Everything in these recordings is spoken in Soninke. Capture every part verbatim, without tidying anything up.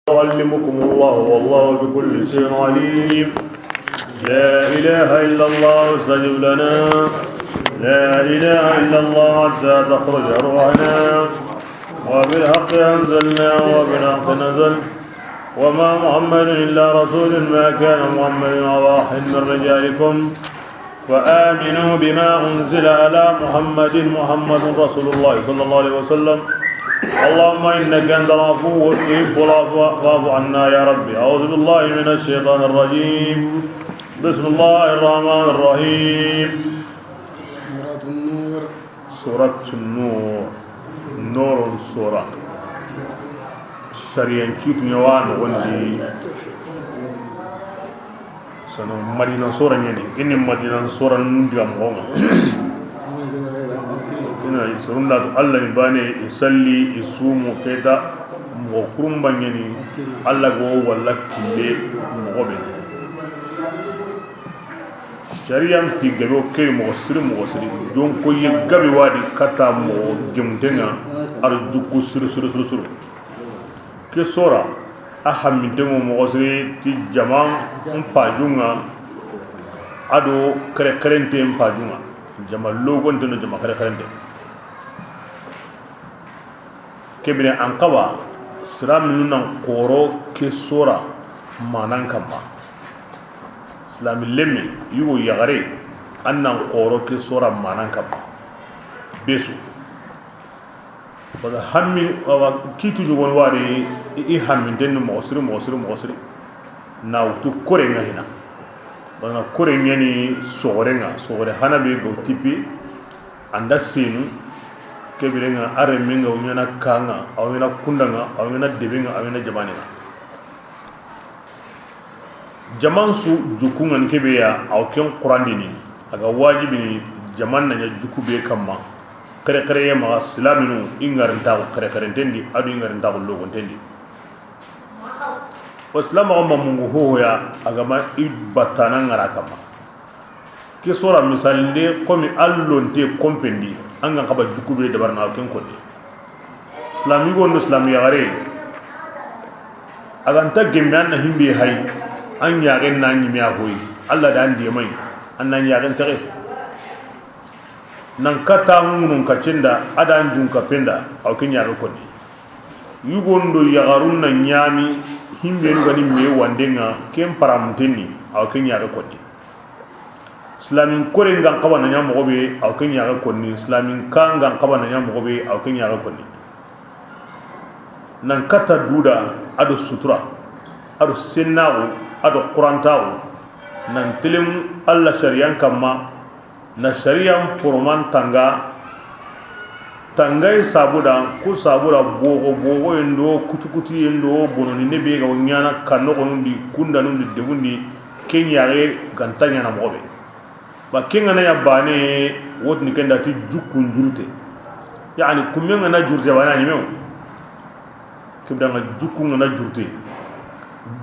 يعلمكم الله والله بكل شيء عليم. لا إله إلا الله استجب لنا. لا إله إلا الله حتى تخرج روحنا. وبالحق أنزلناه وبالحق نزل. وما محمد إلا رسول. ما كان محمد أبا أحد من رجالكم. فآمنوا بما أنزل على محمد. محمد رسول الله صلى الله عليه وسلم. اللهم إنك أنت العفو تحب العفو فاعف عنا يا رب. أعوذ بالله من الشيطان الرجيم. بسم الله الرحمن الرحيم. سورة النور. Suratun Nur. Nurun sura. Sariyan kitu ɲa wa noxondi. Sano Madina sora ɲani, kini Madina sora nun diga moxo ŋa. Kina sorun da to Allah ni bane, i salli, i sumu, keta moxo kurumba ɲani. Allah go walla kille moxo be. Sariyan pi gabe o ke moxo siri, moxo siri. Jonko ye gabe wadi kata moxo gemuntenga, ar jukku suru suru suru suru. Ke sora a hamminten ŋo moxo siri ti jaman pajunga, ado kere kerente pajunga, jama logonte no jama kere kerente. Kebire an xawa silaminu nan xoro ke sora manan kamma. Silami lemme yugo yaxare, an nan xoro ke sora manan kamma. Besu. Baga hammi awa kitu ɲogon wari, i hamminten ni moxo siri, moxo siri, moxo siri. Na wutu kore nga hina. Bana kore ɲani sogore nga, sogore hana be go tipi, anda senu, kebire nga, a remme nga, o ɲana ka nga, a ɲana kunda nga, a ɲana debe nga, a ɲana jamane nga. Jaman su jukku ngani kebe ya, aw ken Qur'an dini, a ga wajibini jaman na ɲa jukku be kamma, kere kere ye maxa silaminu, i ngarintaxu kere kerentendi, adu i ngarintaxu logontendi. O silamaxu ma mungu hohoya, a ga ma i battana ngara kamma. Ke sora misalinde, komi allonte kompendi, an gan xaba jukku be dabarana, aw ken konni. Silami yugo ndo silami yaxare, a ganta gemme an na himbe hay, an yaxen na ɲime a hoyi, Allah da an demay, an na yaxen texe. Nan kata ŋunun kaccenda, a da an jun kapenda, aw ke ɲaxe konni. Yugo ndo yaxarun na ɲami, himbe nu gani me wandenga, ken paramuntenni, aw ke ɲaxe konni. Silamin kore ngan xaba na ɲa moxo be, aw ke ɲaxe konni. Silamin ka ngan xaba na ɲa moxo be, aw ke ɲaxe konni. Nan kata duda, ado sutura, ado sennaxu, ado xurantaxu, nan telemu Allah sariyan kamma, na sariyan poroman tanga, tangay sabuda, ku sabuda bogo bogo endo, kutu kutu endo, bononi ne be ga wo ɲana kanoxonundi, kundanundi, debundi, ke ɲaxe ganta ɲana moxo be. Ba ke ngana ya bane, wotini kenda ti jukkun jurute. Yani kumme ngana jurute bane a ɲimewo. Kebdanga jukku ngana jurte,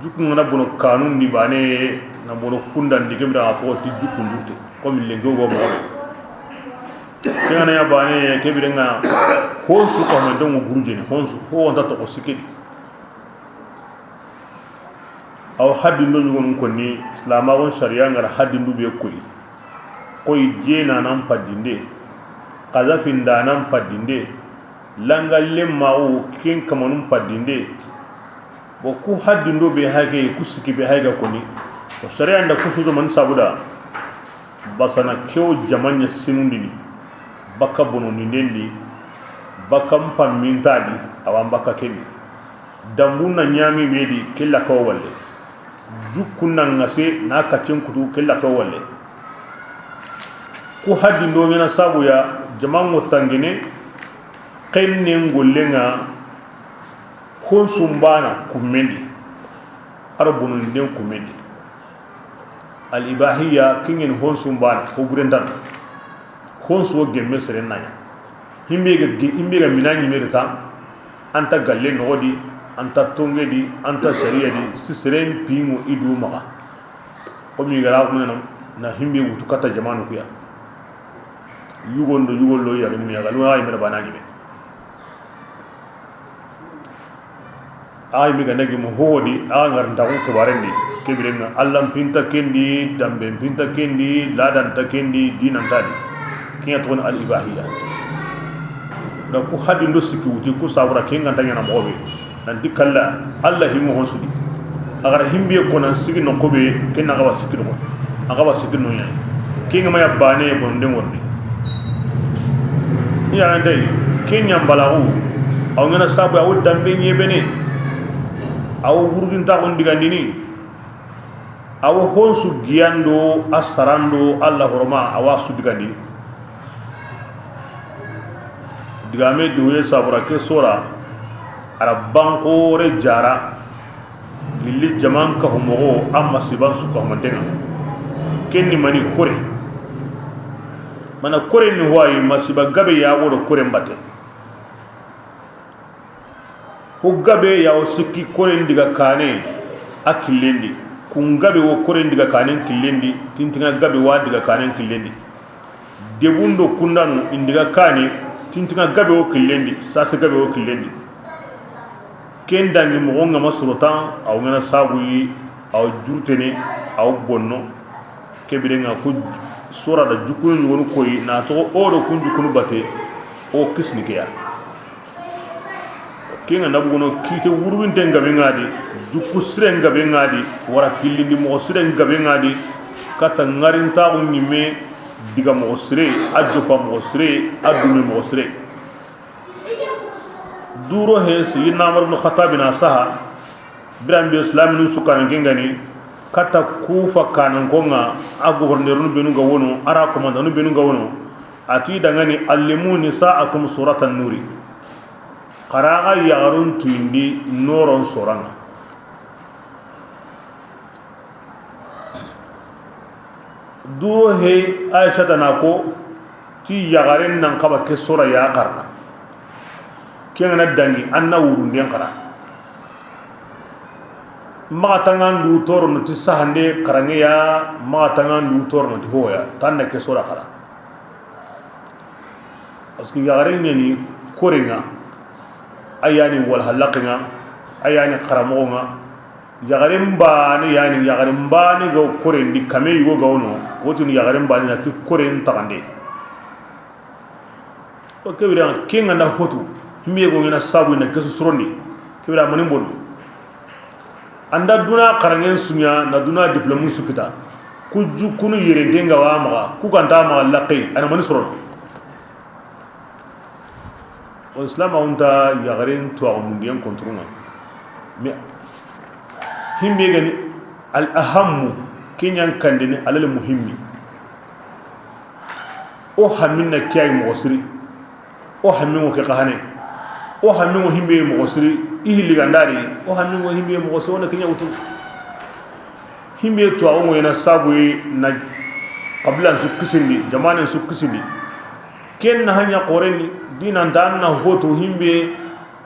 jukku ngana bono kanundi bane, na bono kundandi, kebdanga to ti jukkun jurte, komi lenke go moxo. Ke ngana ya bane, kebire nga honsu ko men dongo gurujeni, honsu, ho wonta to ko sikedi. Aw haddindo ɲugonun konni, silamaxun sariya ngara haddindu be koy. Koy jenanan paddinde, xazafindanan paddinde, langallen maxu ken kamanun paddinde. Bo ku haddindo be hake, ku sikki be hayga koni. Ko sariya nda ku suzo man sabuda. Basana kewo jamanya sinundini. Bakka bonondinden di, bakka mpammintadi, awan bakka kendi. Dambu na ɲami be di, kella ko walle. Jukkun na ŋase na kaccen kutu, kella ko walle. Ku haddindo ɲana sabuya, jamango tangene, xennen gollenga, honsumbana kummendi, aro bonondinden kummendi. Al ibahiya, kingen honsumbana, ho burentan. Honsu wo gemme seren naɲa. Himbe ga, himbe ga mina ɲimeri ta, anta galle noxodi, anta tongedi, anta sariya di, si seren pingo idu maxa. Komi gara kuma na, na himbe wutu kata jamanu kuya. Yugondo, yugollo ya ni ya galu ay mera bana ɲime. Axa yinme ga na gemu hoho di, axa ŋarintaxu xibaaren di, ke biren ŋa Alla n pinta ken di, danbe n pinta ken di, laada nta ken di, diina nta a di. Ken ya toxo ni al-ibahiya. Na ku hadin do sikki wuti, ku sabura ken ga nta ɲaana moxo be. Nanti kalla, Alla hinŋo hon su di. A ga ra himbe ko nan sigi noqu be, ken na xa wa sikki noqu. A xa wa sikki no ɲa. Ken ŋa ma ya baane bononden ŋa ri. Ya ndey, ken ɲa n balaxu. Awa ŋa na sabu, awa danbe ɲebene. Awa wurgintaxun digandini. Awa hon su giyando, a sarando, Alla horoma, awa su digandini. Digame duwe sabura ke sora, a ra banxore jara, gilli jaman kahu moxo, a masiban su kahumanten ŋa. Ken ni mani? Kore. Mana kore ni hoyi, masiba gabe ya wo do kore n batte. Ho gabe ya wo sikki koren diga kane a killen di. Kun gabe wo koren diga kanen killen di, tintiŋa gabe wa diga kanen killen di. Debun do kundanu in diga kane, tintiŋa gabe wo killen di, sase gabe wo killen di. Ken dangi moxo ŋa ma sorotan, awa ŋa na sabu yi, awa jurtene, awa bonno. Ke biren ŋa ku sora da jukkunu ɲogonu koyi, na toxo o do kun jukkunu batte, o kisini ke ya. Ken ŋa na bugono kite wurwinten gabe ŋa di, jukku siren gabe ŋa di, wara killindi moxo siren gabe ŋa di, kata ŋarintaxu ɲimme diga moxo sire, a joppa moxo sire, a dume moxo sire. Duro he, Sayyidina Umar ibn Khattab na saha, biran be islaminu su kanan ken ga ni, kata Kufa kanan ko ŋa, a gouverneur nu benu ga wono, a ra commandant nu benu ga wono, a ti dangani: "Allimu nisa'akum suratan nuri." Xa ra ga yaxarun tuyindi noron soran ŋa. Duro he, Aisha ta na ko ti yaxaren nan xaba ke sora ya xarana. Ken ŋa na dangi, an na wurunden xara. Maxa tangan du torono ti sahande xaranŋe ya, maxa tangan du torono ti hoya, tan na ke sora xara. Parce que yaxaren ɲa ni koren ŋa, a ya ni wala halaken ŋa, a ya ni xaramoxon ŋa. Yaxaren baane ya ni, yaxaren baane ga koren di kame yugo ga wono, wotini yaxaren baane na ti koren taxande. O ke bira ken ŋa na hotu, himbe go ŋa na sabu na kesu sorondi. Ke bira mani bonu. An da duna xaranŋen su ɲa, na duna diplôme su kita. Ku jukkunu yerenten ga wa maxa, ku ga nta maxa laxe, a na mani sorono. O islam a wunta yaxaren tuwaxu mundiyen konturunŋa. Mais himbe ga ni al ahammu, ken ɲa n kandini alal muhimmi. O hammin na kiyayi moxo siri. O hammin ŋo ke xahane. O hammin ŋo himbe moxo siri. I hilli gandari. O hammin ŋo himbe moxo siri, o na ken ɲa wutu. Himbe tuwaxu ŋo i na sabu yi na xabilan su kisindi, jamanen su kisindi. Ken na hanya xoren ni, diina nta an na hotu himbe,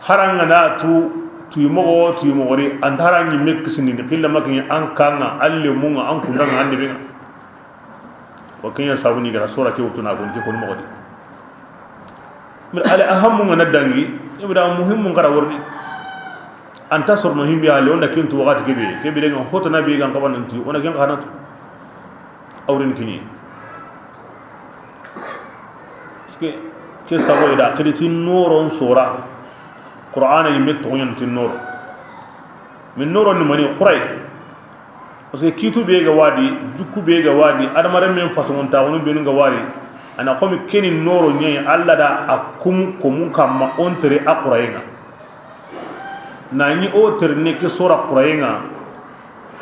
haranŋa na tu, tuyi moxo, tuyi moxo ri, an ta haran ɲimme kisindi, ni xilla ma ken ɲa an kanŋa, an lemunŋa, an kundanŋa, an debenŋa. O ken ɲa sabu ni ga ra sora ke wutu na ko ni ke koni moxo di. Mir ale ahammu ŋa na dangi, ibra muhimmu n xara worni. An ta sorono himbe ale, o na ken tu waxati ke be, ke be de ŋa hoto na be ga n xaba nanti, o na ken xana tu. Awrin kini. Parce que ke sabo i da xiri ti noron sora. Qur'ana yimme toxo ɲa ti noro. Min noro ni mani xuray. Parce que kitu be ga wadi, jukku be ga wadi, adamaren men façon ta wonu benu ga wadi. Ana komi keni noro ɲe Alla da a kum komun kamma on tere a xurayenŋa. Na ɲi o tere ne ke sora xurayenŋa.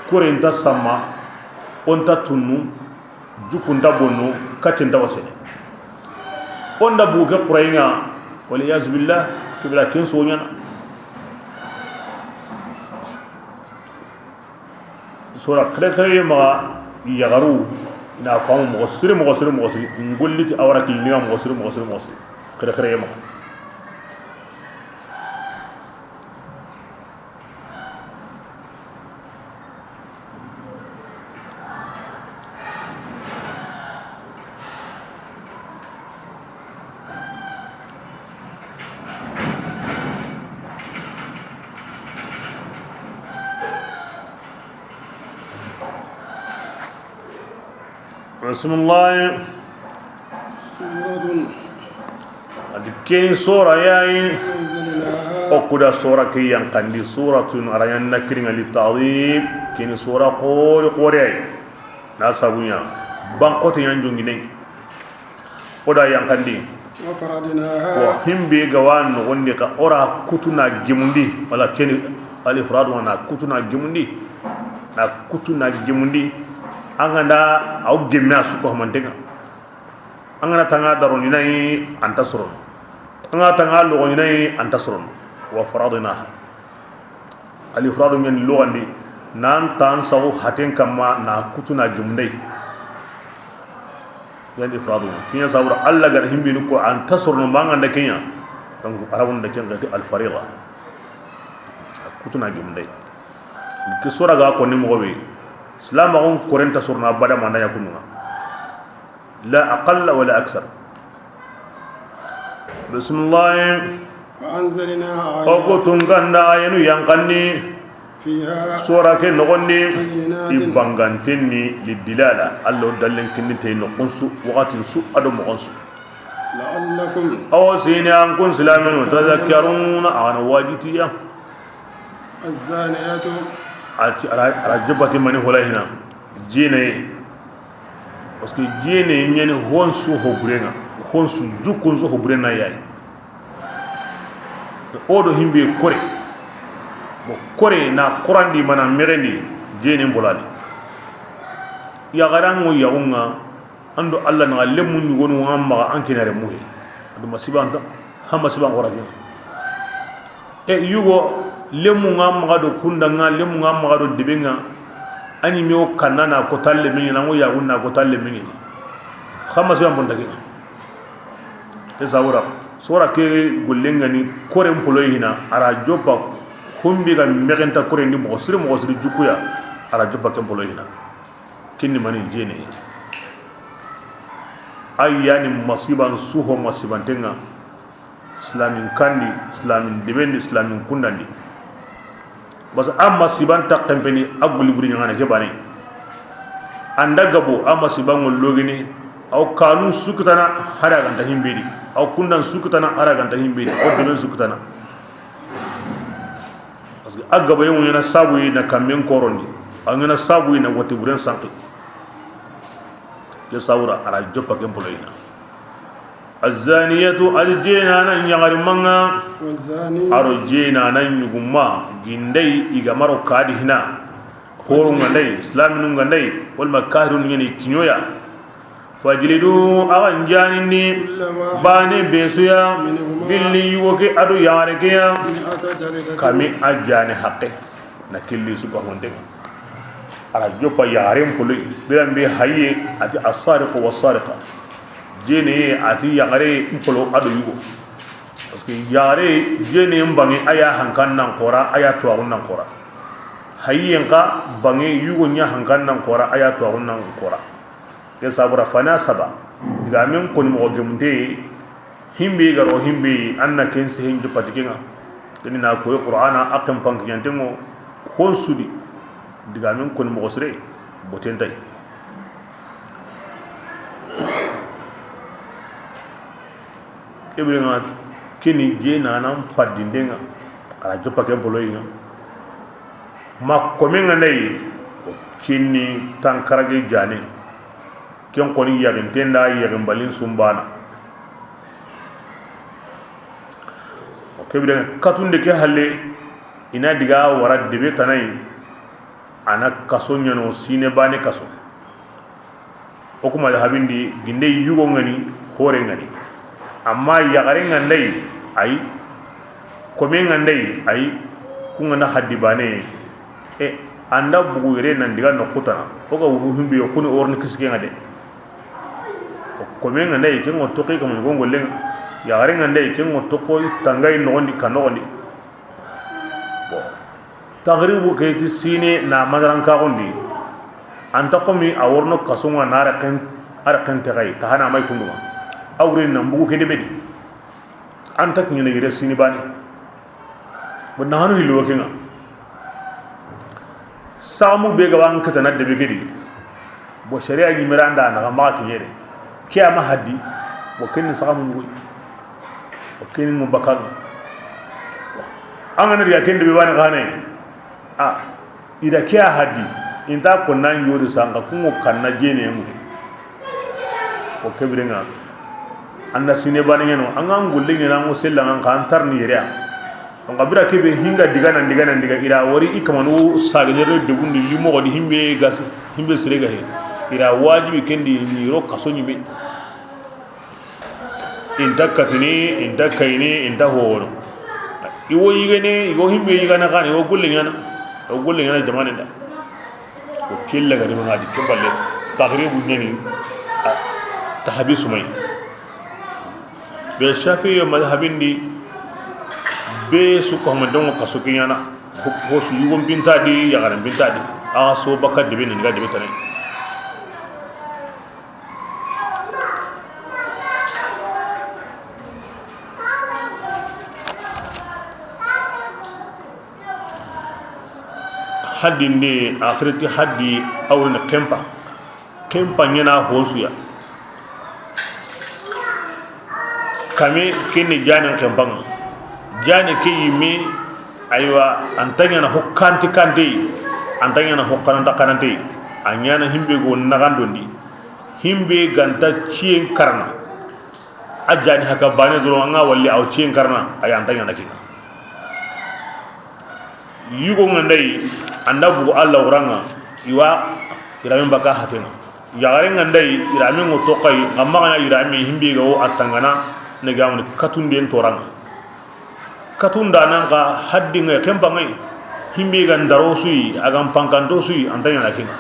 Kore nta samma, o nta tunnu, jukku nta bonno, kacce nta wasene. O nda bugu ke xurayenŋa, wal iyazu billah, ke bira ken soɲana. Sora xere xere ye maxa yaxaru, i na famu moxo siri, moxo siri, moxo siri, n golli ti a wara killinŋa moxo siri, moxo siri, moxo siri, xere xere ye maxa. Bismillah. Adi ken sora yayi. O kuda sora ke yanqandi, suratun, a ra ɲa nakiriŋa li ta'zim. Ken sora xori xori yayi. Na sabu ɲa, banxote ɲa n jongini. O da yanqandi. Wa himbe ga wa noxondi xa o ra kutu na gemundi, wala keni al ifradu, na kutu na gemundi, na kutu na gemundi. An ga nda aw gemme a su ko mantenga. An ga na tanga daro ni nayi, an ta sorono. An ga tanga logo ni nayi, an ta sorono. Wa faradnaha. Al ifradu ɲani logandi, nan tan saxu haten kamma na kutu na gemundey. Yan ifradu. Kiɲa sabura Allah ga da himbini ko an ta sorono manga nda kiɲa. Donc arabun da ken gati al fariḍa. Kutu na gemundey. Ke sora ga ko ni moxo be, silamaxun koren ta sorono abada manda yakununga. La aqalla wala aksar. Bismillah. وأنزلنا O ku tunganda ayanu yanqanni. فيها Sora ke noxondi. بينات I bangantenni li dilala. Allo dallen kinnite noxon su, waxatin su, ado moxon su. لعلكم Awo sini an kun silamenu, تذكرون a ga na wajitiya. الزانية Ati a ra, a ra jopati mani hola hina. Jine. Parce que jine ɲani honsu hoburenga. Honsu jukun su hoburenga yayi. O do himbe kore. Bo kore na Qurandi mana merendi jine bolani. Ya garango yaunga. Ando Allah na lemu ɲugonu ŋa maxa an kinare muhe. Ado masiba anta, ha masiba ngora gina. E yugo lemu ŋa maxa do kunda ŋa, lemu ŋa maxa do debe ŋa. Ani me o kanna na ko talle mini, na ngo yagun na ko talle mini. Ha masiba bonda gina. E sawura, sora ke gollengani koren poloy hina, a ra joppa humbi ga mexenta koren di moxo siri, moxo siri jukuya, a ra joppa ken poloy hina. Kinni mani jene. Ay yani masiban suho masibantenga. Islamin kandi, islamin debendi, islamin kundandi. Bas a masiban takkempeni a guli buri ɲangana ke bane. Anda gabo a masiban ngol logini. Aw kanun sukutana hada ganta himbedi. Aw kundan sukutana hada ganta himbedi. Aw deben sukutana. Parce que a gabayen ŋo ɲana sabu yi na kammen korondi, a ɲana sabu yi na wati buren sanki. Ke sawura a ra joppa ken poloyina. Azaniyatu, a di jenana ɲagari manga, والزاني a ro jenana ɲuguma, gindai i ga maro kadi hina, horu ngandai, islaminu ngandai, walma kahirun ɲani kiɲoya. Fajlidu, a ga n janindi, كل واحد bane besuya, منهما gilli yugo ke ado yagare keya, مائة جلدة kami a jane haqqe, na killi suka honde. A ra joppa yagare mpolo, biran be haye, ati as-sariqu was-sariqa. Jene ati yagare mpolo ado yugo. Parce que yagare jene mbangi a ya hankan nan kora, a ya tuwagun nan kora. Hayen ka bangi yugo ɲa hankan nan kora, a ya tuwagun nan kora. Ke sabura fana saba. Diga min koni moxo gemunte, himbe ga ro himbe, an na ken sehen jo patikenga. Keni na koy Qur'ana, a ken pankiyantengo, hon sudi. Diga min koni moxo sire, botentay. Kebire nga kini je nanan padindenga, a ra joppa ken poloyinga. Ma komen nga ndayi, kini tankarage jane. Ken koni yaxinten da yaxinbalin sumbana. O kebire katunde ke halle, i na diga wara debe tanayi, a na kaso ɲano sine bane kaso. O kuma da habindi ginde yugo ngani, hore ngani. Amma yaxare nga ndayi, ayi. Kome nga ndayi, ayi. Ku nga na haddi bane. E, anda bugu yere nan diga no kutana. O ga wuru himbe yo kuni orni kisike nga de. Kome nga ndayi, ken ngo toke kamo ni gongo lenga. Yaxare nga ndayi, ken ngo toko tangay noxondi ka noxondi. Bon. Taxribu ke ti sine na madaran kaxundi. Anta komi a worno kasonga na raqen, a raqen texay, taxana may kundunga. A wurini na mbugu ke debedi. Anta kiɲene yere sini bani. Bo naxanu hillo kenga. Samu be ga ban kitana debe kedi. Bon, sharia ɲimira nda na ga maxa kiɲere. Ke a ma haddi. Bon, ken ni saxa mun ŋa yi. Bon, ken ni ŋa bakka ŋa. An ga na diga ken de be bani xane. A, i da ke a haddi. I nta ko nan jodi sanka kungo kanna jene ŋure. Bon, ke biren ŋa. An da sine bani ɲa no. An ga ŋa golle ɲa na ŋo sella ŋa ka an tarni yere ya. Donc, a bira kebe hinga diga nan diga nan diga, i ra wari i kamanu saga ɲere debundi, yi moxo di himbe gas, himbe sire ga he. I ra wajibi ken di ni ro kaso ɲime. I nta katini, i nta kayini, i nta horo. I wo yigene, i wo himbe yigana xane, i wo golle ɲana. I wo golle ɲana jamanen da. Ko kella ga di ma ŋa di, ke balle. Taxribu ɲani, a, tahbisu may. Be Shafi'i yo madhabin di, be su ko ma dongo kaso ke ɲana, ko, ko su yugon binta di, yagaren binta di, a so baka debe ni ga debe tane. Haddi nde, axirati haddi, awrene kempa. Kempa ɲana honsuya. Kame kenne janen kempa ŋa. Jane ke yimme, aywa, an ta ɲana ho kanti kanti, an ta ɲana ho kananta kanante. A ɲana himbe go naxandondi. Himbe ganta ciyen karana. A jani haka bane doro anga walli aw ciyen karana, ay an ta ɲana kinga. Yugo ŋa nda yi, an da bugu Alla wuranga, i wa yiramen baka hatenga. Yaxare ŋa nda yi, yiramen ŋo toxayi, ŋa maxa ɲa yiramen himbe ga wo a tangana, ne ga woni katunden toranga. Katunda nan ka haddi ŋa kempa ŋa yi, himbe ga ndaro suyi, a ga pankanto suyi, an ta ɲana kinga.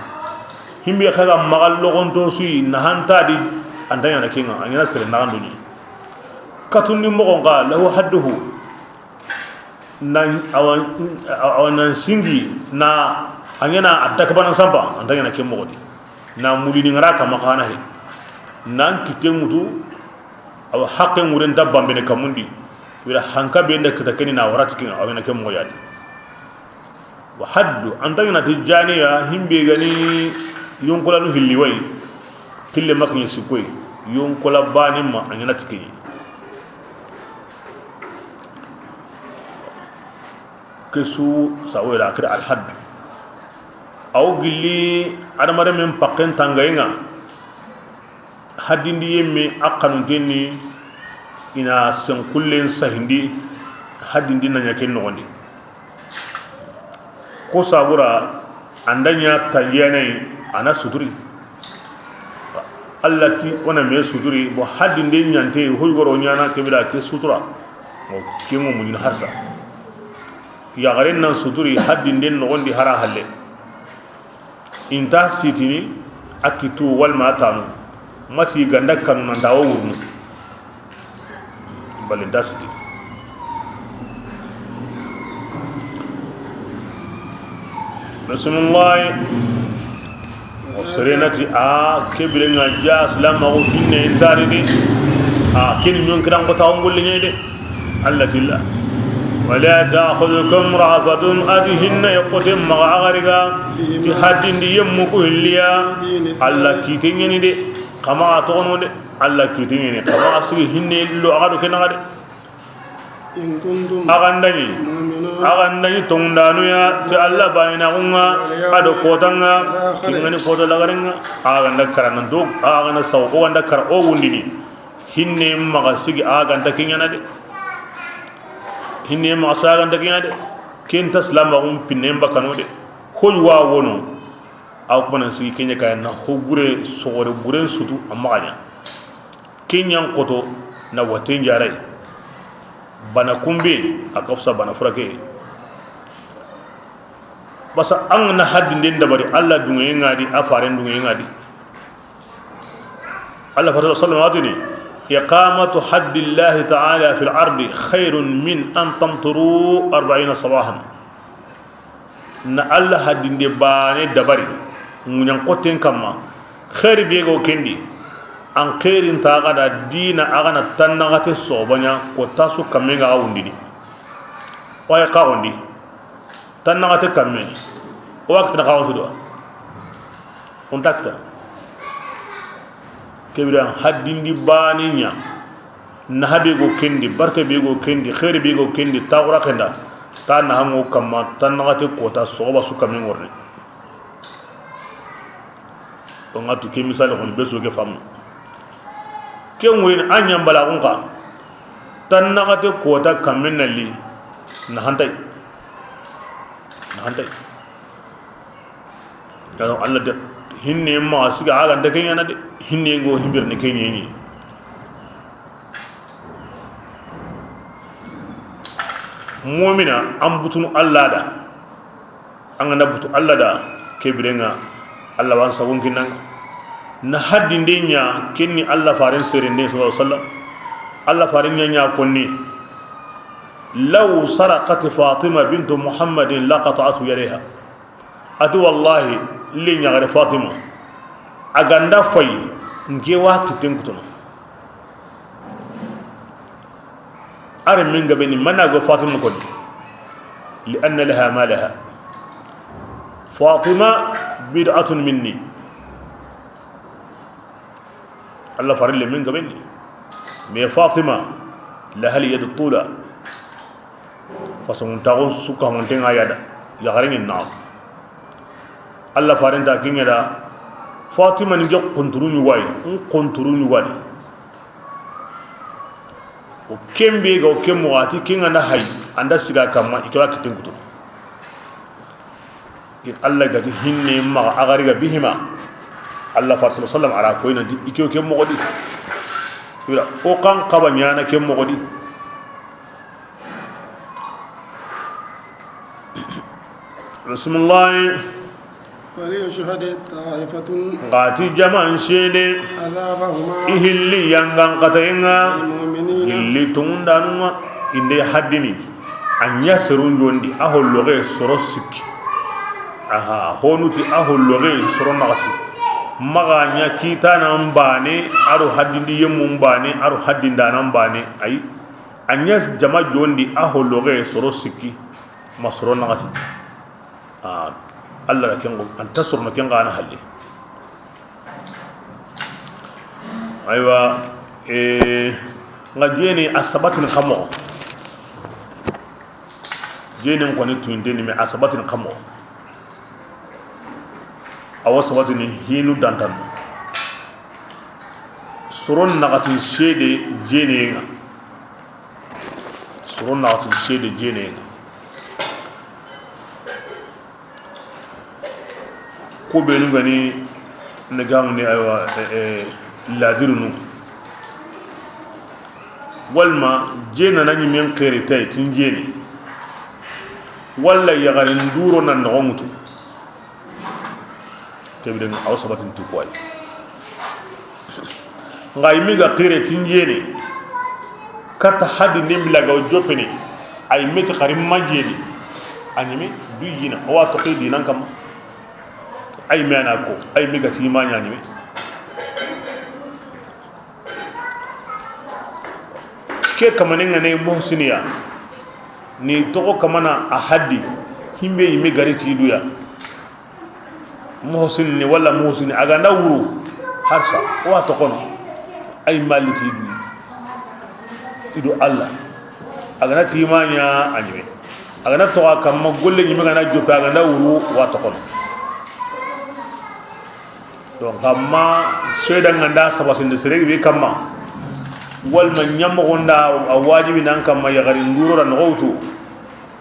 Himbe xa ga maxa loxonto suyi, na hanta di, an ta ɲana kinga, a ɲana sere naxandoni. Katundi moxon xa, lahu hadduhu. Nan, awa, awa nan singi, na, a ɲana a dakabana sampa, an ta ɲana ke moxo di. Na mulini ŋara kama xana he. Nan kite ŋutu, awa haqqe ŋuren ta bambene kamundi. Wira hanka be nda kita keni na warati kinga, awa na ke moxo ya di. Wa haddu, an ta ɲana ti janiya, himbe gani yonkolanu hilli wayi. Kille makni sikoy, yonkola bani ma, a ɲana ti kini. Kesu sawoyra a kira alhaddu. Aw gilli adamarenmen pakken tangayi ŋa. Haddindi yemme a xanunten ni, i na senkullen sahindi, haddindi na ɲa ken noxondi. Ko sabura, an da ɲa tanjiyanayi, a na suturi. Alla ti, o na me suturi, bo haddinde ɲante, hoy goro ɲana kebira ke sutura. Mo kengo muɲin harsa. Yaxaren nan suturi, haddinden noxondi hara halle. Inta sitini, a kitu walma tanu. Mati ganda kanu nanta wo wurnu. Balinta siti. Bisimilahi. O serenati a kebirenga ja silamaxu hinne intaridi. A kini ɲonkiran kota wongolle ɲede. Alla tilla. Wala taxudukum rafatun, ati hinne yokote maxa axariga. Ti haddindi yemmu ku hilliya. Alla kite ɲeni de. Kama a toxono de. Alla kite ɲeni, kama a sigi hinne lo a ga do ke naxa de. In kuntum, a ga nda ɲi, mu'minin, a ga nda ɲi tongundanu ya ti Alla bayinaxunga, a do kotanga, kingani koto lagarenga, a ga nda kara nan do, a ga nda saw, o ga nda kara o wundini. Hinne maxa sigi a ga nda kiɲana de. Hinne maxa sa a ga nda kiɲana de. Kenta silamaxun pinne mbakano de. Hoy wa wono. Aw kuma nan sigi kenya kaya na ho gure sogore buren sutu a maxa ɲa. Kenyan koto na waten jarai. Bana kumbe a kafsa bana furake. Basa an na haddinden dabari Alla dungaye ngadi, a faren dungaye ngadi. Alla fata sallam atuni, iqamatu haddillahi ta'ala fil ardi khairun min an tamturu arba'ina sabahan. Na Alla haddinde bane dabari ŋuɲan xotten kamma. Xeeri be go kendi, an xeerin ta ga da dina a ga na tannaxate sobaɲa ko tasu kamme nga wundini. Waye xa wondi tannaxate kamme. O wa kitana xa wonsu do. Unta kita. Ke bire haddindi baane ɲa. Naha be go ken di, barke be go ken di, xeeri be go ken di, taxura ken da. Ta naha ŋo kamma, ta naxate kota, soxoba su kamen ŋorni. O ŋa tu ke misali xoni be su ke famu. Ke ŋoyini a ɲa n balaxun xa. Ta naxate kota kamen na li. Nahantay. Nahantay. Yano Allah de, hinne ma siga a ga nta ke ɲaana de. Hinne ŋo himbirni ke ɲeɲi. Mu'mina, an butunu Allah da. An ga na butu Allah da, ke bire ŋa, Allah wa an sagon kinan ŋa. Na haddinde ɲa, ken ni Allah faren serende, sallallahu alaihi wasallam. Allah faren ɲa ɲa konni. Law saraqat Fatima bintu Muhammadin laqata'tu yadayha. A ti, wallahi, le ɲaxare Fatima, a ga nda fayi, n ke wa kitten kutunu. A renmen gabe ni, mana go Fatima koni, li anna laha ma laha. Fatima bid'atun minni. Allah faren renmen gabe ni. Mais Fatima, lahal yadu tula. Façon taxu su kamanten ŋa ya da. Yaxaren ɲi na. Allah faren ta ken ɲa da. Fatima ni n ke xunturu ɲi wa yi. N xunturu ɲi wa yi. O ken be ga o ken moxo, a ti ken ga na hayi, a nda siga kamma, i ke wa kitten kutu. In Allah ga ti hinne maxa a ga ri ga bihima. Allah faren sallallahu alaihi wasallam a ra koyi nanti i ke o ken moxo di. Wala o kan xaba ɲaana ken moxo di. Bismillah. وليشهد طائفة N ga ti jaman seede. عذابهما I hilli yangan xatayen ŋa. المؤمنين Hilli tonŋundaanun ŋa. I nde haddini. A ɲa serun jondi, a holloxe soro sikki. Aha, honu ti a holloxe soro naxati. Maxa ɲa kitanan baane, a do haddindi yemmun baane, a do haddindaanan baane. Ayi. A ɲa jama jondi, a holloxe soro sikki. Ma soro naxati. A, Allah da ken ŋo, an ta sorono ken ŋa na halle. Aywa, e, n ga jeeni a sabatini xa moxo. Jeeni n xoni tuyinteni, mais a sabatini xa moxo. A wa sabatini hinu dantan. Soron naxatin seede jeeniyen ŋa. Soron naxatin seede jeeniyen ŋa. Ko benu ga ni na gamuni, aywa, e, e, ladirunu. Walma jeena na ɲimen xeeri tay tin jeeni. Walla yaxarin duro na noxo ŋutu. Ke bire ŋa a wa sabatin ti ko ay. N ga yimi ga xire tin jeeni. Katta haddi nin bila ga o joppini. Ay meti xari ma jeeni. A ɲimi du yina. O wa toxi dinan kamma. Ay me a na ko. Ay me ga ti ma ɲa ɲimi. Ke kamanen ŋa ne muhsiniya. Ni toxo kamana a haddi. Himbe yimi gari ti duya. Muhsini walla muhsini, a ga nda wuru, harsa, o wa toxono. Ay maliti du, i do Allah. A ga na ti ma ɲa, a ɲime. A ga na toxo a kamma, golle ɲime ga na joppe, a ga nda wuru, o wa toxono. Donc, amma seedan ŋa nda sabatindi sere be kamma, walma ɲamoxo nda a wajibi nan kamma, yaxarin duro da noxo wutu.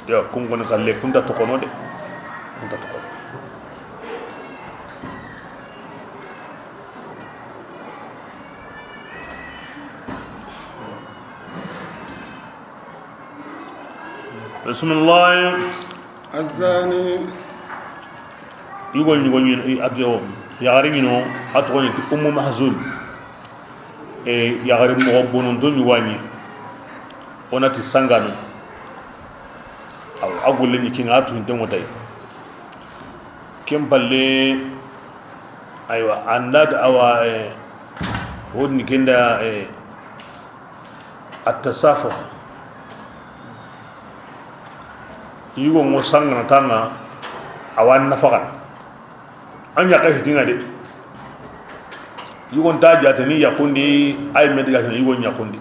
Yo, kun koni xalle, kun ta toxono de. Kun ta toxono. Bismillah. الزاني. Yugo, yugo ɲi, a do yaxare ɲi no, a toxo ni ti Ummu Mahzun. E, yaxare moxo bononto ɲi wa ɲi. O na ti sangano. Awa, a golle ɲi kinŋa, a tuwinten ŋo tay. Ken palle, aywa, anda da awa, e, wodni kenda, e, At-tasafuh. Yugo ŋo sangana tanga, a wa nafaxana. A ɲa xa hiti ŋa de. Yugon ta jateni yaxundi, ay me diga teni yugon yaxundi.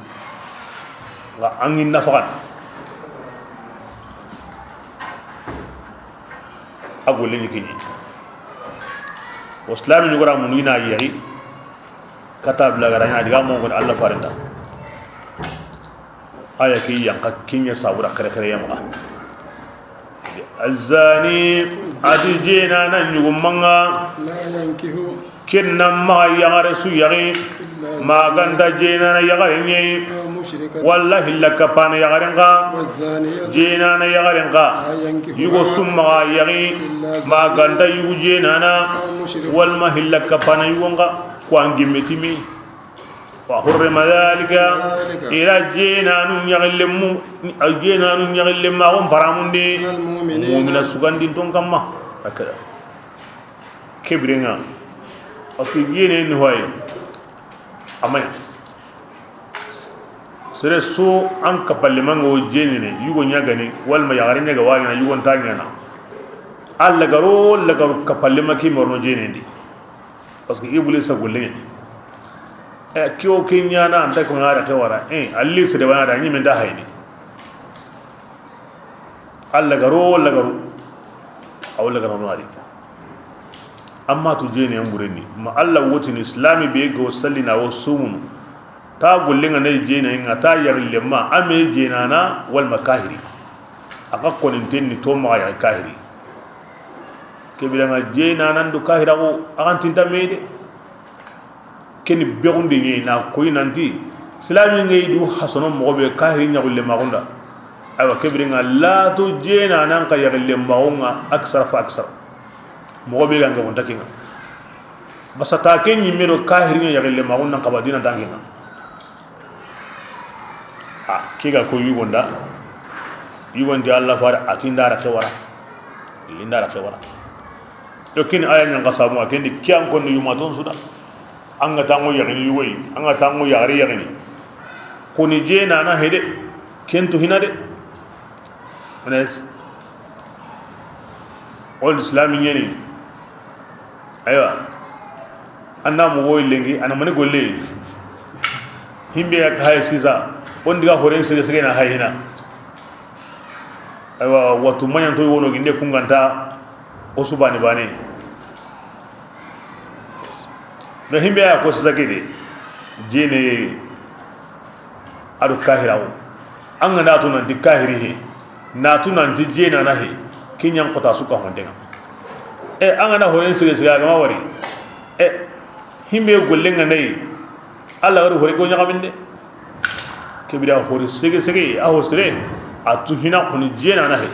Nga an ŋi nafaxan. A golle ni kiɲi. O silami ɲugora munu ina yaxi. Kata bila garanya diga mo ngon Allah farenda. Aya ke yanka kiɲa sabura kare kare yamma. Azani, adi jenana ɲugumanga. لا ينكح. Kenna maxa yaxare su yaxi. إلا Ma ganta jenana yaxare ɲeyi. أو مشركة. Walla hilla kapana yaxaren xa. والزانية. Jenana yaxaren xa. لا ينكحها. Yugo su maxa yaxi. إلا زاني. Ma ganta yugu jenana. أو مشرك. Walma hilla kapana yugon xa. Ko an gimme timi. وحرم ذلك. Ira jenanu ɲaxillenmu, a jenanu ɲaxillenmaxun paramundi. على المؤمنين. Mumina sugandinton kamma. Akada. Kebirenga. Parce que jene ni hoye. Amaya. Sere so an kapallemango jenene, yugo ɲagani, walma yaxare ɲaga wagana, yugo nta ɲana. A lagaro, lagaro kapallema ki morno jenendi. Parce que Iblisa golle ɲa. E, kiyo ke ɲana anta ko ngara ke wara. E, alli sede wana da ɲime nda hayni. A lagaro, lagaro. Aw lagaro no adi. Amma tu jene mburenni. Ma Allah wotini islami be go sallina wo sumunu. Ta gollenga nay jene nga ta yaxillenma ame jenana walma kahiri. Aka konintenni to maxa yaxi kahiri. Kebiranga jenana ndu kahira ko akantinta mede. Keni bexunde ɲeyi na koyi nanti silami ŋeyi du hasono moxo be kahiri ɲaxulle maxunda. Aywa kebirenga lato jena nan ka yaxille maxunga aksara fa aksara. Moxo be ganga wonta kenga. Basa ta ke ɲimme do kahiri ɲa yaxille maxun nan kaba dina dankenga. A kiga ko yugonda. Yugondi Allah fare ati ndara ke wara. Lindara ke wara. Yo kini aya ɲan kasamu a kendi kiyan konni yuma ton suda. An ga tango yaxini yugoyi, an ga tango yaxari yaxini. Koni jenana hede. Kento hina de. Ones. Ol islami ɲeni. Aywa. Anda mo woy lengi ana mani golle. Himbe yak hay sisa. On diga horen sege sege na hay hina. Aywa, watu maɲanto wono ginde kunganta. O su bani bani. No himbe ya ko sisa kede. Jene ado kahirawo. An ga na tu nanti kahiri he. Na tu nanti jenana he. Kinyan kota suka hondenga. E, an ga na horen sege sege a gama wari. E, himbe gollenga nayi. Allah wari hore ko ɲaxaminde. Kebira hore sege sege a ho sere. A tu hina koni jenana he.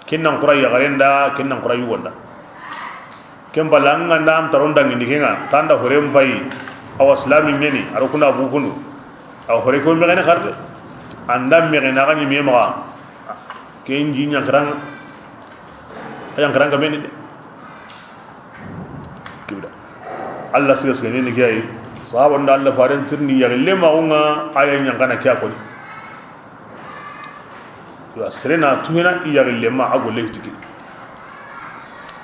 Kinnan kura yaxarenda, kinnan kura yugonda. Ken bala an ganda an taron dangini kenga tanda hore mbayi. Awa islami ɲeni aro kuna bukundu. Awa hore ko megene xarde. Anda megene a ga ɲi me maxa. Ken ji ɲankaranga. A ɲankaranga meni de. Kibda. Allah siga siga ni ni kiyayi. Sahaba nda Allah faren tirni yaxille maxunga aya ɲankana kiya koni. Yo, sere na tuhina i yaxille ma a golle tiki.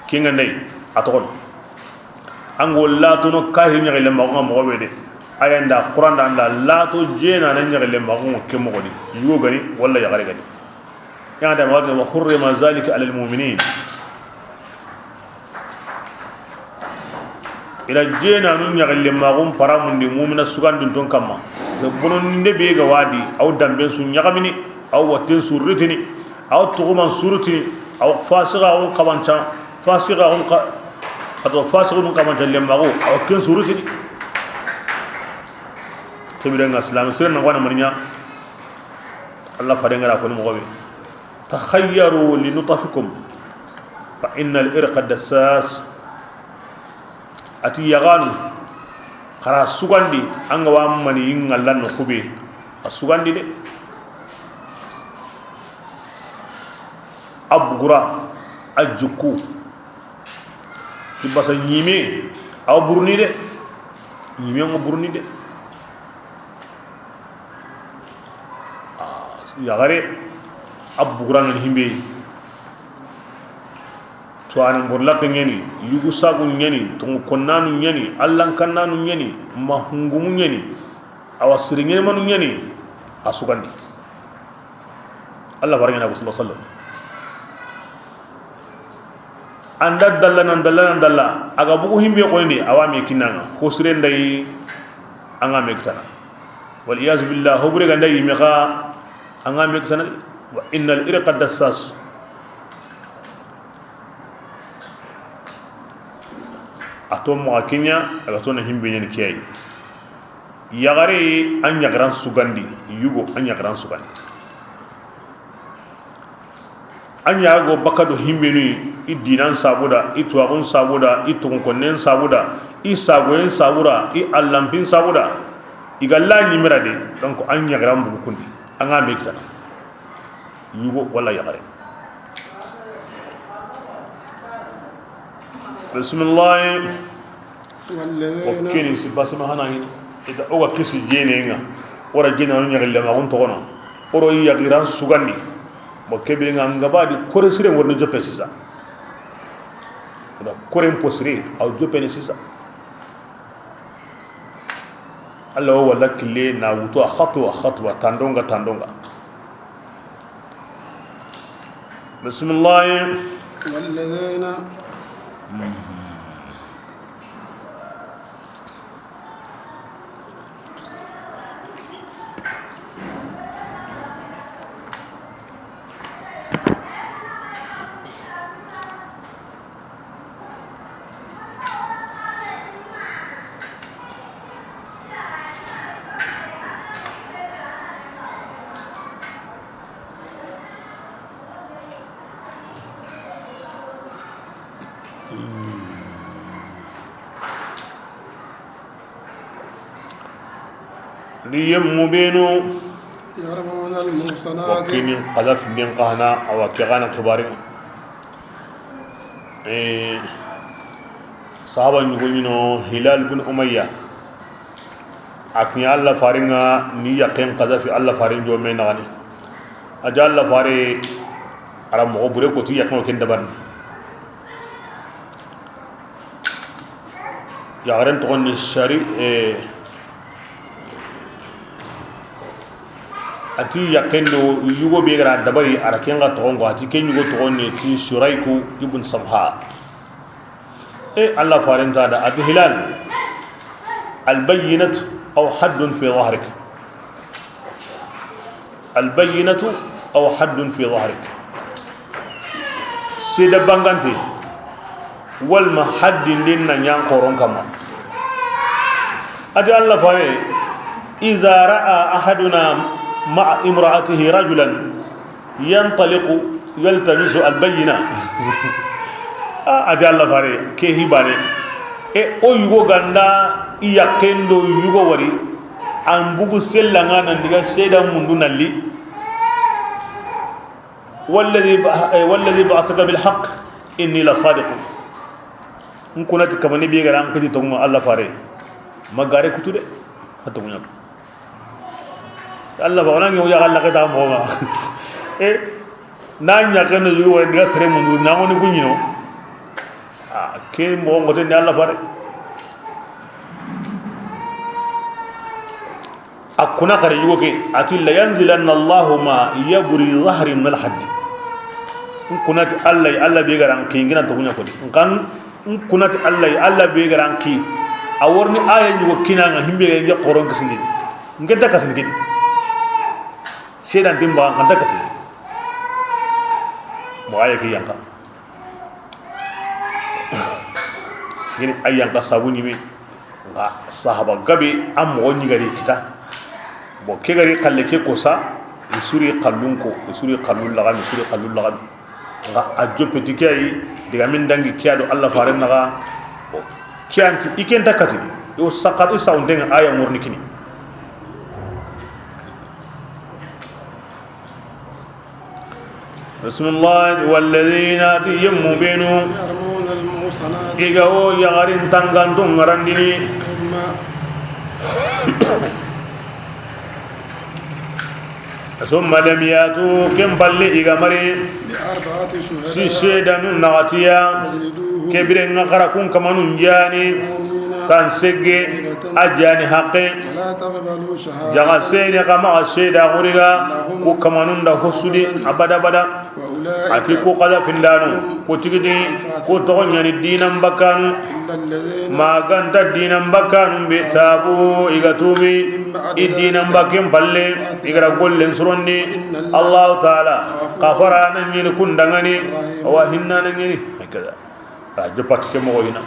Kinga nay a toxon. An go latono kahiri ɲaxille maxunga moxo be de. Aya nda Qur'an da nda lato jenana ɲaxille maxunga ke moxoni. Yugo gani walla yaxare gani. Yanda ma wa hurrima zalika ala almu'minin. Ila jenanu ɲaxille maxun paramundi mumina sugandinton kamma. Ke bononinde be ga wadi, aw damben su ɲaxamini, aw watten su ritini, aw tuxuman su ritini, aw fasiqaxun xabanca, fasiqaxun xa, ato fasiqun xabanca lemmaxu, aw ken su ritini. Kebirenga silami siren na wana maniɲa. Allah fadengara koni moxo be. Takhayyaru li nutfikum fa innal irqa dassas. Ati yaxanu xara sugandi an ga wa mani yinga lanno kube a sugandi de. A bugura a jukku. Ti basa ɲime a burni de. Ɲime ngo burni de. Yaxare a bugurangani himbe. Suwaana mborlaqe ɲeni, yugu sagu ɲeni, tongu konnanu ɲeni, allankannanu ɲeni, ma hungumu ɲeni, awa siri ɲenemanu ɲeni, a sugandi. Allah fare ɲana ko sallallahu alaihi wasallam. An da dalla nan dalla nan dalla, a ga bugu himbe xoni, awa me kinanga, xosire ndayi, an ga me kitana. Wal iyazu billah, hobure ga ndayi me xa, an ga me kitana. Wa innal irqa dassas. A to maxa ke ɲa, a ga to na himbe ɲani ke yi. Yaxare, an yaxaran sugandi, yugo, an yaxaran sugandi. An yaxago baka do himbenu, i dinan sabuda, i tuwaxun sabuda, i toxon konnen sabuda, i sagoyen sabuda, i allanpin sabuda, i ga la ɲimira de, donc an yaxaran bugu kundi, an ga me kitana. Yugo wala yaxare. Bismillah. O keni si basima hana hina. Ida o ga kisi jene nga. Ora jene anu ɲaxille ma kun toxono. Oro i yaxiran sugandi. Mo kebe nga ngaba di kore sire worni jope sisa. Da kore mpo sire, aw jope ne sisa. Allah wo wala kille na wuto a xatu a xatu a tandonga tandonga. Bismillah. والذين Ni yemmu benu. يرمون المحصنات. Wa kini xalafi bin xana, awa ke xana xibari. Eh, sahaba ɲugo ɲino Hilal bin Umayya. A kiɲa Allah faren ŋa ni yaqqen xazafi Allah faren jome naxani. A ja Allah fare a ra moxo bure ko ti yaqqen ken dabarni. Yaxaren toxon ni Sari, eh, a ti yaqqen do yugo be ga ra dabari a ra ken ŋa toxon ko, a ti ken yugo toxon ni ti Shuraiku ibn Samha. E Allah faren ta da a ti Hilal, al bayyinatu aw haddun fi zahrik. Al bayyinatu aw haddun fi zahrik. Sida bangante, walma haddin din na ɲan xoron kama. A ti Allah fare, iza ra'a ahaduna ma'a imra'atihi rajulan yantaliqu yaltamisu al bayyina. A, a ti Allah fare, ke hibare. E o yugo ga nda i yaqqen do yugo wari, an bugu sella ŋa nan diga seeda mundu nalli. Walladhi ba-, eh, walladhi ba'athaka bil haqq inni la sadiqun. N kunati kamani be ga ra an kiti tongu Allah fare. Ma gare kutu de. Ha tongu ɲa. Allah ba, wona ŋi o ya Allah ke ta mo ma. E, na ɲa ke no yugo wari diga sere mundu na ngoni kuɲino. A, ke moxo ŋote ni Allah fare. A kuna xare yugo ke, a ti, "La yanzilanna Allahu ma yabri zahri min al-haddi." N kuna ti Allah, Allah be ga ra n ki, n gina toxo ɲa ko di. N kan, n kuna ti Allah, Allah be ga ra n ki. A worni aya yugo kina ŋa himbe ga n ge xoron kisindi. N ge ta kasini kidi. Seedan timba n ta kati. Mo aya ke yanqa. Gini ayyan ka sabu ɲimi. Nga sahaba gabe, a moxo ɲi ga ri kita. Bon, ke ga ri xalle ke ko sa, i su ri xallun ko, i su ri xallun laxami, i su ri xallun laxami. Nga a joppe ti ke yi, diga min dangi ke ya do Allah faren naxa. Bon, ke anti i ken ta kati. Yo sakar i sawunten aya murni kini. Bismillah, walladhina, ti yemmu benu, يرمون المحصنات. I ga wo yaxarin tanganto ŋarandini. ثم Summa lam yatu, ken palle i ga mari, بأربعة شهداء si seedanu naxatiya, فاجلدوهم ke biren ŋa xa ra kun kamanun jaani, ثمانين tan segge, جلدة a jaani haqqe. ولا تقبلوا شهادة Jaga seene xa maxa seeda xuriga, لهم ku kamanun da hosudi, أبدا abada abada. وأولئك A ti ku xadafindaanu, ku tigiti, ku toxo ɲaani diinan bakkanu. إلا الذين Ma ganta diinan bakkanu be, تابوا i ga tuubi, من بعد i diinan ذلك bakken palle, i ga ra وأصلحوا gollen surondi. فإن الله Allahu Taala, غفور xafara na ɲini kun danŋani, رحيم awa hinna na ɲini. Hakada. A jopati ke moxo hina.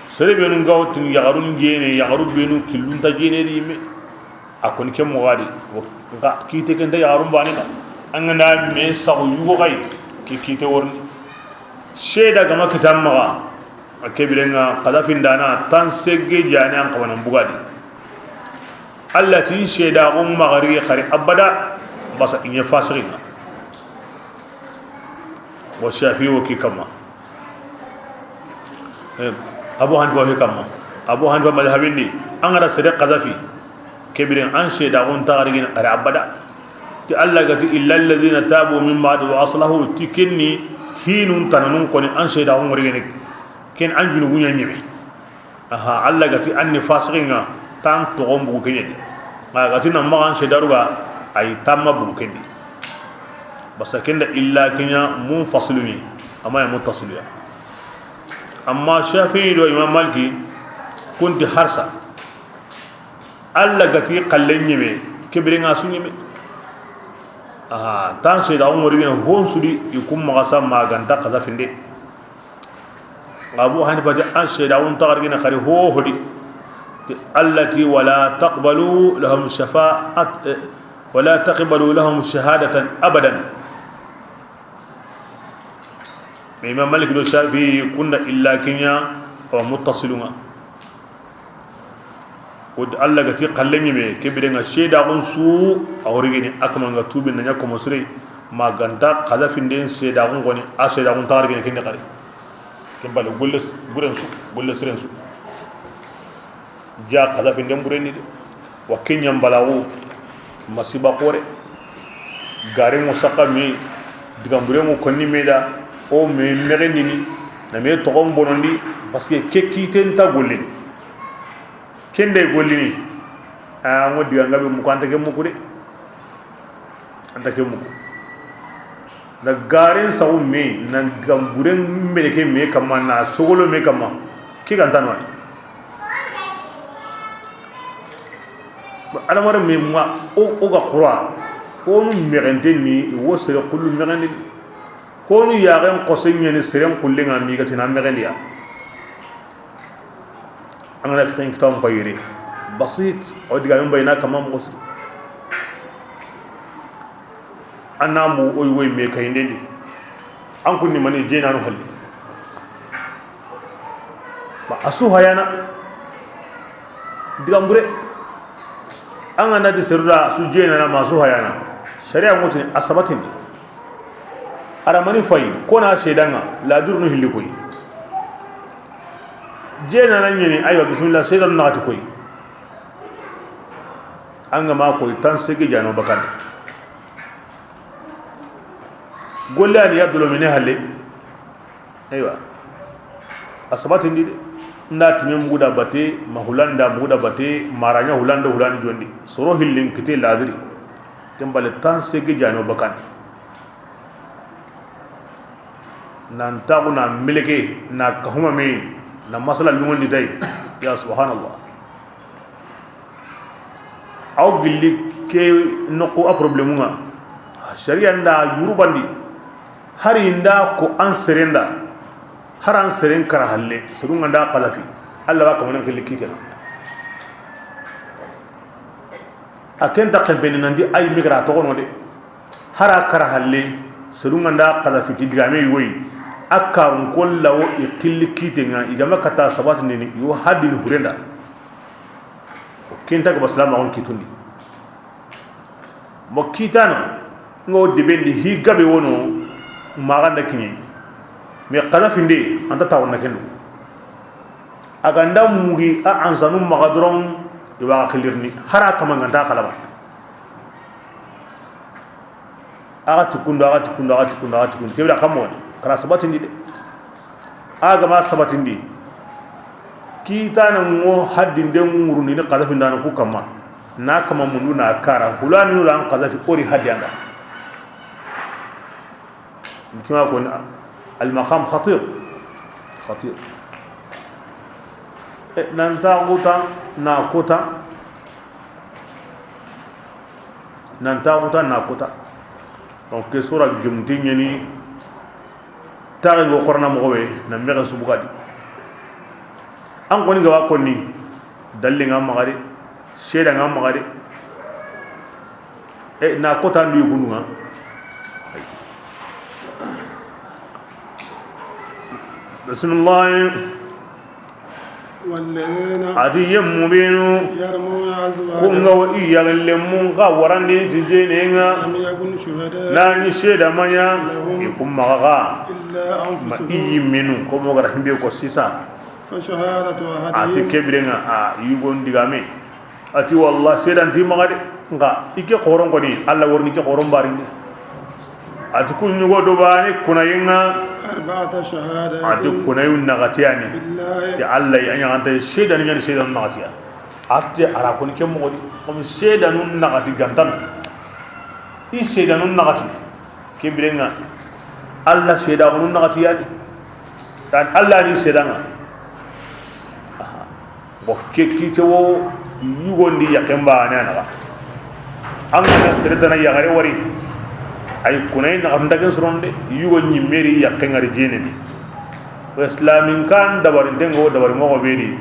Sere be nun ga wo tini yaxarun jeene, yaxaru be nu killun ta jeene di me. A koni ke moxo di, nka kiite ken ta yaxarun baane da. An ga na me saxu yugo xay, ke kiite worni. Seeda ga ma kita maxa, a ke biren ŋa xadafindaana tan segge jaani an xabanan bugadi. Allah ti seeda xo maxa ri xari abada, basa i ɲa fasiqin ŋa. Wa Shafi'i wo ki kamma. Eh, Abu Hanifa wo ki kamma. Abu Hanifa madhabin di, an ga ra sere xadafi, ke biren an seeda xo nta xari gini xari abada. Ti Allah ga ti, "Illa alladhina tabu min ba'di wa aslahu," ti ken ni hinun tananun koni an seeda xo ŋori gini. Ken an junubu ɲa ɲeme. Aha, Allah ga ti an ni fasiqin ŋa, tan toxon bugu ke ɲa di. A ga ti na maxa an seedaru ga, ay tamma bugu ken di. Basa ken da illa ke ɲa munfasilu ni, a ma ɲa muttasilu ya. Amma Shafi'i do Imam Maliki, kun ti harsa. Allah ga ti xalle ɲeme, ke biren ŋa su ɲeme. Aha, tan seeda xo ŋori gini hon su di, i kun maxa sa ma ganta xadafinde. Abu Hanifa ti an seeda xo nta xari gini xari ho ho di. Ti Allah ti, "Wala taqbalu lahum shafa'at, eh, wala taqbalu lahum shahadatan abadan." Mais Imam Malik do Shafi'i kun da illa ke ɲa, awa muttasilun ŋa. Wo ti Allah ga ti xalle ɲeme, ke biren ŋa seeda xo su, a wori gini a kaman ga tuubi na ɲa komo sire, ma ganta xadafinden seeda xo koni, a seeda xo nta xari gini ken di xari. Ken palle golle buren su, golle siren su. Ja xadafinden buren ni de. Wa ke ɲa mbalaxu, masiba xoore. Garen ŋo saxa me, digan buren ŋo konni me da, o me mexendini, na me toxon bonondi, parce que ke kiiten nta gollini. Ken da gollini, a ŋo diga nga be muku, an nta ke muku de. An nta ke muku. Na garen saxu me, na gamburen mbene ke me kamma, na sogolo me kamma, ke ga nta no ani. Adamaren me ma, o, o ga xura, o nu mexenten ni, wo sere xullu mexendi. Ko nu yaxen xose ɲeni seren xullen ŋa mi ga ti na mexendiya. An ga na fiqhin kitabun payire. Basit, o digamen bayina kama moxo siri. An na mu o yi woyi me kayinden di. An kun ni mani jeenanu xalli. Ma a su hayana. Digan bure. An ga na di seru da su jeenana ma a su hayana. Sharia ŋo tini a sabatindi. A ra mani fayi, ko na seedan ŋa, ladurunu hilli koyi. Jeenana ɲeni, aywa, bismillah, seedanu naxati koyi. An ga ma koyi, tan sege jaano bakandi. Golle ani ya dolo mine halle. Aywa. A sabatindi de. Nda time mugu da bate, ma hulanda mugu da bate, ma ra ɲa hulanda hulani jondi. Soro hillin kite ladiri. Ken bale tan sege jaano bakandi. Nan taxu na meleke, na kahuma me, na masala lungondi tay. Ya subhanallah. Aw gilli ke noqu a problème ŋa. Sharia nda yurubandi. Hari nda ko an serenda. Har an seren kara halle. Serun ŋa nda xalafi. Allah wa kamanan gilli kitena. A ken ta kempeni nanti ay migra toxono de. Hara kara halle, serun ŋa nda xalafi ti digame yoyi. A karun kolla wo i xilli kite ŋa, i ga ma kata sabatindini, i wo haddini hurenda. Ken ta ga ba silamaxun kitundi. Mo kitana, ŋa wo debendi hi gabe wono, maxanda kiɲe. Mais xalafinde, an ta tawonna kendo. A ga nda mugi a ansanu maxa doron, i wa xa xilirni, hara kama ŋa nta xalama. A ga ti kundu, a ga ti kundu, a ga ti kundu, a ga ti kundu. Ke bire xa moxo ni, xa na sabatindi de. A ga ma sabatindi, kiitana ŋo haddinde ŋurundini xazafi ndana ku kamma. Na kamma mundu na kara. Hulani nura an xazafi ori haddi anda. Kima ko ni, al maqam khatir. Khatir. E, nan ta guta, na kota. Nan ta guta, na kota. Donc, ke sura gimti ɲeni, taxi go xorna moxo be, na mexe subu ga di. An koni ga wa konni, dalli ŋa maxa de, seeda ŋa maxa de. E, na kota ndu yi kundu ŋa. Bismillah. والذين A ti yemmu benu, يرمون أزواجهم ku nga wa i yaxillenmun xa warandi ti jene ŋa, لم يكن شهداء na ɲi seeda ma ɲa, لهم i kun maxa xa, إلا ma i أنفسهم yimmenu, ko mo gara himbe ko sisa. فشهادة A ti أحدهم ke bire ŋa, a yugon digame. A ti, wallah, seedanti maxa de. Nxa i ke xoron koni, Alla worni ke xoron barini. A ti, ku ɲugo do bane kunayen ŋa. أربعة شهادات A ti, kunayu naxatiyani. بالله Ti Alla, a ɲaxanta seedani ɲani seedanu naxatiya. A ti, a ra koni ke moxo di. Comme seedanu naxati gantanu. I seedanu naxati. Ke bire ŋa, Alla seeda kunu naxatiyani. Yani Alla ni seeda ŋa. Bon, ke kite wo yugondi yakken baane a naxa. An ga na sere tana yaxare wari, ay kunay naxa ndagen soronde, yugo ɲimmeri yakken ŋari jeneni. Islamin kan dabarinten go dabari moxo be di,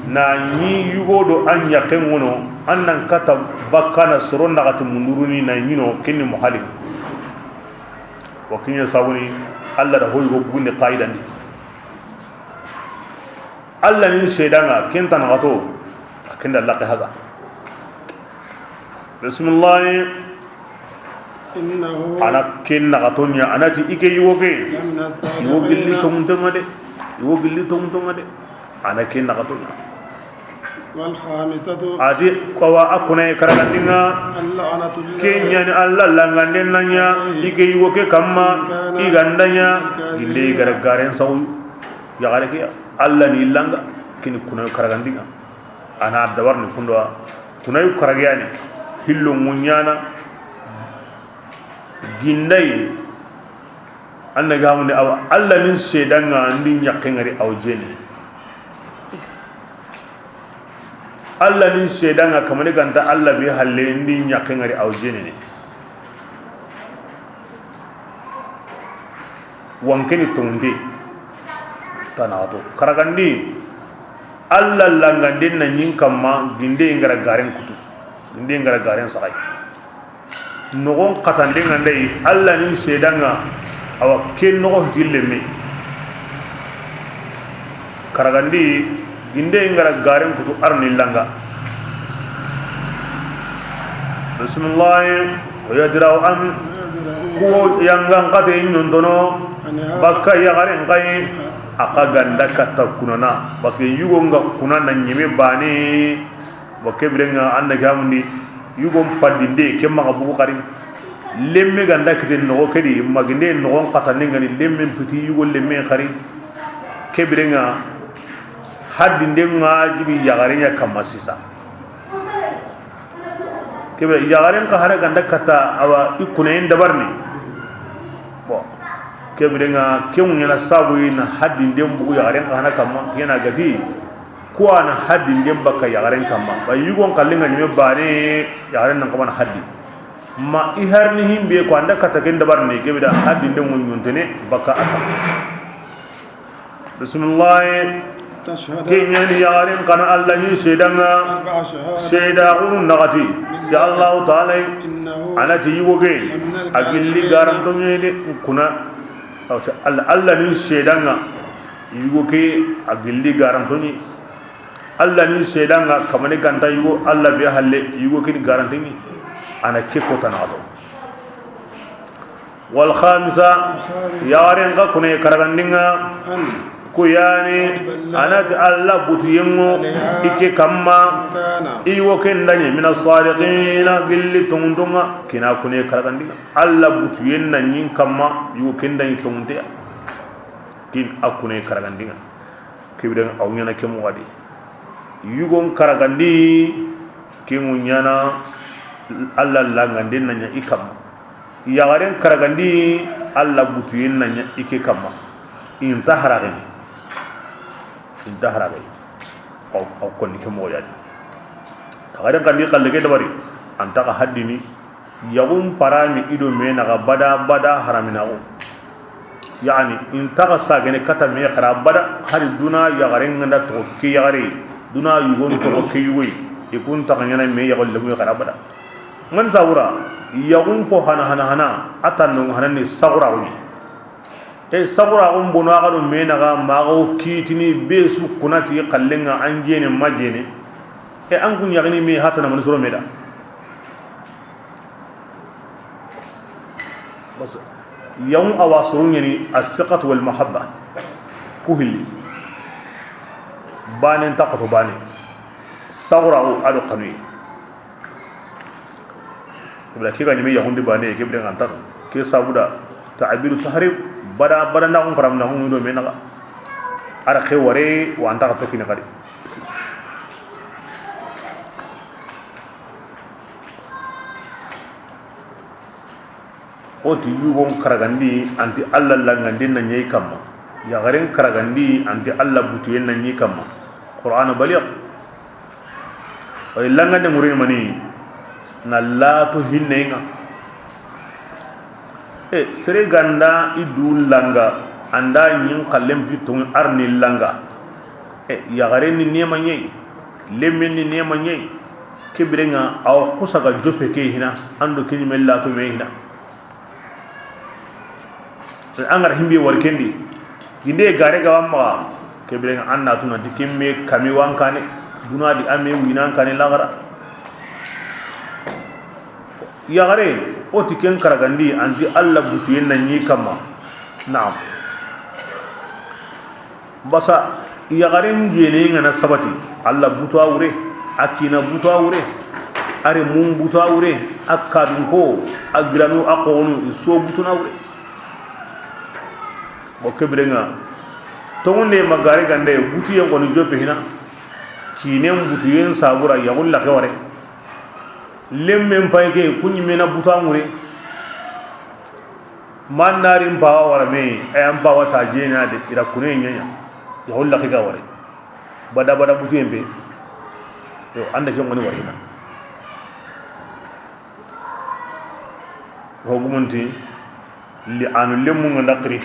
na ɲi yugo do an yakken ŋono, an nan kata bakkana soro naxati munduruni na ɲino kenni muhalim. Wa kiɲe sabuni, Alla da hoygo bugundi qaidandi. Alla ni seedanŋa, ken ta naxato, a ken da laqe haga. Bismillahi. إنه A na ken naxato ɲa, a na ti i ke yugo ke. لمن الصادقين Yugo gilli tonŋuntonŋa de. Yugo gilli tonŋuntonŋa de. A na ken naxato ɲa. والخامسة A di, kawa a kuna karagandinŋa. اللعنة الله Ken ɲa ni Alla langanden na ɲa, عليه i ke yugo ke kamma, إن كان i ganda ɲa, من الكاذبين ginde i gara garen sawu. Yaxare ke, Alla ni langa, kini kuna karagandinŋa. A na dabar ni kundowa, kunayu karageyani, hillo ŋuɲana, gindayi, an na gamundi awa, Alla ni seedanŋa, ndi ɲakke ŋari aw jenene. Alla ni seedanŋa, kamani ganta Alla be halle, ndi ɲakke ŋari aw jenene. Wankeni tonŋunde ta naxato. Karagandi, Alla langanden na ɲin kamma, ginde ngara garen kutu. Ginde ngara garen saxay. Noxon xatanden ŋa ndayi, Alla ni seedanŋa, awa ken noxo hiti lemme. Karagandi, ginde ngara garen kutu arni langa. Bismillahi. ويدرأ عن Ku yangan xate ɲontono bakka yaxaren xayi, a xa ganda katta kunana, parce que yugo nga kuna na ɲeme bane. Wa ke birenga an na gamundi yugo padinde ke maxa bugu xari. Lemme ganda kite noxo kedi maginde noxon xatande ngani lemme piti yugo lemme xari. Ke birenga haddinde wajibi yaxaren ɲa kamma sisa. Kebe yaxaren xa hara ganda kata awa i kunayen dabarni. Bon, kebe nga kemu ɲana sabu na haddinden bugu yaxaren xa hana kamma, yana gati kuwa na haddinden bakka yaxaren kamma. Ba yugon kallinga ɲime bane yaxaren nan kamana haddi. Ma i harni himbe ko anda kata ken dabarni kebe da haddinden ŋo ɲontene bakka ata. Bismillahi. تشهد Ke ɲani yaxaren xana Alla ni seedanŋa, أربع شهادات seeda xunu naxati, ti Allahu Taala, إنه a na ti yugo ke, لمن a gilli الكاذبين garantoɲe de kuna. Aw ti Alla, Alla ni seedanŋa, yugo ke a gilli garantoɲe. Alla ni seedanŋa, kamane ganta yugo, Alla be halle, yugo ke ni garantoɲe, a na ke kota naxato. Wal khamisa, yaxaren xa kune karagandinŋa, أن Ku yani, a na ti Alla butuyen ŋo i ke kamma, i wo ken da ɲi mina sadiqina, gilli tonŋunton ŋa, kina kune karagandin ŋa. Alla butuyen na ɲi kamma, i wo ken da ɲi tonŋunte ya. Kin a kune karagandin ŋa. Ke biren ŋa a wo ɲaana ke moxo di. Yugon karagandi, ke ŋo ɲaana Alla langanden na ɲa i kamma. Yaxaren karagandi, Alla butuyen na ɲa i ke kamma. I nta haraxini. I nta haraxini. Aw, aw konni ke moxo ya di. Yaxaren kandi xalle ke dabari, an ta xa haddini. Yaxun parami i do me naxa bada bada haraminaxu. Yani, i nta xa sagene kata me xara bada, hari duna yaxaren ŋa nda toxo ke yaxare, duna yugon toxo ke yugoy, i kun ta xa ɲaana me yaxu lemuye xara bada. Ŋa ni sabura, yaxun po hana hana hana, a ta no hana ni saxuraxu ɲi. E, saxuraxun bono a xa do me naxa, ma xa wo kitini be su kunati xallen ŋa, an jene ma jene. E, an kun yaxini me hasana mani soro me da. Bas, yaxun a wa soro ɲaani, as-siqatu wal mahabba. Ku hilli. Bane nta xoto bane. Saxuraxu a do xanuye. Ibra ke ga ɲi me yaxundi bane, ke biren ŋa an ta no. Ke sabuda, ta'biru tahrib, bada, bada naxun param naxun do me naxa. A ra ke ware, wa an ta xa tokkini xadi. O ti yugon karagandi, an ti Alla langanden na ɲa i kamma. Yaxaren karagandi, an ti Alla butuyen na ɲa i kamma. Qur'ana baliya. Ay, langande ŋurini mani na lato hinne ŋa. E, sere ga nda i du langa, an da ɲi xallen fi tonŋi a ri ni langa. E, yaxaren ni nema ɲa yi, lemmen ni nema ɲa yi. Ke biren ŋa a wo xusa ga joppe ke hina, an do ke ɲi me lato me hina. An ga ra himbe wari kendi, ginde gare ga wa maxa, ke biren ŋa an na tu nanti ke me kami wa an kane, duna di a me wina an kane laxara. Yaxare, o ti ken karagandi, an ti Alla butuyen na ɲi kamma. Naam. Basa, yaxaren gene ŋa na sabati, Alla butu a wure, a kina butu a wure, a renmun butu a wure, a kadunko, a giranu, a xoxonu, i so butuna wure. O ke biren ŋa, tonŋunde ma gare gande, butuyen xoni joppe hina, kinen butuyen sabura, yaxun laxe ware. Lemmen pay ke, ku ɲi me na butu a ŋure. Man nari n pawa wara me, ay an pawa ta jena de, i ra kune ɲaɲa. Ya holla ke ga wari. Bada bada butu yembe. Yo, an da ke ŋoni wari hina. Ho gumunti, li anu lemu ŋa nda xiri.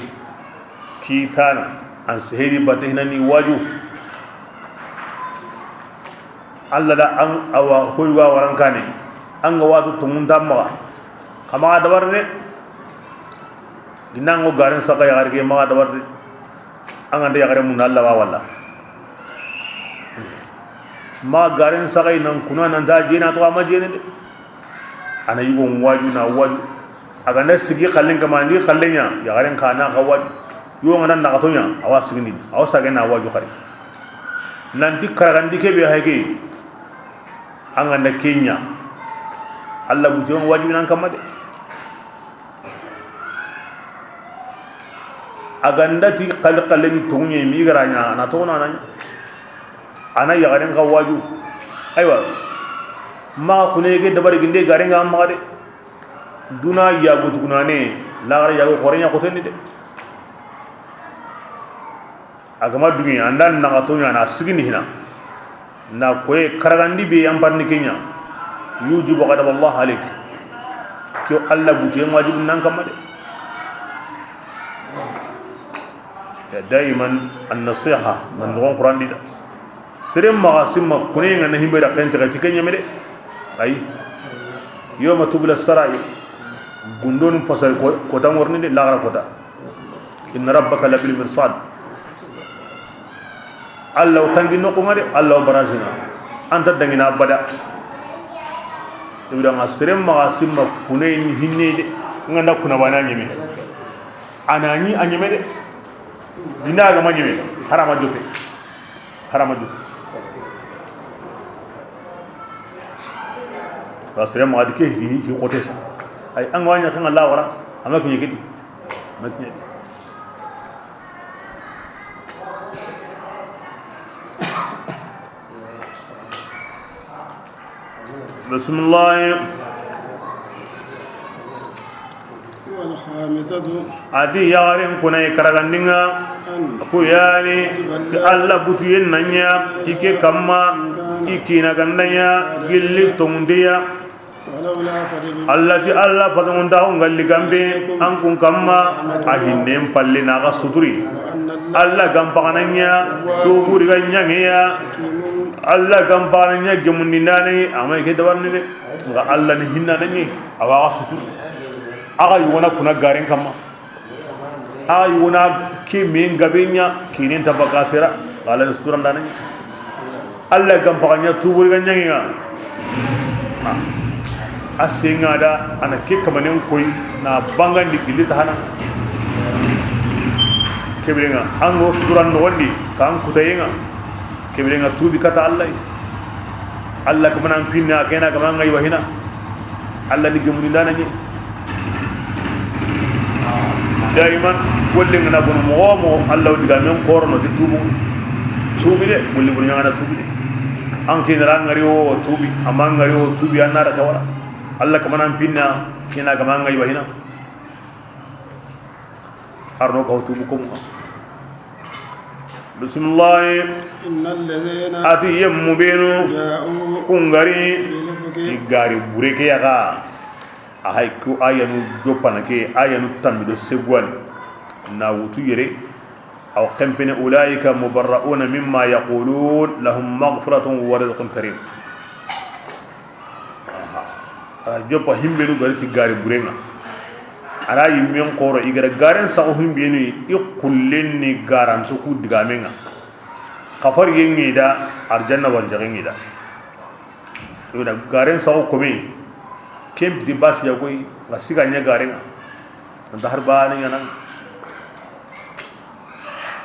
Kitana, an seheri bate hina ni waju. Alla da an awa hoyuga warankane. An ga watu tonŋunta maxa. Xa maxa dabar de. Ginango garen saga yaxare ke maxa dabar de. An ga nda yaxare mun Alla wa walla. Maxa garen saga nan kuna nan ta jena to ama jene de. A na yugo waju na waju. A ga na sigi xallen kama ndi xallen ɲa, yaxaren xa na xa waju. Yo ŋa na naxato ɲa, a wa sigindi, a wa sage na waju xari. Nanti karagandi ke be hay ke, an ga nda ke ɲa, Alla buti on wajibi nan kama de. A ga nda ti xali xallen ni tonŋu ɲa, mi ga ra ɲa, a na toxo na ɲa. A na yaxaren xa waju. Aywa. Maxa kune ke dabari ginde garen ŋa maxa de. Duna yago tugunane, laxara yago xoreɲa xotendi de. A ga ma duŋe, an da naxato ɲa na sigindi hina. Na koye karagandi be an parni ke ɲa. Yujibu ghadab Allah alik. Ke Alla buti en wajibi nan kama de. Ya daiman an-nasiha, nan dogon Qur'an di da. Sere maxa simma kune ŋa na himbe da xente xeti ke ɲeme de. Ay. Yawma tubla sarair. Gundonu fasal ko, kota ŋorni de, laxara kota. Inna rabbaka labil mirsad. Alla o tangi noxo ŋa de, Alla o barasina. Anta dangina abada. Ibra ŋa sere maxa simma kune ni hinne de. Ŋa nda kuna bana ɲeme. A na ɲi a ɲeme de. Dina ga ma ɲeme. Harama jope. Harama jope. Ba sere ma di ke hi hi kote sa. Ay an wanya kan Allah wara. Ama kinye kidi. Ma kinye. Bisimilahi. والخامسة. A di yaxarin kuna i karagandinga. أن Ku yani. Ti Allah butuyen nanya i ke kamma. I kina gandanya gilli tongundiya. ولولا فضل Allah ti Allah fadunta ngalli gambe an kun kamma a hinnen palle na ga suturi. وأن الله Allah gampagananya tuburi ganyangiya. Allah gampagananya gemundi nani amay ke dabarni de. Nga Allah ni hinna nanyi awa ga suturi. Aga yugona kuna garen kamma. Axa yugona ke men gabe ɲa kinen ta baka sera. Ala ni suturandana ɲa. Allah gampaxa ɲa tuburi ga ɲaŋiŋa. A senga da a na ke kamanen koy na bangandi gilli ta hana. Kebirenga an go suturan noxondi kan kutayenga. Kebirenga tubi kata Allah. Allah kamanan pinna kena kama ŋa i wa hina. Allah ni gemuni ndana ɲi. Daiman golle ngana bono moxo moxo Allah diga men xorono ti tubu. Tubi de, golle bono ɲaŋana tubi de. An kinara ngari wo tubi, amma ngari wo tubi annara tawara. Allah kamanan pinna kena kama ŋa i wa hina. Arno kaw tubu komu. Bisimilahi. إن الذين A ti yemmu benu جاءوا kungari بالإفك ti gari bureke yaga. A hay ku ayanu jopana ke ayanu tambido seguwani. Na wutu yere. Aw kempene أولئك مبرؤون مما يقولون لهم مغفرة ورزق كريم. Aha. A joppa himbenu gari ti gari burenga. Ara yimmen xoro i gara garen saxo himbenu i xullen ni garanto ku digamenga. Kafar yengi da arjanna wal jagengi da. Ina garen saxo kome. Kemp di bas ya koy nga siga nya garenga. Nda har ba ni yana.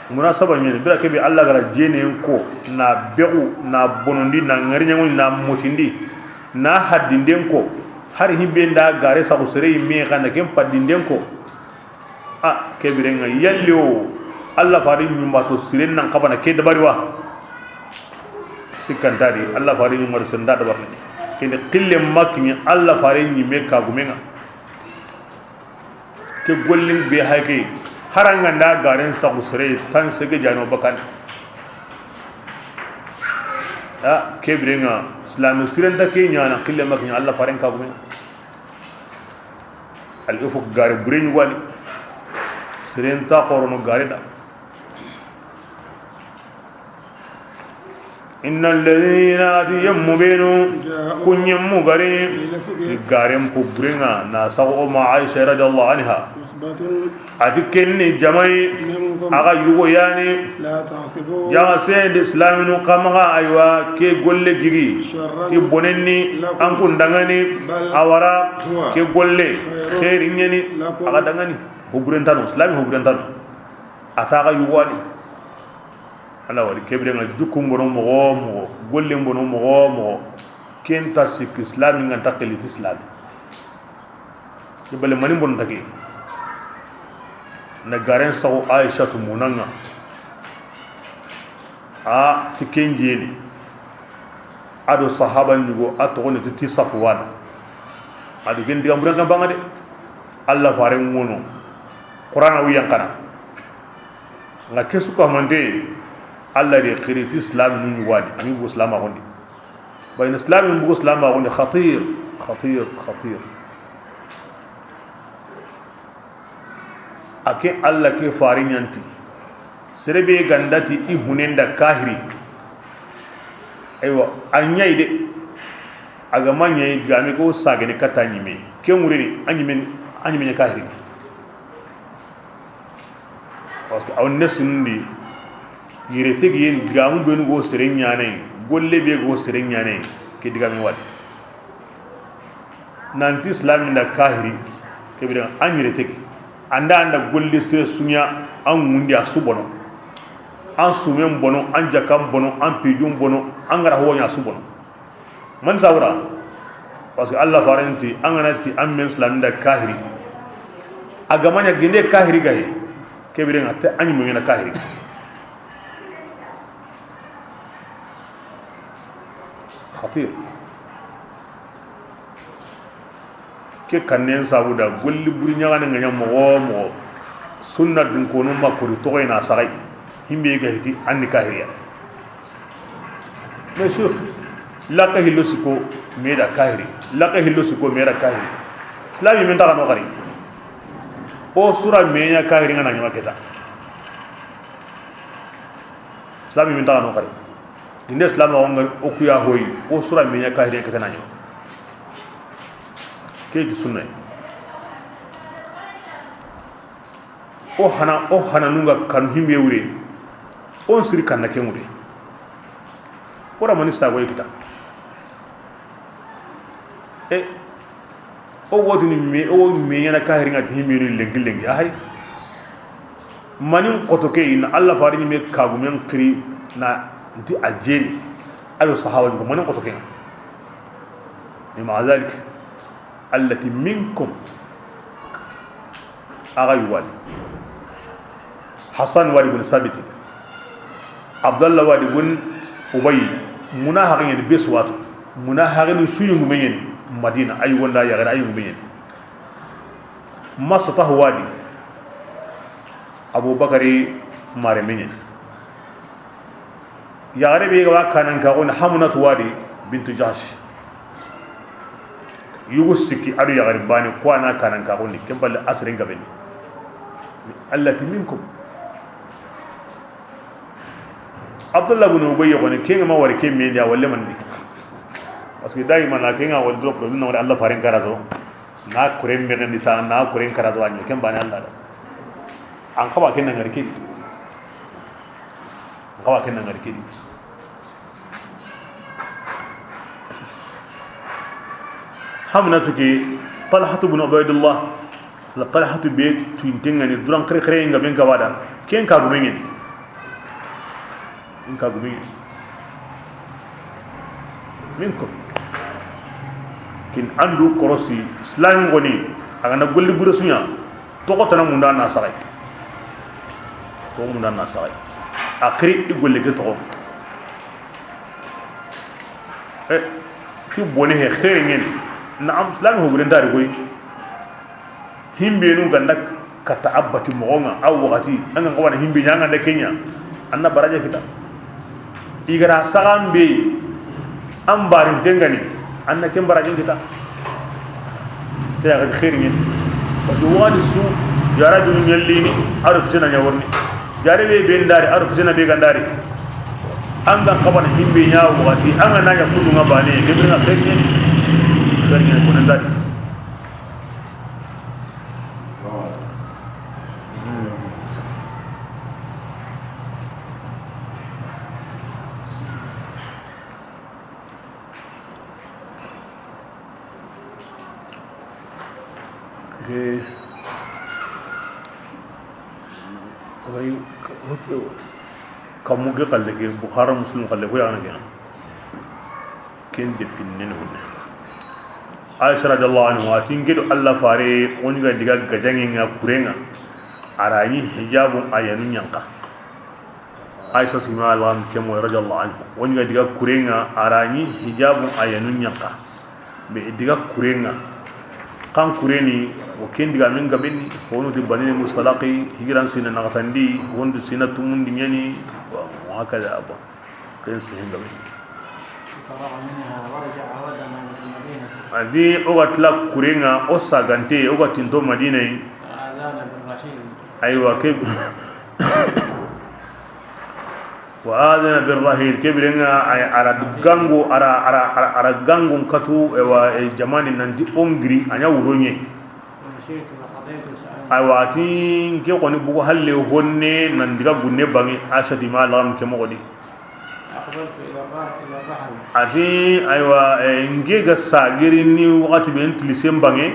Munasaba ɲeni bira kebe Allah gara jenen ko na bexu na bonondi na ŋariɲaŋuni na motindi na haddinden ko. Hari himbe nda gare saxu sere yimme xana ken paddinden ko. A kebirenga yalli o Allah fari ɲumba to siren nan xabana ke dabari wa. Sikkanta di Allah fari ɲumba to siren da dabarni. Kende xille makkiɲi Allah fari ɲimme kagumenga. Ke gollin be hayke haranga nda garen saxu sere tan sege jano bakane. A kebirenga islami sirenta ke ɲana kille mak ɲa Allah faren kagume. Al ifuk gare bure ɲugani. Sirenta xorono gare da. إن الذين A ti yemmu benu جاءوا ku ɲemmu gari بالإفك ti garen po burenga na saxo o ma Aisha radiyallahu anha. عصبة A ti kenni jamai منكم a ga yugo yani. لا تحسبوه Jaga sende islaminu kamaga aywa ke golle gigi شرا ti bonenni لكم an kun dangani بل awara هو ke golle خير xeeri ɲeni لكم a ga dangani. Ho burentano islami ho burentano. A ta ga yugo ani. Ala wari kebirenga jukku mbono moxo moxo golle mbono moxo moxo. Ken ta sikki islami nga nta xili ti islami. Ke bale mani mbono ta ke. Na garen saxu Aishatu munanga. A ti ken jeni. Ado sahaba ɲugo a toxoni ti ti Safwana. Ado ken diga mburen kan banga de. Allah faren ŋono. Qur'ana wi yankana. Nga ke su kamande Allah de xiri ti islam nu ɲugani ami bu islam a gondi. Bayna islam bu islam a gondi khatir khatir khatir. A ke Allah ke fari ɲanti. Sere be gandati i hunenda kahiri. Aywa a ɲayi de. A ga ma ɲayi game ko sagene kata ɲime ke ŋureni a ɲime a ɲime ɲa kahiri. Parce que aw ne sundi yere tegi yen digamu benu go sere ɲane golle be go sere ɲane ke digami wadi. Nanti islami nda kahiri. Kebira an yere tegi anda anda golle sere sunya an ŋundi a subono. An sumen bono, an jakan bono, an pijun bono, an gara ho ɲa su bono. Man sawura? Parce que Allah farenti, an gana ti an men silamin da kahiri, a ga ma ɲa ginde kahiri ga he, ke biren ŋa te an ɲi mo ɲaana kahiri. Khatir. Ke kannen sabu da golli buri ɲaxanen ga ɲa moxo wo moxo, sunna dunkonu ma kori toxoy na saxay, himbe ga hiti an ni kahiriya. Mais sûr, laqa hillo siko me da kahiri, laqa hillo siko me da kahiri. Islami men taxa no xari. O sura me ɲa kahiri nga na ɲama keta. Islami men taxa no xari. Inde Islam o ngar o kuya hoyi, o sura me ɲa kahiri ke kana ɲa. Ke di sunna. O hana, o hana nunga kanu himbe wure. On siri kanna ke wure. Kora mani sago kita. E, o wotini me, o me ɲaana kahiri nga ti himbe ni lenki lenki. Ahay. Manin xoto ke ina Allah fari ni me kagumen kiri na nti a jeni. Ayo sahaba ni ko manin xoto ke. Ni ma zalik. Allati minkum. Aga yuwali. Hassan wadi bun Sabiti. Abdallah wadi bun Ubay. Muna hagen be suwatu. Muna hagen su yungu menyeni. Madina, ay wonda ya gara ay yungu menyeni. Masatah wadi. Abubakari mare menyeni. Yaxare be ga wa kanan ka xoni Hamunatu wadi bintu Jahsh. Yugu sikki adu yaxari bani ko ana kanan ka xoni kembal asrin gabeni. Allati minkum. Abdullah bin Ubay xoni kenga ma wari ke men dia walle man ni. Parce que dayima na kenga wal drop no wala Allah faren karato. Na kuren be ndi ta na kuren karato anyo kembani Allah da. An xawa ken ngari kidi. Xawa ken ngari kidi. Hamnatu ke, Talhatu bin Ubaidullah, la Talhatu be tuintengani duran xere xere nga ben kawada, ken ka gumengeni. Ken ka gumengeni. Minkum. Kin andu korosi, Islam ngoni, agana golli bure sunya, Toxo tana munda na saxay. Toxo munda na saxay. A xiri i golle ke toxo. E, ti bone he xeere ŋeni. Na am silami ho guren dari koy. Himbe nu ganda kata abati moxo ŋa a waxati. An ga xawana himbe ɲa ŋa da kenya. Anna baraje kita. I gara saxan be an barin tengani, an na ken barajen kita. Ke ya ga xeeri ɲen. Parce que wani su jara dunu ɲallini, a ro fisena ɲa worni. Jare be be ndari, a ro fisena be gandari. An ga xabana himbe ɲa waxati, an ga na ɲa kudu ŋa bane, ke be na xeeri ɲen. Xeeri ɲen ko ndari. Ke, oy, kammu ke xalle ke, Bukhara Muslim xalle ko ya na ke. Ken de pinne ne wonne. Aisha radiyallahu anha, a ti n ke do Allah fare, o ni ga diga gajange ŋa kuren ŋa, a ra ɲi hijabun ayanu ɲanka. Aisha ti ma alwan ke mo radiyallahu anha, o ni ga diga kuren ŋa, a ra ɲi hijabun ayanu ɲanka. Be diga kuren ŋa, kan kureni, o ken diga min gabeni, honu di Banil Mustalaqi, hijran sina naxatandi, wondu sina tumundi ɲani, wa hakaza. Ken sihin gabe. A di o ga tila kuren ŋa, o sagante, o ga tinto Madina yi. Aywa, ke, wa adana birrahil, ke biren ŋa, ay, a ra gango, a ra, a ra, a ra, a ra gango katu, ewa, e, jamani nanti ongiri, a ɲa wuroɲe. Aywa, a ti n ke xoni bugu halle honne nan diga gunne bange, Aisha di ma laxam ke moxo di. A ti, aywa, e, n ke ga sagirini waxati be n tilisen bange,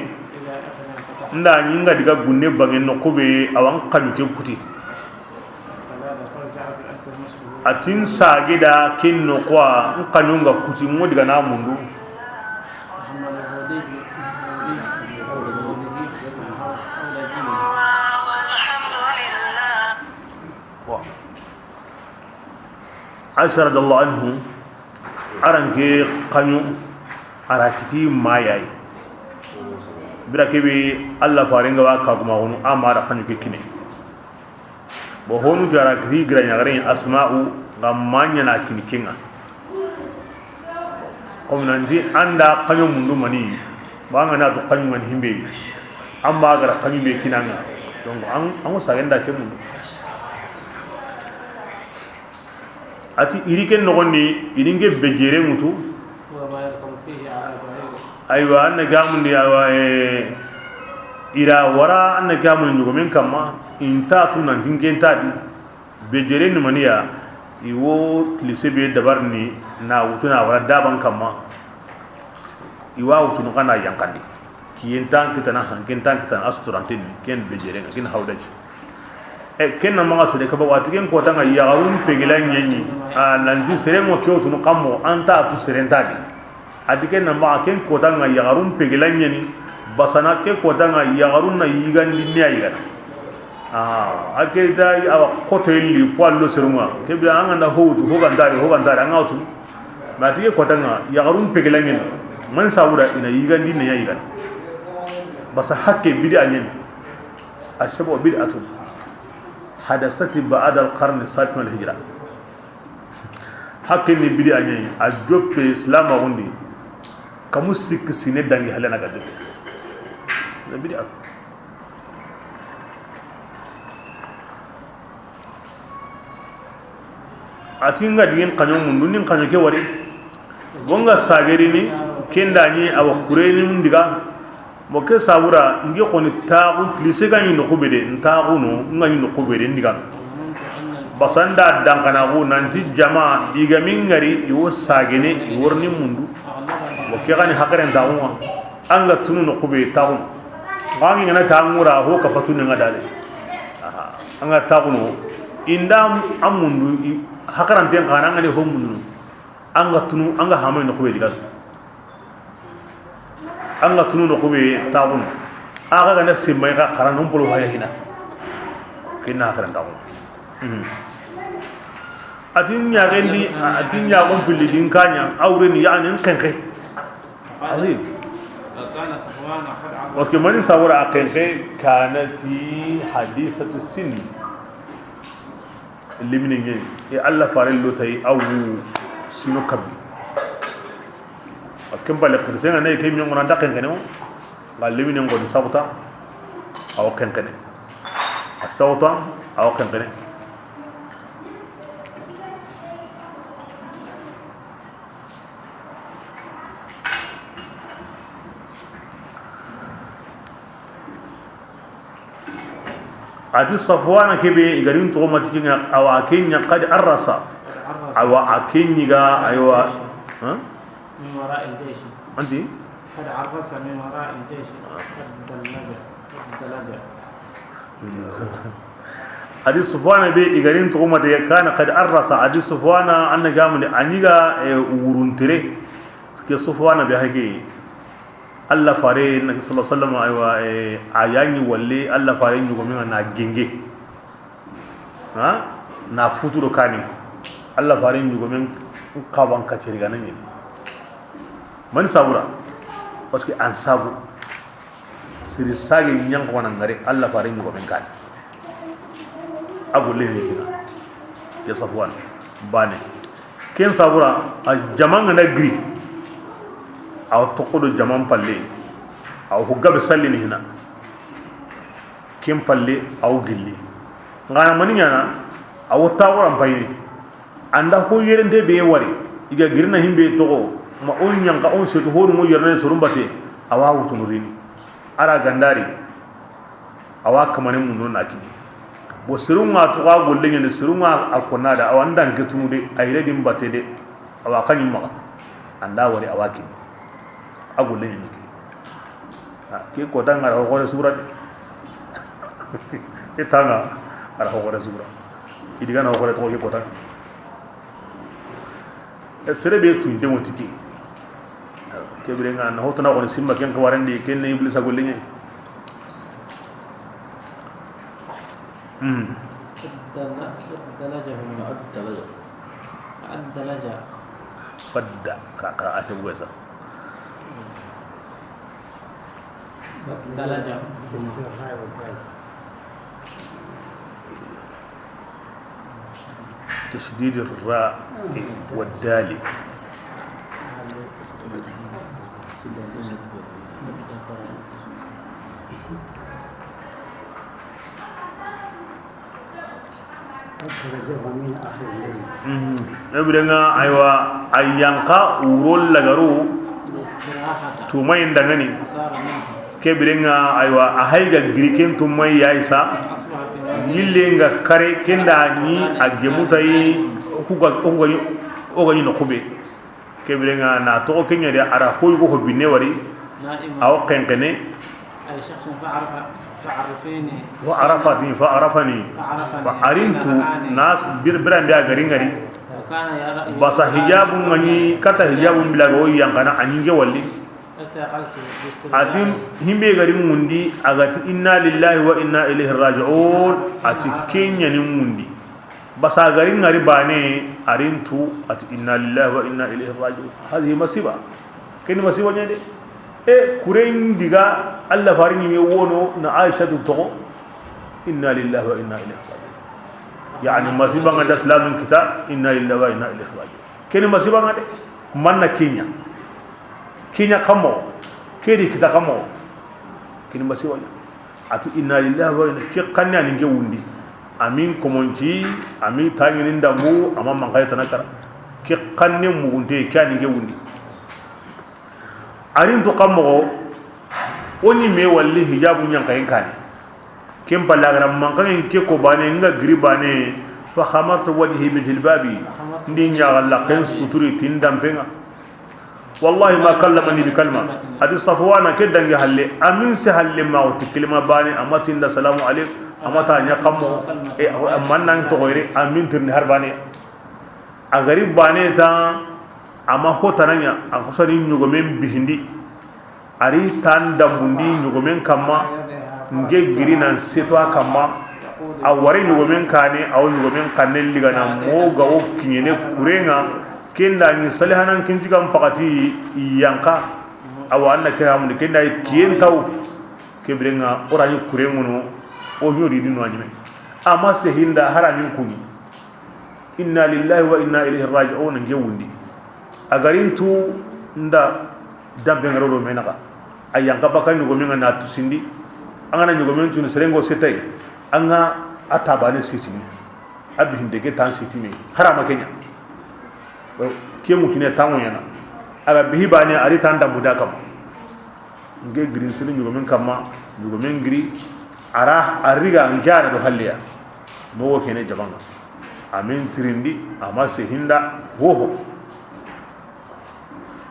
n da ɲi n ga diga gunne bange noqu be, awa n xaɲu ke kuti. A ti n saage da ken noxo wa, n xaɲo ŋa kuti, n ŋo diga na mundu. Aisha radiyallahu anhu, a ra n ke xaɲo, a ra kiti ma yayi. Bira kebe, Allah faren ga wa kagumaxunu, a ma ra xaɲo ke kine. Bon, honu ti a ra kiti gira ɲaxare Asma'u, ga ma ɲa na kini ke ŋa. Comme nanti an da xaɲo mundu mani, ba ŋa na to xaɲo ŋa ni himbe, an ba ga ra xaɲo be kina ŋa. Donc an, an ŋo saage n da ke mundu. A ti i ri ken noxon di, i ri n ke bejere ŋutu. Aywa, an na gamundi, aywa, eh, i ra wara, an na gamundi ɲogomen kamma, i nta tu nanti n ke nta di. Bejere ni maniya, i wo tilise be dabarini na wutu na wara daban kamma. I wa wutunu xa na yanqandi. Kiyen ta n kitana, hanken ta n kitana, a suturanten ni, ken bejere ŋa, ken hawdaji. E, ken na maxa sere kaba, wa ti ken kota ŋa yaxarun pegila ɲaɲi, a nanti sere ŋo ke wutunu xa mo, an ta tu sere nta di. A ti ken na maxa ken kota ŋa yaxarun pegila ɲaɲi, basana ke kota ŋa yaxarun na yigandi ne a yigana. Ah, a ke da a wa xoto illi poids lo seru ŋa, ke bi an ga nda ho wutu, ho ga nda ri, ho ga nda ri, an ga wutu. Mais a ti ke kota ŋa, yaxarun pegila ɲaɲi, man sabu da i na yigandi ne ya yigana. Basa hakke bid'a ɲaɲi. As-sab'u bid'atun hadasat ba'da al-qarni as-sadis min al-hijra. Hakke ni bid'a ɲaɲi, a joppe silamaxun di, kamu sikki sine dangi halana ga joppe. Na bid'a. A ti n ga digin xaɲo mundu, ni n xaɲo ke wari. Bon ga sagerini, ken da ni a wa kureni n diga. Mo ke sabura, n gi xoni taxu, tilise ga ɲi noxu be de, n taxu no, n ga ɲi noxu be de, n diga no. Basa n da dankanaxu, nanti jama, i ga mi n gari, i wo sagene, i worini mundu. Mo ke ga ni haqilen taxu ŋa, an ga tunu noxu be taxu no. N ga ŋi ŋana ta ŋura, ho ka fatu ne ŋa dale. Aha. An ga taxuno, i nda an mundu, i, haqaranten xa na, an ga ni ho mundu. An ga tunu, an ga hamay noxu be diga. An ga tunu noxu be taxuno. A ga ga na simmay xa xara non polo haya hina. Kinna haqaran taxuno. Mhm. A ti ɲaxen di, a ti ɲaxon pilli din kaɲa, awren yani n xenxe. Azim. Parce que mani sawura a xenxe kanati hadisatu sinni. Limine ɲeni. E Allah fare lo tayi awu sino kabi. A ken bale xirisen ŋa ne ke mi ŋona nda xenxene o. Nga limine ŋoni sabuta. Awa xenxene. A sabuta. Awa xenxene. A ti Safwana kebe, i ga ri n toxo ma ti ke ŋa, awa, a ke ɲa, qad arrasa. Awa, a ke ɲi ga, aywa. Min wara il jaysh. Anti? Qad arrasa min wara il jaysh. Qad dallaja. Qad dallaja. A di Sufwana be, i ga ri n toxo ma ti, kana qad arrasa. A di Sufwana, an na gamundi, a ɲi ga, e, wuruntere. Ke Sufwana be hake. Allah fare, Nabi sallallahu alaihi wasallam, aywa, e, a ya ɲi walle, Allah fare ɲugomen ŋa na genge. Ha? Na futuro kani. Allah fare ɲugomen xaban kaceri ga na ɲini. Mani sabura? Parce que an sabu. Siri sage ɲanxo wana ŋari, Allah fare ɲugomen kani. A golle ni kina. Ke Safwan. Bane. Ken sabura, a jaman ŋa na giri. Aw toxo do jaman palle. Aw ho gabe sallini hina. Ken palle, aw gilli. Ŋana mani ɲana, aw taxuran payini. An da ho yerente be wari, i ga girina himbe toxo, ma o ɲanka, o setu, horu mo yerene sorumbate, awa wutunu rini. Ara gandari, awa kamane mundo na kini. Bo serun ŋa toxo a golle ɲene, serun ŋa a konna da, awa n da n ke tunu de, a yire di n bate de, awa kaɲi maxa. An da wari awa kini. A golle ɲene ke. Ah, ke kota ŋa ra ho xore sura de. Ke ta ŋa ra ho xore sura. I di ga na ho xore toxo ke kota. Sere be tunte ŋo tiki. Ke bire ŋa na hotana ko ni simma ken xawarendi, ken ne Iblisa golle ɲe. Hmm. Addala-, addalajahuma. Addalaja. Addalaja. Fadda. Ka, ka, a ke buga sa. Addalaja. تشديد الراء والدال. Mhm. E bire ŋa, aywa, a yanqa wuro lagaru tumayin dangani. Ke bire ŋa, aywa, a hayga giri ken tumayi ya isa. Yille ŋa kare kenda ni a gemutayi. Ku ga, o ga ni, o ga ni no kube. Ke bire ŋa na toxo ke ɲa de, a ra hoy go ho binne wari. Aw xenxene. Wa arafani, fa arafani. Fa arintu nas bir-, biran be a gari ŋari. Basa hijabun ŋa ni, kata hijabun bila go yanqana a ɲi ŋe walli. A di himbe gari ŋundi, a ga ti, "Inna lillahi wa inna ilaihi raji'un." A ti, "Ken ɲa ni ŋundi." Basa gari ŋari bane, arintu, a ti, "Inna lillahi wa inna ilaihi raji'un." Hadi masiba. Ken masiba ɲa de. E, kuren diga, Allah fari ni me wono, na Aisha du toxo. "Inna lillahi wa inna ilaihi raji'un." Yani, masiba ŋa da silamin kita, "Inna lillahi wa inna ilaihi raji'un." Ken masiba ŋa de. Manna ke ɲa. Ke ɲa kamo. Ke di kita kamo. Ken masiba ɲa. A ti, "Inna lillahi wa inna," ke xanne a ni ŋe wundi. A min komonci, a mi taŋini ndambu, a ma manxaye tana kara. Ke xanne mugunte, ke a ni ŋe wundi. Arintu xa moxo, o ɲi me walli hijabu ɲankayen kane. Ken palla a ga ra manxayen ke ko bane, ŋa giri bane, fa khamartu wajhi bi jilbabi, ndi ɲaxa laxen suturi ti ndampen ŋa. Wallahi ma kallamani bi kalma. A di Safwana ke dangi halle, a min se halle ma o ti kilima bane, a ma ti nda salamu alaikum, a ma ta ɲa kamo, e, a ma nan toxo yere, a min tirni har bane. A gari bane ta, a ma hotana ɲa, a xosani ɲogomen bihindi. A ri tan dambundi ɲogomen kamma, ŋe giri nan seto a kamma, a ware ɲogomen kane, a wo ɲogomen kanne ligana mo ga wo kiɲene kuren ŋa, kenda ni salihanan kintigan pakati yanqa, a wa anna ke hamundi kenda yi kiyen taw, ke bire ŋa o ra ni kuren ŋono, o ɲodi di no a ɲime. A ma sehinda harami kuni. Inna lillahi wa inna ilaihi raji'un, ŋe wundi. A garintu nda dambe ŋaro do menaxa. A yanqa baka ɲogomen ŋa na tusindi. An ga na ɲogomen tunu serengo setay. An ga a tabane sitini. A bihinde ke tan sitini. Harama ke ɲa. Ke mu kine tango ɲana. A ga bihi bane a ri tan dambu da kam. Ŋe girin sini ɲogomen kamma, ɲogomen giri, a ra, a riga ŋe a ra do halleya. Mogo kene jaban ŋa. A min tirindi, a ma sehinda, woho.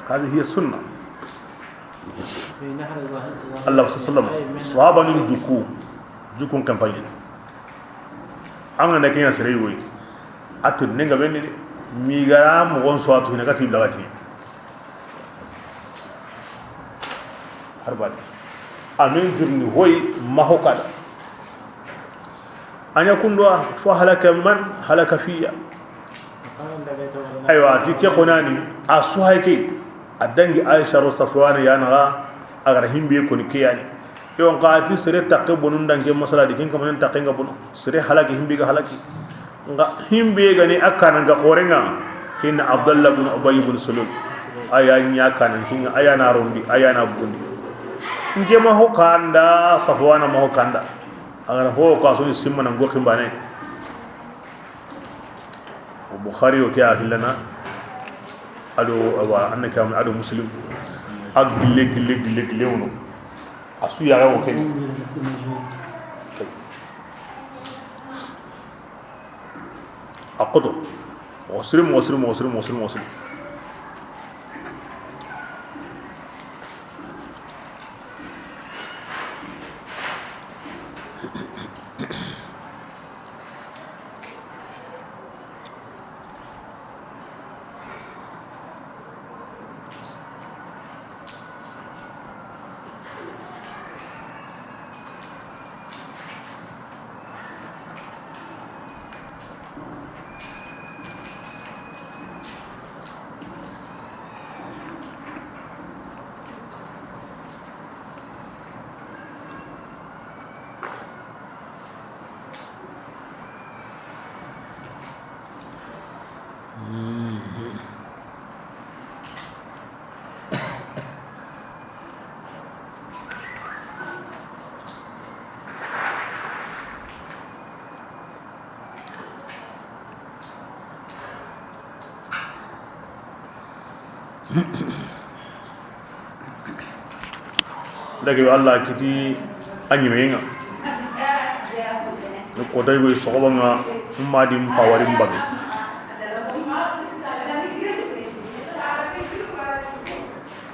Hadi hiya sunna. Allah sallallahu alaihi wasallam, sahaba ni juku, jukun kampanye. An ga na ke ɲa sere woyi. A tirni ŋa benni de. Mi gara mogon so a tu hina kati blaga kini. Harbani. A min tirni hoy ma ho kada. A ɲa kundo a fo halaka man halaka fiya. Aywa, a ti ke xonani, a su hay ke, a dangi Aisha ro Safwana ya naxa, a ga ra himbe koni ke yani. Yo, nxa a ti sere taxe bonu nda ŋe masala di, ken kamanen taxe ŋa bono. Sere halaki, himbe ga halaki. Nxa himbe ga ni a kanan ga xoren ŋa, ken Abdallah bin Ubay bin Salul. A ya ɲa kanan ken ŋa, a ya na rondi, a ya na bugundi. Ŋe ma ho kanda, Safwana ma ho kanda. A ga ra ho ka soni simma na ŋo ximbane. O Bukhari o ke a hillana. Ado, awa, anna kam, ado Muslim. A gille, gille, gille, gille wono. A su yaga wo ken. A xoto. Muslim, Muslim, Muslim, Muslim, Muslim. Dagi Allah kiti a ɲimeyen ŋa. Ni kota yugo soxoba ŋa, ma di n pawarin bange.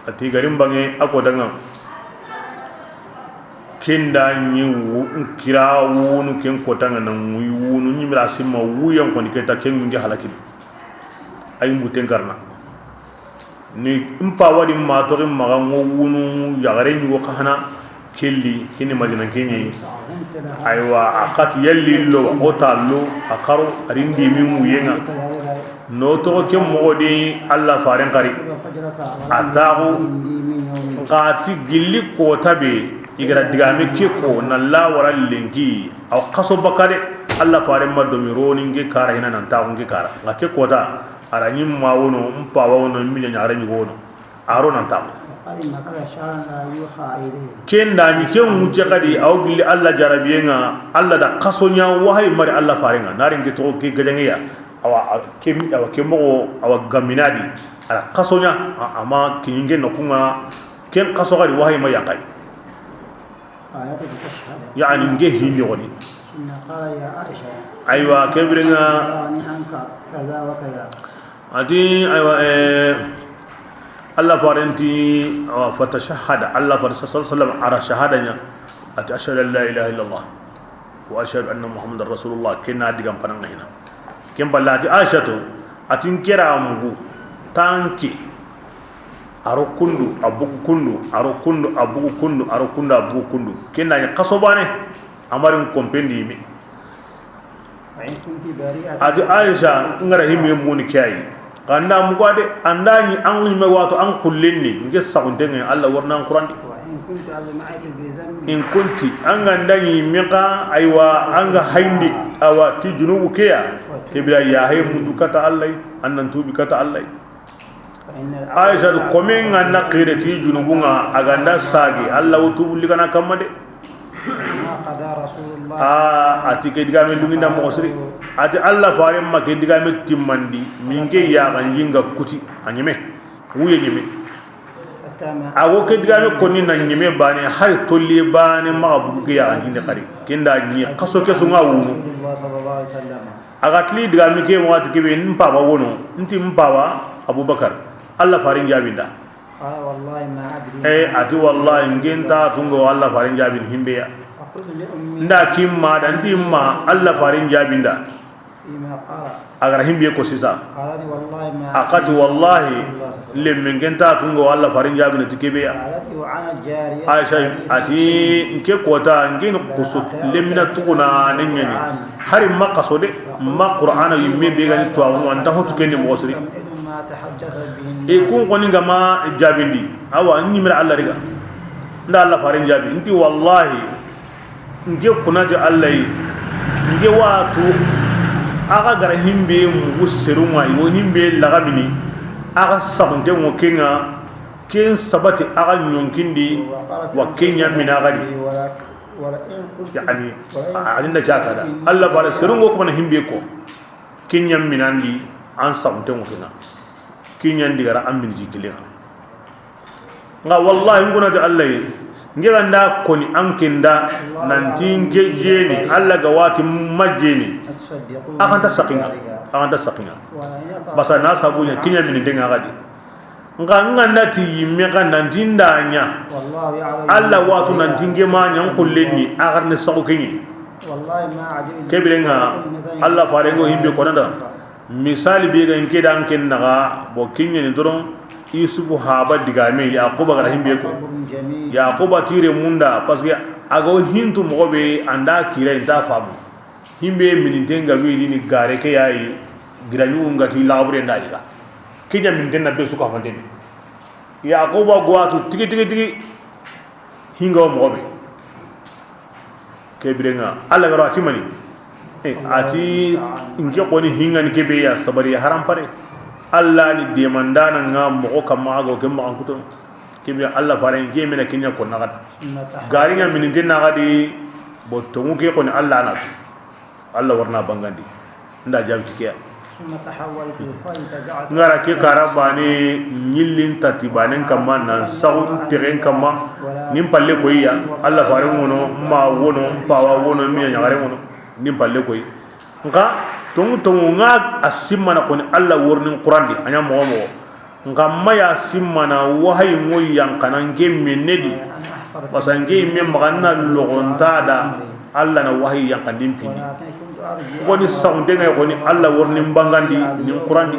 A ti garin bange a kota ŋa. Ken da ɲi wu-, n kira wunu ken kota ŋa na ŋuyi wunu ɲimira simma wuyen koni keta ken ŋunge halakini. Ayi mbuten karna. Ni n pawa di ma toxi maxa ŋo wunu yaxare ɲugo xa hana kelli kini Madina keɲi. Aywa, a xati yalli lo o ta lo a xaro a ri ndimi muyen ŋa. No toxo ke moxo di Allah faren xari. A taxu n xa ti gilli kota be i gara digame ke ko na la wara lenki. Aw xaso bakade Allah faren ma domi roni nge kara hina nan taxu nge kara. Nga ke kota. A ra ɲi ma wono, n pawa wono, n miɲa ɲaxare ɲugo wono. A ro nan taxu. Ken da ɲi ken wuce xadi, aw gilli Allah jarabiyen ŋa, Allah da xaso ɲa wahayi mari Allah faren ŋa. Nari nge toxo ke gajangeya. Awa, a, ke, awa, ke moxo, awa, gaminadi. A ra xaso ɲa, a, ama kiɲinge noxu ŋa, ken xaso xadi wahayi ma yanxay. Yani nge himbe xoni. Aywa, ke biren ŋa. Ati, aywa, eh, Allah farenti, awa, fatashahada, Allah far sallallahu alaihi wasallam, a ra shahada ɲa. Ati, ashhadu an la ilaha illallah, wa ashhadu anna Muhammadan rasulullah, ken na digan panan ŋa hina. Ken balla ati Aishatu, ati n kera mugu, tanki, a ro kundu, a bugu kundu, a ro kundu, a bugu kundu, a ro kundu, a bugu kundu. Ken na ɲi xaso bane, a marin kompendi yime. Ati Aisha, n gara himbe muni ke ayi. Kanda mugu a de, anda ɲi an ɲi me wato an kullenni, nge saxunte nge, Allah warna an Qur'an di. In kunti, an ga nda ɲi me xa, aywa, an ga hayindi, awa, ti junubu ke ya, ke bira ya hay mundu kata Allah, an nan tubi kata Allah. Aisha du komen ga na xire ti junubu ŋa, a ga nda sagi, Allah wo tubu li kana kamma de. A, ati ke digame dunginda moxo siri. Ati Allah faren ma ke digame timmandi, min ke ya ga njinga kuti, a ɲeme. Wuye ɲeme. A go ke digame konni na ɲeme bane, hari tolli bane, maxa bugu ke ya ga njinde xari. Ken da ɲi xaso ke su ŋa wunu. A ga tili digame ke waxati kebe, n paba wono, n ti n paba Abubakar, Allah faren jabinda. Eh, ati wallahi, nge nta tungo Allah faren jabin himbe ya. Nda kimma da, n ti ma Allah faren jabinda. A gara himbe ko sisa. A xati wallahi, lemme nge nta tungo Allah faren jabin ti kebe ya. Aisha ati, nke kota, nge ni kusu lemmina tuguna ne ɲeni. Hari ma xaso de, ma Qur'ana yimme be gani to, an ta hotu kendi moxo siri. E kun koni ga ma jabindi. Awa, n ɲimira Allah riga. Nda Allah faren jabi. N ti wallahi, nke kunati Allah yi, nke watu, a ga gara himbe mugu serun ŋa, i wo himbe lagamini, a ga saxunte ŋo ke ŋa, ken sabati a ga ɲonkindi, wa ken ɲamina a ga di. Yani, a, a dinda ke a kada. Allah bare serun ŋo kuma na himbe ko. Ken ɲaminandi, an saxunte ŋo ke ŋa. Ken ɲandi gara an min ji kile ŋa. Nga wallahi, n kunati Allah yi, nke ga nda koni an ke nda, nanti nke jeni, Allah ga wati ma jeni. A xa nta saxi ŋa, a xa nta saxi ŋa. Basa na sabu ɲa, ken ɲamini de ŋa a ga di. Nga, nga nda ti yimme xa nanti nda ɲa. Allah watu nanti nke ma ɲa n kullenni, a xarne saxu keɲi. Ke bire ŋa, Allah fare ŋo himbe konanda. Misali be ga nke dan ken naxa, bo kiɲeni doron, Yusufu haba digame, Yaquba gara himbe ko. Yaquba tire munda, parce que a ga hintu moxo be, anda kira inta famu. Himbe mininte nga wili ni gare ke yayi, giraɲu nga ti labure nda diga. Kiɲa mininte na be suka fanteni. Yaquba gwatu tigi, tigi, tigi. Hinga wo moxo be. Ke bire ŋa, Allah garo ati mani. Eh, ati, nke koni hinga ni kebe ya sabari ya haram pare. Alla ni demandaana ŋa moxo kamma, a ga wo ke maxan kutono. Ke be Alla faaren ke mena kiɲa ko naxati. Gariŋa mini ke naxati, bo tonŋu ke xoni Alla na tu. Alla wa ri na bangandi. N da jaabi ti ke ya. N ga ra ke kara baane, ɲillin tati baanen kamma, nan saxu n texen kamma, nin palle koyi ya, Alla faaren ŋono, ma wono, n pawa wono, mi ɲaxare ŋono, nin palle koyi. Nxa, tonŋu, tonŋu, ŋa a simmana xoni Alla wa ri ni n xurandi, a ɲa moxo moxo. Nxa ma ya simmana wahayi ŋo yanqana n ke menne di. Basa n ke yimme maxa na loxonta da, Alla na wahayi yanqandi n pindi. Xoni saxunte ŋa yi xoni Alla wa ri ni n bangandi, ni n xurandi.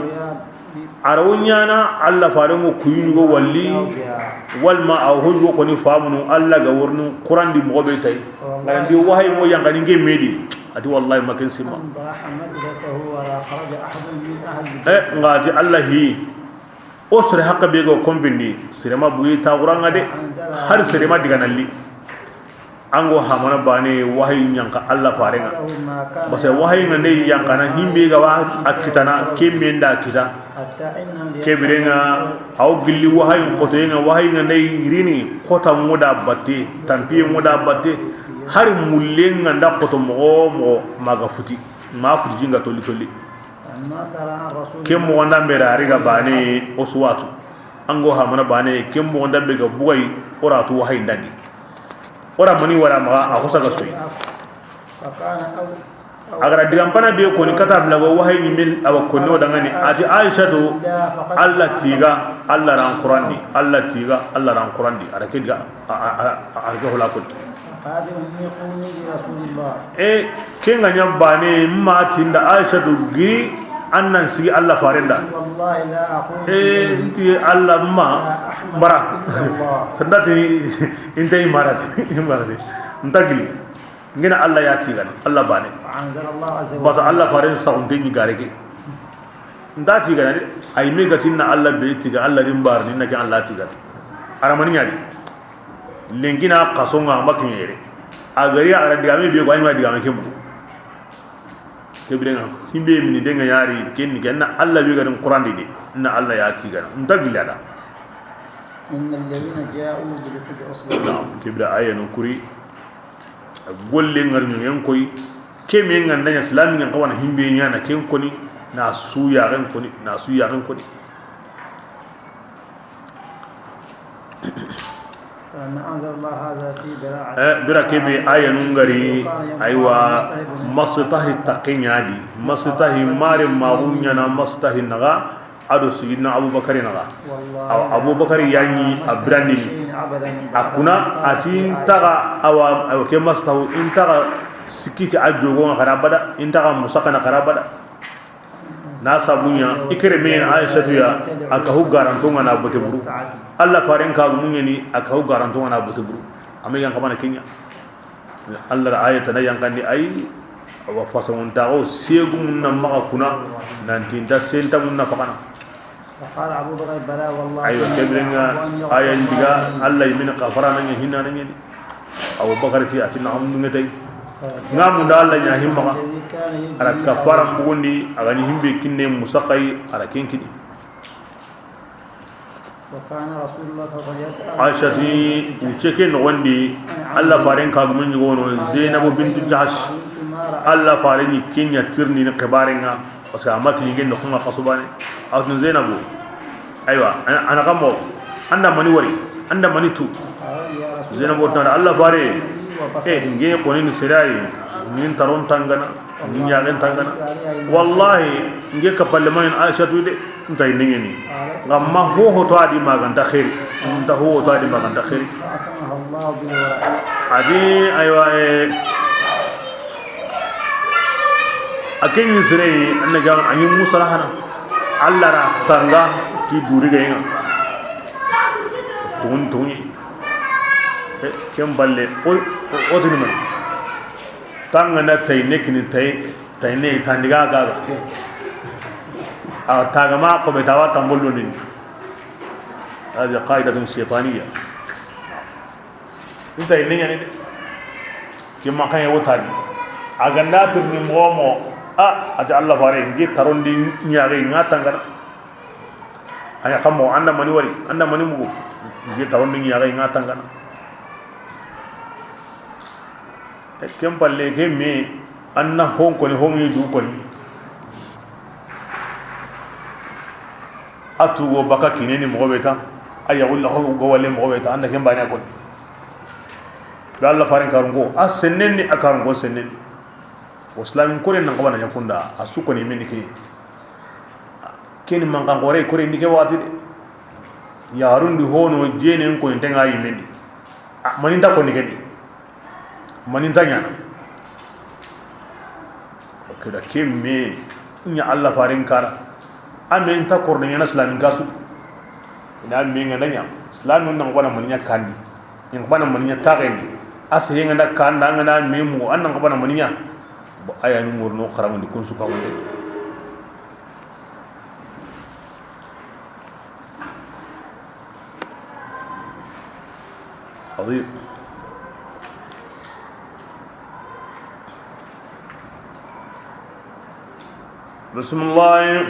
A ra wo ɲaana Alla faaren ŋo kuyi ɲugo walli, walma a wo ɲugo xoni famunu Alla ga wa ri ni n xurandi moxo be tayi. N ga ra ndi wahayi ŋo yanqani n ke me di. A ti wallahi ma ken simma. E, nga ti Alla hi. O sere haqa be go konbindi, sere ma buyi taxuraŋa de, hari sere ma diganalli. An go hamana baane, wahayi ɲanka Alla farenŋa. Parce que wahayi ŋa nde yanqana, himbe ga wa a kitana, ke me nda kita. Ke birenŋa, a wo gilli wahayi xotoyenŋa, wahayi ŋa nde yirini, xota ŋo da batte, tampiye ŋo da batte, hari mullenŋa nda xoto moxo moxo ma ga futi, ma futi jinga tolli tolli. Ken moxon danbe ra a ri ga baane o suwatu. An go hamana baane, ken moxon danbe ga bugayi, o ra tu wahayi ndandi. O ra mani wara maxa, a xosa ga soyi. A ga ra digan pana be koni kata bla go wahayi ni min a wa koni o dangani. A ti Aisatu, Alla tiga, Alla ra n xurandi, Alla tiga, Alla ra n xurandi. A ra ke diga. A, a, a, a, a rike hola koni. E, ke ŋa ɲa baane, ma ti n da Aisatu giri, an nan sigi Alla faaren da. E, n ti Alla ma, n bara. Sanda ti, n ta i mara de, i mara de. N ta gili. N gina Alla ya tigana, Alla baane. Basa Alla faaren saxunte ɲi gare ke. N ta tigana de, ay me ga ti na Alla be tiga, Alla ri n bara ni na ke Alla tigana. A ra mani ɲa di. Lenki na xaso ŋa ma kiɲe yere. A ga ri a ra digame be ko a ɲi ma digame ke mu. Ke birenŋa, himbe mini denŋa yari, ken ni, ken na Alla be ga ri n xurandi de, na Alla ya tigana. N ta gilla da. إن الذين جاءوا بالإفك عصبة. Naam, ke bire aya no kuri. Golle ŋari ɲoŋen koyi. Ke me ŋa nda ɲa silami ŋa xawa na himbe ɲaana ken koni, na su yaxen koni, na su yaxen koni. فلما أنزل الله هذا في براءة. E, bira ke be aya nu ŋari, aywa, mastahi taqi ɲa di, mastahi mare maxu ɲaana, mastahi naxa, a do Sidina Abubakari naxa. Awa, Abubakari ya ɲi a birandini. A kuna, a ti n taxa, awa, awa, ke mastahu, n taxa sikki ti a jogo ŋa xara bada, n taxa musakana xara bada. Na sabu ɲa, i kere me ɲa Aisatu ya, a kahu garanto ŋa na bote buru. Alla faaren kagumu ɲa ni, a kahu garanto ŋa na bote buru. A me yan xamana ke ɲa. Alla ra aya tana yanqandi ay, awa fasanŋuntaxo segu mun na maxa kuna, nanti nta senta mun na faxana. فقال أبو بكر: بلى والله. Aywa, ke birenŋa, aya n diga, Alla yi mini xafara na ɲa hinna na ɲa ni. Abubakar ti a ti na amun ŋetay. Ŋa mun da Alla ɲa himma. A ra kafara mbugundi, a ga ni himbe kinne musaqay, a ra ken kini. وكان رسول الله صلى الله عليه وسلم يسأل. Aisha ti, wucce ke noxondi, Alla faaren kagumu ɲi gono, Zainabu bintu Jahsh. Alla faaren ɲi ke ɲa tirindini xibaren ŋa, parce que a ma kiɲi ken noxon ŋa xaso baane. A wa tini Zainabu, aywa, a na, a na xa mo, an da mani wari, an da mani tu. Zainabu tana Alla faare, e, n ke koni ni sere yi, n ke taron tangana. Ni ɲaxen tangana. Wallahi, n ke kapalle mani Aisatu de, n ta i neŋeni. Nga ma ho ho to a di ma ga nta xeeri. N ta ho ho to a di ma ga nta xeeri. A di, aywa, e, a ke ɲi sere yi, an na ga, a ɲi musalahana. Alla ra tanga ti duri ga yi ŋa. Tun, tun. E, ken balle, o, o, o tini mani. Tangana tay ne kini tay, tay ne tandiga gaga. A tagama ko be tawa tambollo ni. Hadi qaidatun shaytaniya. Ni tay ne yani de. Ke ma kan ya wotani. A ganda turni momo. A, a ti Alla faare, n ke tarondi ɲaare ŋa tangana. A ya xa moxo, an da mani wari, an da mani mugu. Nke tawondi ɲaxa i ŋa tangana. Ken palle ke me, an na hon koni, hon ŋi du koni. A tugo baka kine ni moxo be ta, a yaxulla ho go walle moxo be ta, an da ken bane koni. Be Alla faren karunko, a sennen ni a karunko sennen ni. O silamin kore nan xabana ɲa kunda, a su koni meni ke. Keni mankan kore, kore ndi ke waxati de. Yaxarundi hono jenen koni tenga yimendi. A, maninta koni kendi. Maninta ɲana. O ke da ke me ɲa Alla faren kara. A me nta korno ɲana silamin kasu. Ina me ŋa da ɲa. Silamin nan xabana mani ɲa kandi. In xabana mani ɲa taxendi. A se ŋa da kanda ŋa na me mu an nan xabana mani ɲa. Bo aya ni ŋorno xaramundi kun su ka wonde. عظيم. بسم الله.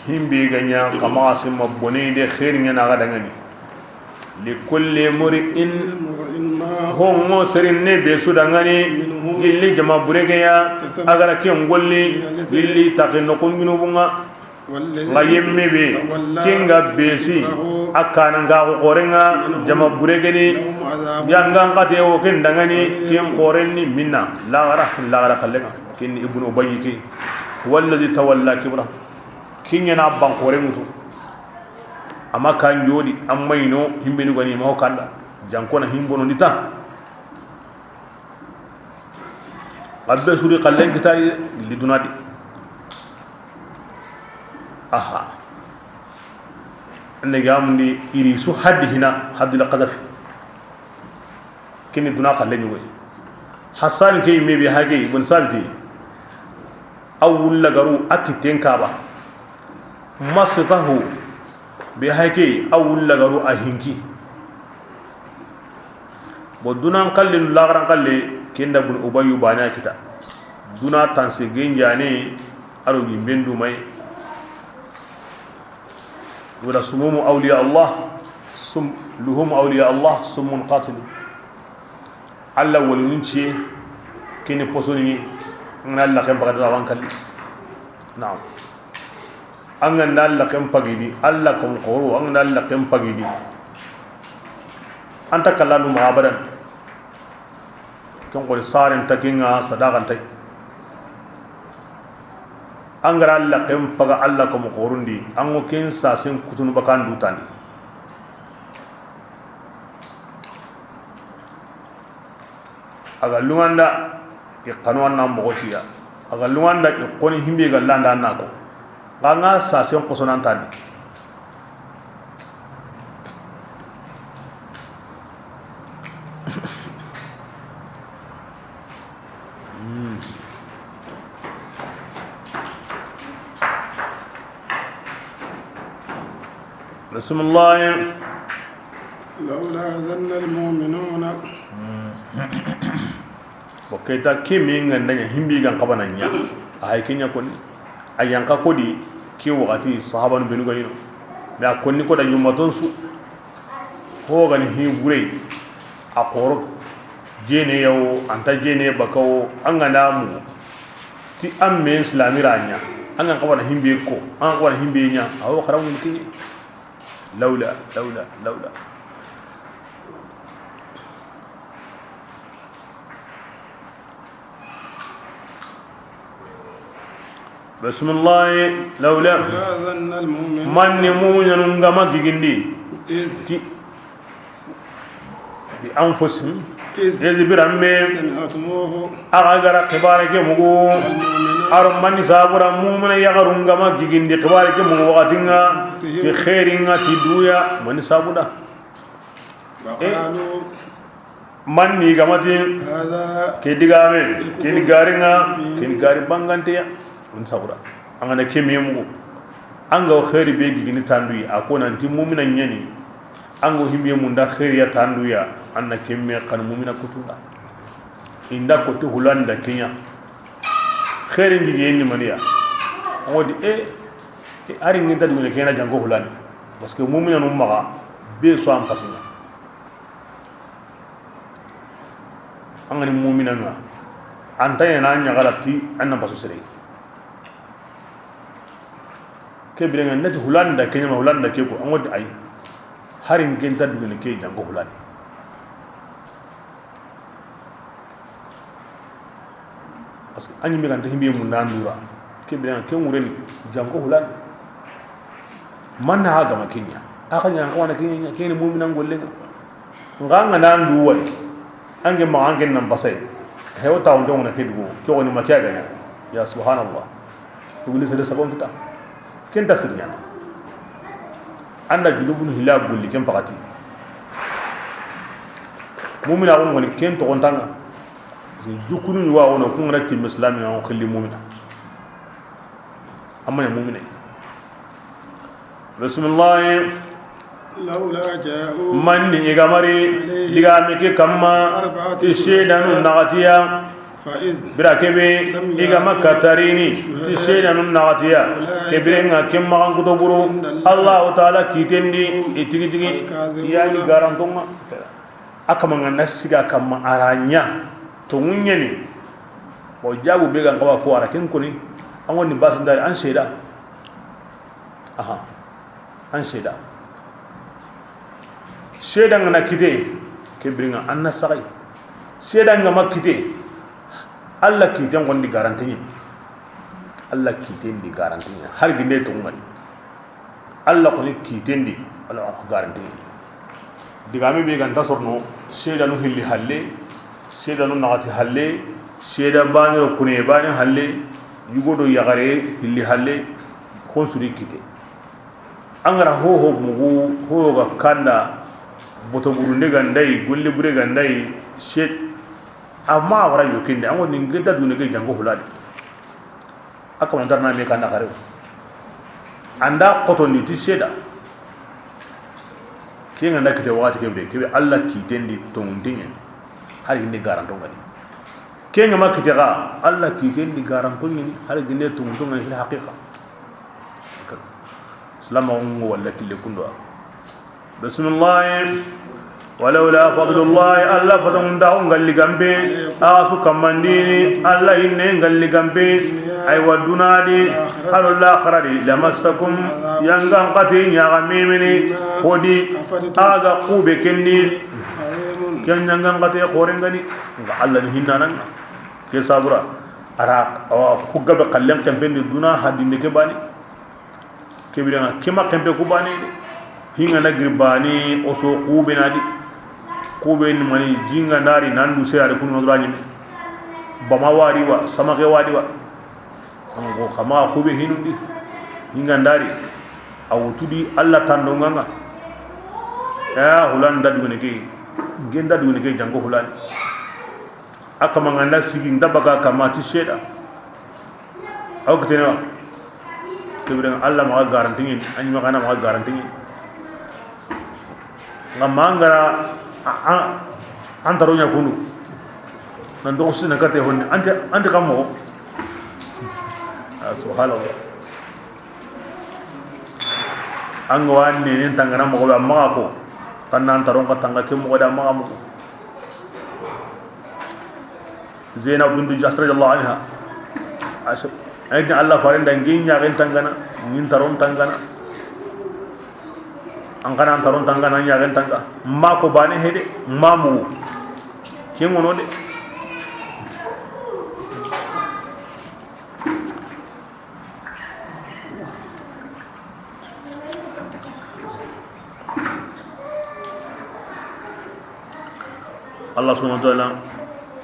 Himbe ga ɲa xa maxa sima bone de, xeeri ɲa na ga dangani. Li kulli mri'in, hongo serinne be su dangani, gilli jama burege ya, a ga ra ken golli, gilli taxi noxun junubunga. Nga yemme be, kenga besi, a kana nga ko xorenga, jama burege ni, yanga nga te o ken dangani, ken xoren ni minna, lagara, lagara kallenga, ken Ibnu Ubayyi ke. Wallazi tawalla kibra. Kiɲana ban xore ŋutu. Ama kan jodi, amma ino, himbe ni gani ma kanda. Jankona himbono ndita. Abbe suri kallen kitari, gilli dunadi. Aha. Ande gamundi iri su haddi hina, haddul qadhafi. Kini duna xalle ɲugoy. Hassan ke me be hage Ibn Sabiti. A wulla garu a kitten kaba. Masitahu be hage a wulla garu a hinki. Bo dunan xalle, lagaran xalle, kenda bun Ubayyu bana kita. Duna tanse genjane, aro yimben dumay. Wala sumumu awliya Allah, sum, luhumu awliya Allah, summun qatil. Alla waliyun ciye, kini posoni, ngana Alla ken paga da wan kalli. Naam. An ga nda Alla ken pagidi, Alla kon xoro, an ga nda Alla ken pagidi. Anta kallanu ma abadan. Ken xori saren takinga sadaqan tay. An ga ra Alla ken paga Alla ko mo xorundi, an go ken sasen kutunu bakan dutani. A ga lunganda i xanu anna mogotiya. A ga lunganda i xoni himbe ga landa nako. Nga nga sasen kosonantani. بسم الله. لولا ظن المؤمنون. Bo keta ke me nga nda ɲa himbi gan xabana ɲa. A hay ke ɲa koni. A yanqa kodi ke waxati sahabanu benu ganino. Mais a konni koda yummaton su. Ho gani hi burey. A xoro. Jene yawo, anta jene bakawo, an ga na mu. Ti an men silami ra ɲa. An ga xabana himbe ko, an ga xabana himbe ɲa. Awo xaramu ni kiɲe. Lawla, lawla, lawla. Bismillahi, lawla. لولا ظن المؤمنون. Manni mu'minun ga ma gigindi. إذ. Ti. Bi anfusihim. إذ. Ezi biranbe. سمعتموه. A ga gara xibare ke mugu. والمؤمنون. Aro manni sabura mu'mina yaxarun ga ma gigindi xibare ke mugu waxatinga. أنفسهم. Ti xairinga ti duya manni sabuda. وقالوا. Manni gamati. هذا. Ke digame, ke ni garinga, ke ni gari banganteya. Manni sabura. An ga na ke me mugu. An ga xairi be gigini tanduyi, a ko nanti mu'mina ɲani. An go himbe munda xairiya tanduya, an na ke me xan mu'mina kutunda. Inda ko ti hulanda kiɲa. Xeerin gige ni maniya. An ŋa di e, e, hari ŋa nta dugune ke na janko hulani. Parce que mu'minanu maxa be so an pasinga. An ga ni mu'minanu ya, an ta ɲaana an ɲaxara ti an na pasu sere. Ke biren ŋa nati hulani da ke ɲa ma hulani da ke ko, an ŋa di ay. Hari ŋa nta dugune ke janko hulani. Parce que an ɲimme ga nta himbe mun nan dura. Ke biren ŋa ke ŋureni janko hulani. Man na ga ma ke ɲa. A xa ɲa an xa wa na ke ɲa, ke ni mu'minan golle ŋa. Nga nga nan du way. An ke ma an ke nan basay. He o ta on don na ke dugo. Ke woni ma ke ga ɲa. Ya subhanallah. Iblis de sabon kita. Ken ta sir ɲaana. An da junubun hilla gulli ken pakati. Mu'mina ko ngoni ken to on tanga. Jukunu ni wa wono ku ngana timmi islami on xilli mu'mina. Amma ya mu'mina. Bismillah. لولا جاءوا Manni i ga mari عليه digame ke kamma بأربعة ti seedanu شهداء naxatiya. فإذ Bira kebe لم i ga ma يأتوا katarini ti بالشهداء seedanu naxatiya. فأولئك Ke biren ŋa ken maxan kuto buru عند الله Allahu Taala kitendi هم i tigi tigi الكاذبون yani garantonga. A kama nga na siga kamma a ra ɲa. Tonŋu ɲeni. Bon, jabu be ga n xawa ko a ra ken koni. An ŋoni basin dari an seeda. Aha. An seeda. Seeda nga na kite. Ke biren ŋa an na saxay. Seeda nga ma kite. Alla kiten ŋondi garanti ɲi. Alla kiten di garanti ɲi. Har ginde to ngani. Alla koni kitendi, Alla ko garantini. Digame be ga nta sorono, seedanu hilli halle, seedanu naxati halle, seeda baane ro kune baane halle, yugo do yaxare hilli halle, hon suri kite. An ga ra hoho mugu, hoho ga kanda, boto burunde ga ndayi, golle bure ga ndayi, seed, amma a wara yo kende, an ŋoni n ge da dune ge jango huladi. A kamantar na me kanda xare. An da xotondi ti seeda. Ke nga nda kite waxati kebe, kebe Alla kitendi tonŋunte ɲeni. Hari ginde garanto ngani. Ke nga ma kite xa, Alla kitendi garanto ɲeni, hari ginde tonŋunto ngani fil haqiqa. Silama ngo walla kille kundo. Bismillah. ولولا فضل الله, Alla fatangundaxu ngalli gampe, a su kammandini, Alla hinne ngalli gampe, aywa duna di, halo laxara di, لمسكم, yangan xate ɲaxa memeni, hodi, a ga kube kendi, ken yangan xate xorengani, nga Alla ni hinnananga, ke sabura, ara, awa, ku gabe xallen kempendi duna hadinde ke bani. Ke biren ŋa, ke ma kempe ku bane de. Hinga na giri bane, o so kube na di. Kube ni mani jinga ndari nandu sera de kunu dura ɲime. Bama wari wa, samake wari wa. Sango kama kube hinundi. Hinga ndari. A wutudi Alla tando nganga. Ya hulan da dugune ke. Ngenda dugune ke jango hulan. A kama nga nda sigi nda baga kama ti seeda. Aw kitene wa. Ke biren ŋa Alla maxa garanti ɲi, a ɲi maxa na maxa garanti ɲi. Nga mangara an taro ɲa kundu. Nan do sina kate honni anti anti kamo. Subhanallah. An ga wa nenen tangana moxo be, a maxa ko. Kan nan taron ka tanga ke moxo da maxa moxo. Zainab bintu Jahsh radiyallahu anha. Ayi ni Alla faren da ngin ɲaxen tangana, ngin taron tangana. An kana an taron tangana ɲaxen tanga. Ma ko bane hede, ma mu. Ke ngono de. Allah subhanahu wa ta'ala,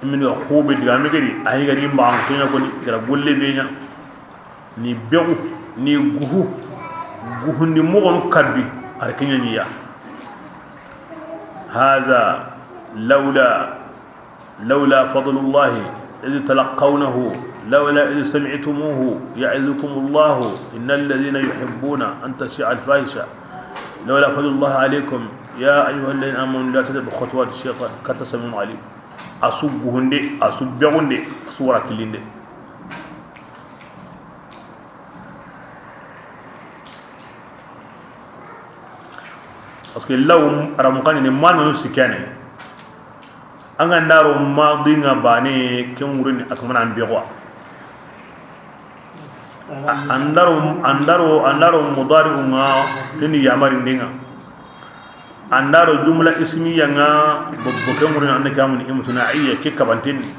imini ya xube diga me gedi, ayi gadi mba an kenya koni, gara golle be ɲa, ni begu, ni guhu, guhu ni mogon kadbi, ar kenya ni ya. Haza laula لولا فضل الله إذ تلقونه لولا إذ سمعتموه يعظكم الله إن الذين يحبون أن تشيع الفاحشة لولا فضل الله عليكم يا أيها الذين آمنوا لا تتبعوا خطوات الشيطان قد سميع عليم. A su guhunde, a su begunde, a su wara killinde. Parce que law, aramuxaani ni mananu sikkene. An ga ndaro madi ŋa bane, ken wurini a kamana an bexuwa. Andaro, andaro, andaro mudari ŋa, tini yamarindi ŋa. Andaro jumla ismiya ŋa, bobo ken wurini an na ke amuni imtinaiya ke kabantenni.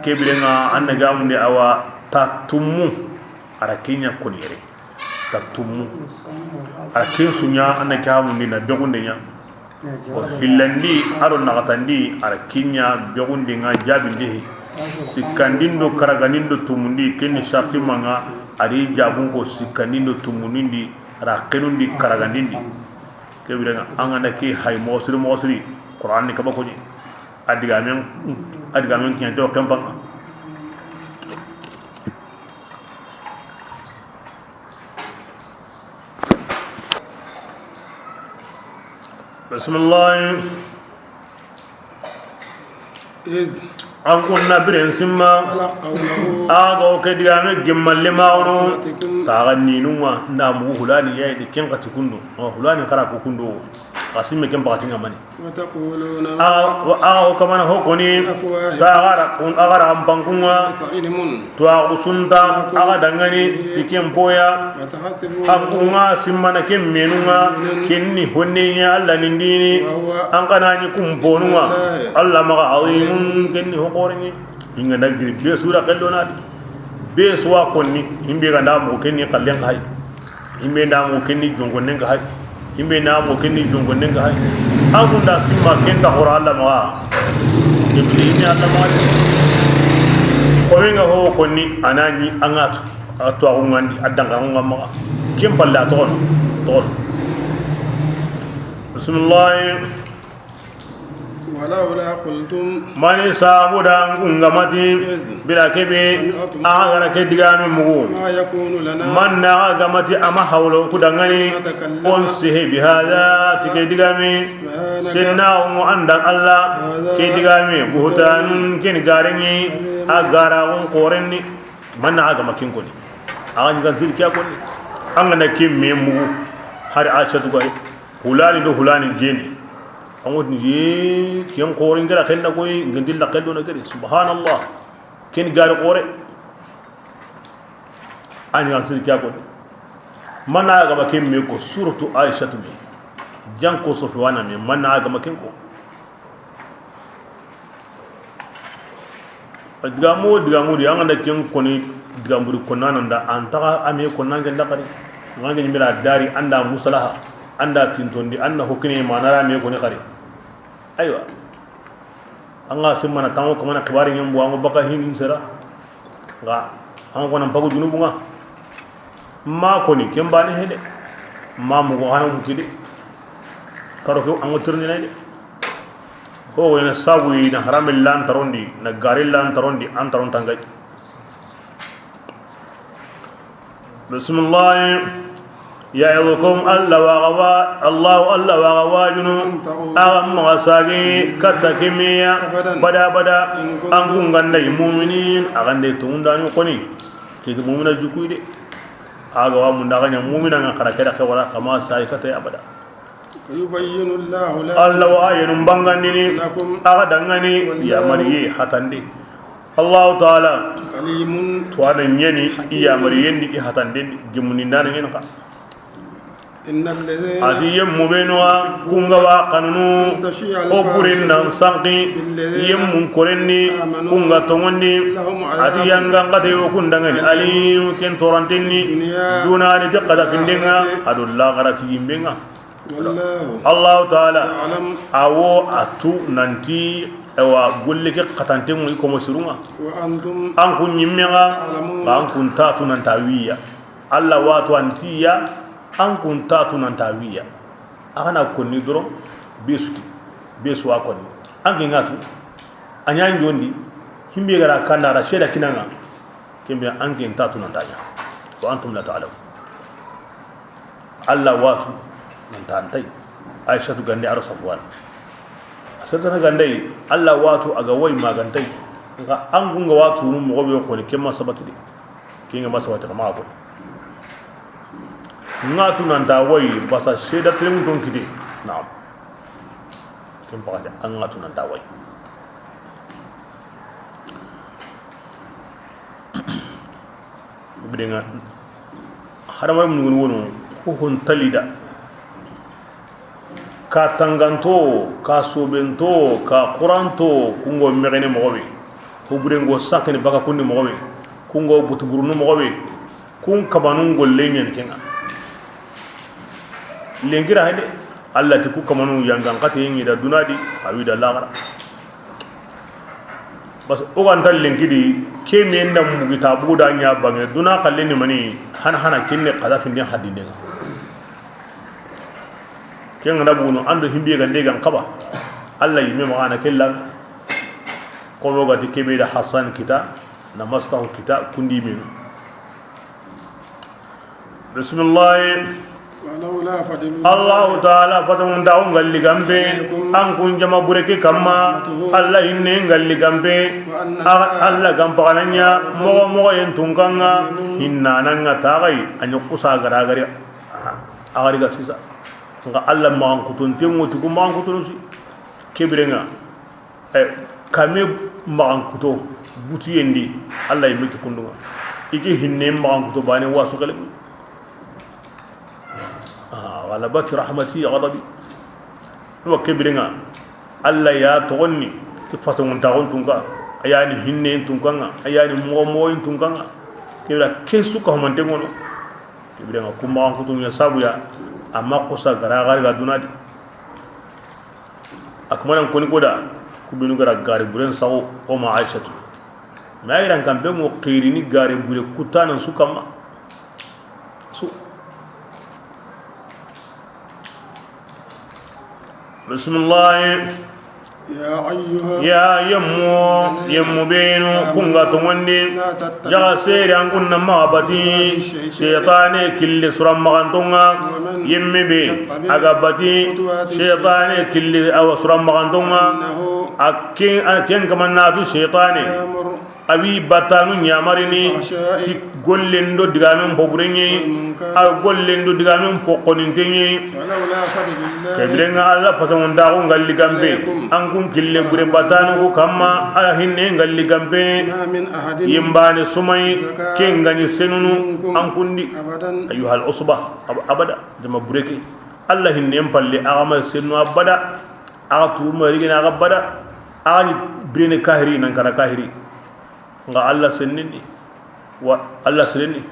Ke bire ŋa an na ke amundi awa ta tummu. Ara kenya koni yere. Ta tummu. Ara ken sunya an na ke amundi na begunde nya. O hillandi, aro naxatandi, ara kinya begunde ŋa jabinde he. Sikkandin do karagandin do tumundi, kenni sarti maŋa, ari jabun ko sikkandin do tumundindi, ara kenundi karagandindi. Ke bire ŋa, an ga na ke hay moxo siri moxo siri, Qur'an ni kaba koni. A digamen, a digamen kiɲante o kempa ŋa. Bismillah. An kunna biren simma. A ga o ke digame gimmalle ma wono. Taga ninunga nda mugu hulani yayi di ken kati kundo. Hulani kara ko kundo. A simme ken bakati ŋa mani. Axa o kamana ho koni, to axa ra an pankunga, to axa sunta axa dangani ti ken poya. An kunga simmana ken menunga, kenni honne ɲa Alla nindini. An kana ni kun ponunga, Alla maxa azimun, kenni ho koreni. Inga na giri be sura kallonati. Be suwa konni, imbe ganda mo kenni kallen kai. Himbe nda mo kenni jongonnen ga hay. Himbe nda mo kenni jongonnen ga hay. An kunda simma ken ta xora Alla maxa. Ibni ini Alla maxa. Ko men ga ho konni anani angatu. A to a ngandi a danga ngam maxa. Ken palla to on. To on. Bismillah. ولولا قلتم. Mani sabu da an kungamati. Bila kebe. Axa gara ke digame mugu. ما يكون لنا. Man na axa gamati ama hawlo kudangani. نتكلم. On sehe bi hada ti ke digame. سبحانك. Senna umu anda Alla. هذا. Ke digame buhtanun ken gareni. عظيم. A gara on korenni. Man na axa gama ken koni. Axa ni gan zirkiya koni. An ga na ke me mugu. Hari Aisha tu gari. Hulani do hulani jeni. An wotini je ken xoore ngera xenna koy, ngendilla xello na gere. Subhanallah. Ken gari xoore. Ani an sir kya ko. Mana ga ma ken me ko suratu Aisha tu me. Jan ko Sofwana me mana ga ma ken ko. Digamu, digamu di, an ga na ken koni, digamuri konnana nda, an taga ame konnange nda kari. An ga ni mira dari, anda musalaha, anda tintondi, anda hokine manara me koni kari. Aywa. An ga simmana tango kamana kibari nyambu, an ga baka hinin sera. Nga, an ga kona mpagu junubu nga. Ma koni, ken bani hede. Ma mugo hana muti de. Karo ke an ga tirni de. Ho wena sabu yi na harami lan tarondi, na gari lan tarondi, an taron tangay. Bismillah. Ya'idukum, Allah wa gawa, Allah, Allah wa gawa junu. Aga magasagi katta kimiya. Bada bada. An kun ganda muminin, agande tundani koni. Kidi mumina jukuide. Aga wa munda ganya mumina nga kara keda ke wala kama sai kata abada. ويبين الله لكم. Allah wa ayanun bangandini. لكم. Aga dangani. والله. Yamariye hatande. Allah Ta'ala. عليم. Tuwana nyani. حكيم. Yamariyendi i hatanden. Gimunindana nyen ka. إن الذين. Ati yemmu benuwa kunga wa kanunu. تشيع. O burin nan الفاحشة. Sanki. في الذين. Yemmun korenni. آمنوا. Kunga tongondi. لهم عذاب. Ati yanga ngade o kundangani. أليم. Alim ken torantenni. في الدنيا. Dunani de kada findenga. والآخرة. Adu lagarati yimbenga. والله. Allahu Ta'ala. يعلم. Awo atu nanti, ewa, golle ke katante mu ikomo sirunga. وأنتم. An kun nyimme ga, تعلمون. An kun tatu nanta wiya. Allah watu antiya, an kun tatu nanta wiya. Agana konni doro, besuti, besuwa konni. An ke ngatu, anyan jondi, himbe gara kandara sheda kinanga. Kembe an ke tatu nanta nya. وأنتم لا تعلمون. Allah watu nanta antai. Aishatu gande aro Safwan. Aisha tana gande Allah watu aga way magantai. Nga an kunga watu nu mo be ko ni kemma sabati de. Kinga ma sabati kama ko. Ŋa tu nanta wayi, basa seda telenŋu ton kite. Naam. Ken paxati, an ŋa tu nanta wayi. Bidenŋa, hadamaren mundugunu wono, ko hon talida. Ka tanganto, ka sobento, ka xuranto, kungo mexene moxo be. Ko burengo sakene baka kundi moxo be. Kungo butuburunu moxo be. Kun kamanun golle ɲani kenŋa. Lenki ra hede, Allah ti ku kamanu yangan xate ɲi da duna di, a wi da laxara. Bas o ganta lenki di, ke men da mugi ta bugu da ɲa banŋe, duna xalle ni mani, han hana kinne xada findin hadinde ŋa. Ken ŋa na bugunu ando himbe gande gan xaba. Allah yimme maxa na kella. Ko mo gati kebe da Hassan kita, na mastahu kita, kundi menu. Bismillahi. ولولا فضل الله Allahu taala fatangundaxu ngalli gambe, عليكم an kun jama bureke kamma, ورحمته Allah hinne ngalli gambe, وأن a- Allah gampaxananya, moxo moxo yen tunkanŋa, hinnananŋa taxay, a ɲi kusa garagari, a gari ga sisa. Nxa Allah maxan kutunten ŋo ti ku maxan kutunu si. Kebirenŋa. Eh, kame maxankuto butuyendi, Allah yimme ti kundunŋa. I ke hinne maxankuto bane wasu kele. Ah, ghalabat rahmati ghadabi. Wa kebirenŋa, Allah ya toxonni, ti fasanguntaxun tunka, a yani hinnen tunkanŋa, a yani moxo moxoyin tunkanŋa. Kebira ke su ka humante ŋono. Kebirenŋa ku maxankutu ɲa sabuya, amma kusa gara gari ga duna di. A kumanan koni koda, ku benu gara gari buren saxu, o ma Aishatu. Ma yiran kan be mo xirini gari bure kutanan su kamma. Su. Bismillah. يا أيها Ya yemmu, الذين yemmu benu, آمنوا kunga tongondi. لا تتبعوا Jaga seri an kunna maxa bati, خطوات الشيطان. Shaytane kille suran maxantonŋa. ومن Yemme be, يتبع a ga bati, خطوات الشيطان Shaytane kille awa suran maxantonŋa. فإنه A ken, a ken kamanna tu Shaytane. يأمر A wi battanu ɲamarini, بالفحشاء ti gollen do digamen poburenɲe, والمنكر a gollen do digamen pokkonintenɲe. ولولا فضل الله Kebirenŋa Allah fasangundaxu ngalli gambe, عليكم an kun kille bure battanu ku kamma, ala hinne ngalli gambe. ما من أحد Yimbane sumay, زكى ken gani senunu, منكم an kundi. أبدا Ayyuhal usba, ab- abada, jama bureke. Allah hinne palle, a ga ma senu abada, a ga tu ma rigina a ga bada, a ga ni birene kahiri nan kara kahiri. Nga Allah sennini, wa Allah sennini.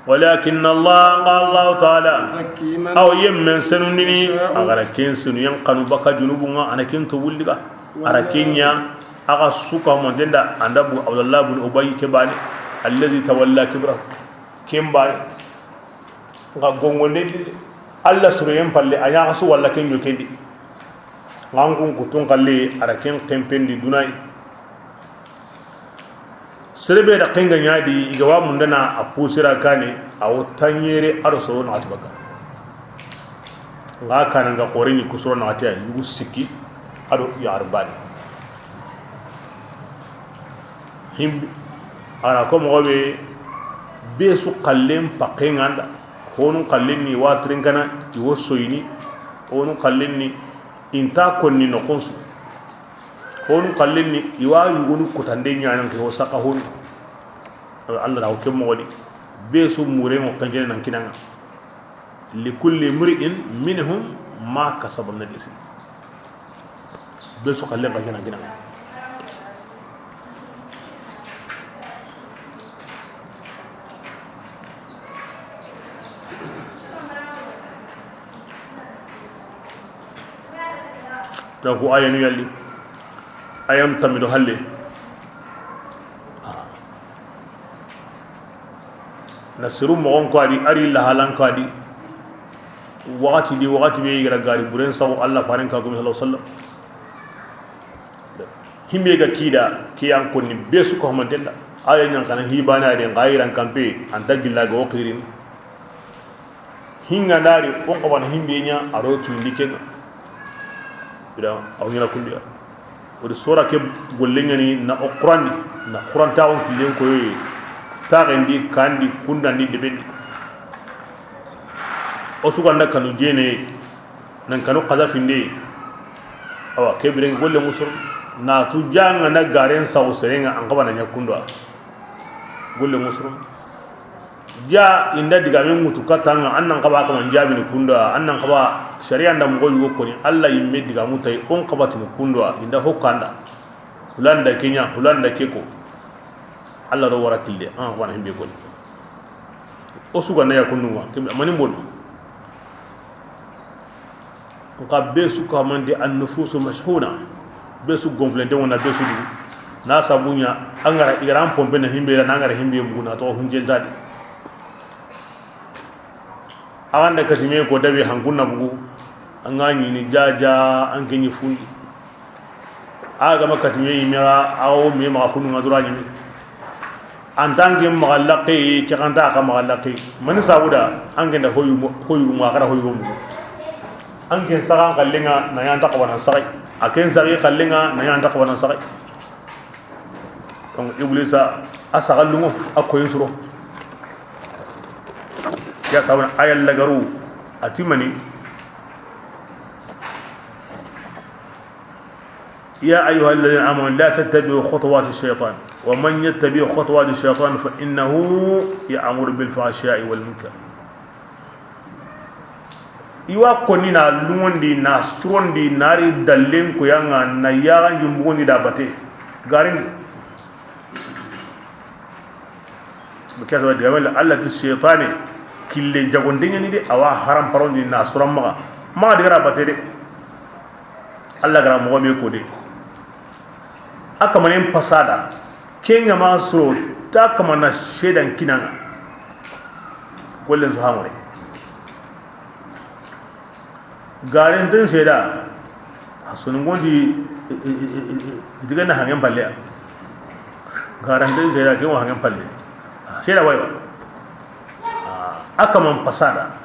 Walakin Allah, nga Allah Taala, يزكي من aw yemmen senundini, يشاء a ga ra ken senu yan kanu baka junubun ŋa, a na ken to wulliga. A ra ken ɲa, a ga suka mo denda, anda bu Abdullah bin Ubay ke bani, alladhi tawalla kibrahu. Ken bani. Nga gongonde, Allah soro yen palle, a ɲa ga su walla ken ɲo kendi. Nga an kun kutun kalle, a ra ken kempendi dunayi. Serebe da kenga ɲadi, i ga wa mundana a pusira kane, a wo taɲere a do soro naxati baka. Nga kana nga xore ni ku soro naxati ya, yugu sikki, a do yaxar bani. Himbi, a ra ko moxo be, be su xallen pakke nga nda, honu xallen ni wa trinkana, i wo soyini, honu xallen ni, inta konni noxon su. Honu xallen ni, i wa yugonu kutande ɲanan ke, wo saka honu. Allah da ko ke moxo di, be su mure mo kankene nan kinanga. Likulli mri'in minhum ma kasaba min al-ism. Be su xallen kankene nan kinanga. Donc ayanu yalli, ayan tamido halle. Na siru moxon ko adi, ari lahalan ko adi. Waxati di, waxati be i ga ra gari buren saxu Allah faren ka gumi sallallahu alaihi wasallam. Himbe ga kida, kiyan konni be su ko xamantenda. Aya ɲan kana hibana de, nga yiran kampe, anta gilla ga o xirin. Hinga ndari, on ko wana himbe ɲa, a ro tu indi kenga. Bida, aw ɲana kundiya. O di sora ke golle ɲani na o Qur'an di, na Qur'an ta on killen koyi, taxendi, kandi, kundandi, debendi. O su ga nda kanu jene, nan kanu xaza finde. Awa, ke biren golle ŋa soro. Na tu janga na garen saxu serenŋa an xaba na ɲa kundo a. Golle ŋa soro. Ja inda digamen ŋutu katanŋa, an nan xaba kaman jabini kundo a, an nan xaba sariya nda moxo yugo koni, Alla yimme digamu tay, on xabatini kundo a, inda hokkanda. Hulanda ke ɲa, hulanda ke ko. Alla do wara kille, an xaba na himbe koni. O su ga na ya kundunŋa, kebe mani mbonu. Nka be su kamandi an nufusu mashhuna, be su gonflente ŋa na be su du. Na sabu ɲa, an ga ra i ga ra an pompe na himbe ra, na an ga ra himbe bugu na to hunjenta di. A ga nda katime ko dabe hankun na bugu, an ga ɲini jaja, an ke ɲi fundi. A ga ma katime yi me ga, a wo me maxa kunu ŋa dura ɲimi. An ta an ke maxa laxe, ke xanta xa maxa laxe. Mani sabu da, an ke nda hoyu mo-, hoyu mo, a xa ra hoyu mo. An ke saxan xallenŋa, na ɲa an ta xabanan saxay. A ke saxi xallenŋa, na ɲa an ta xabanan saxay. Donc, Iblisa, a saxallunŋo, a koyin suro. Ya sabana, a ya lagaru, a ti mani. يا أيها الذين آمنوا لا تتبعوا خطوات الشيطان ومن يتبع خطوات الشيطان فإنه يأمر بالفحشاء والمنكر. I wa konni na lungondi, na surondi, na ri dallen ko yanga, na yaga yumbugondi da bate. Garin. Ke saba digaame la, Alla ti seytaane kille jagonte ɲa ni de, a wa haram parondi na suran maxa. Maxa digara bate de. Alla gara moxo be ko de. A kamanen pasada. Kenga ma suro ta kamana seedan kinanga. Gollen so hamore. Garanten seeda, a soninko nti, i, i, i, i, i, i tigana hangen palle ya. Garanten seeda, ke wa hangen palle. Seeda wayba. A kaman pasada.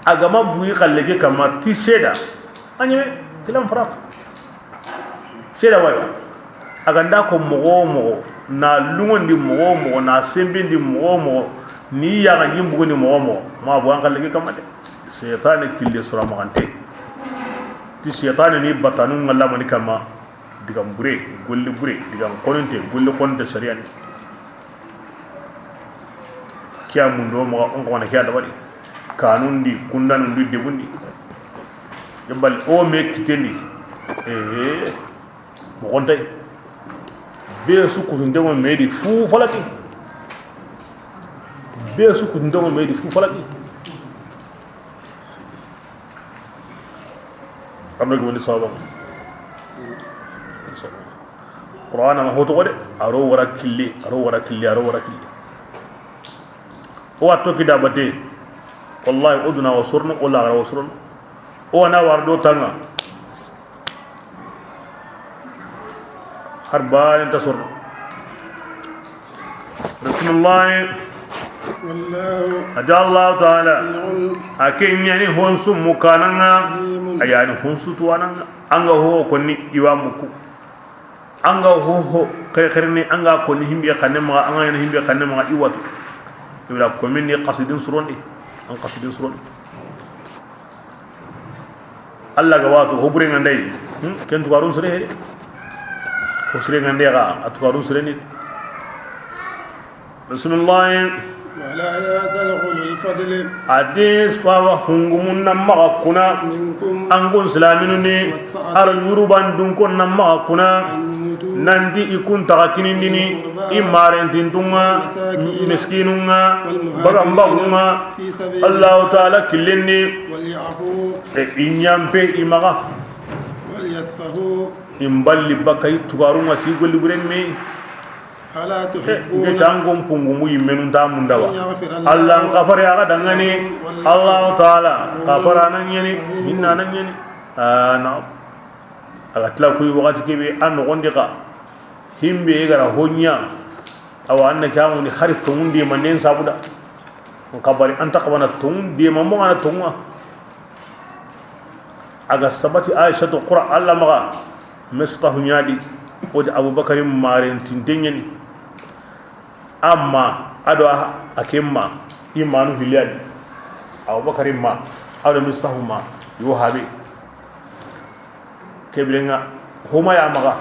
A gama buyi xalle ke kama ti seeda. A ɲeme, kilan farat. Seeda wayba. A ganda ko moxo wo moxo, na lungondi moxo wo moxo, na sembindi moxo wo moxo, ni yaxa ɲi bugundi moxo wo moxo, ma bu an xalle ke kama de. Seytaane kille sura maxante. Ti seytaane ni batanu ŋalla mani kama, digan bure, golli bure, digan koninte, golli koninte sariyani. Kiya mundo maxa, on xawana kiya dabari. Kanundi, kundanundi, debundi. Yebal o me kitendi. Eh, moxontay. Be su kusunte mo me di fu falaki. Be su kusunte mo me di fu falaki. Arno gumani sawaba. Qur'ana ma hoto de, aro wara kille, aro wara kille, aro wara kille. O wa toki da bate. Wallahi, o duna wa sorno, o laxara wa sorno. O wa na war do tanga. Har baane ta sorno. Bismillah. والله A ti Allahu taala, سميع a ke ɲani honsu mukananga, عليم a yani honsu tuwananga. Anga ho konni i wa muku. Anga ho ho xerexereni, anga konni himbe xanne maxa, anga yani himbe xanne maxa i watu. Ibra komin ni qasidin surondi, an qasidin surondi. Alla ga watu ho bure ŋa nday. Hmm, ken tukarun sere he. Ho sere ŋa nday ga, a tukarun sere ni. Bismillah. ولا يأتل أولو الفضل A ti fawa hungumun na maxa kuna. منكم An kun silaminu ni. والسعة Ar yuruban dun kun na maxa kuna. أن يؤتوا Nanti i kun taxa kinindini. ذوي القربى I marentintunga, والمساكين miskinunga, والمهاجرين bagambagunga. في سبيل Allahu الله taala killenni. وليعفوا E, i ɲampe i maxa. وليصفحوا I mballi baka i tugarunga ti golli buren me. ألا E, تحبون nge tangon pungumu yimmenun ta mundawa. أن يغفر الله Alla n kafare aga dangani. لكم والله Allahu taala غفور kafara nan ɲani, رحيم hinna nan ɲani. Ah, na. Aga tila kuyi wakati kebe an nogondi ka. Himbe gara honya. Awa anna kyamu ni hari tongundi manen sabuda. N kabari anta kabana tongundi ma mo ana tonga. Aga sabati Aisha to Qur'an Alla maxa Mistahu ɲadi, o di Abubakari maren tinten ɲani. Amma ado a, a kemma imanu hiliyadi. Abubakari ma, a do Mistahu ma, yo habe. Ke biren ŋa, homa ya maxa.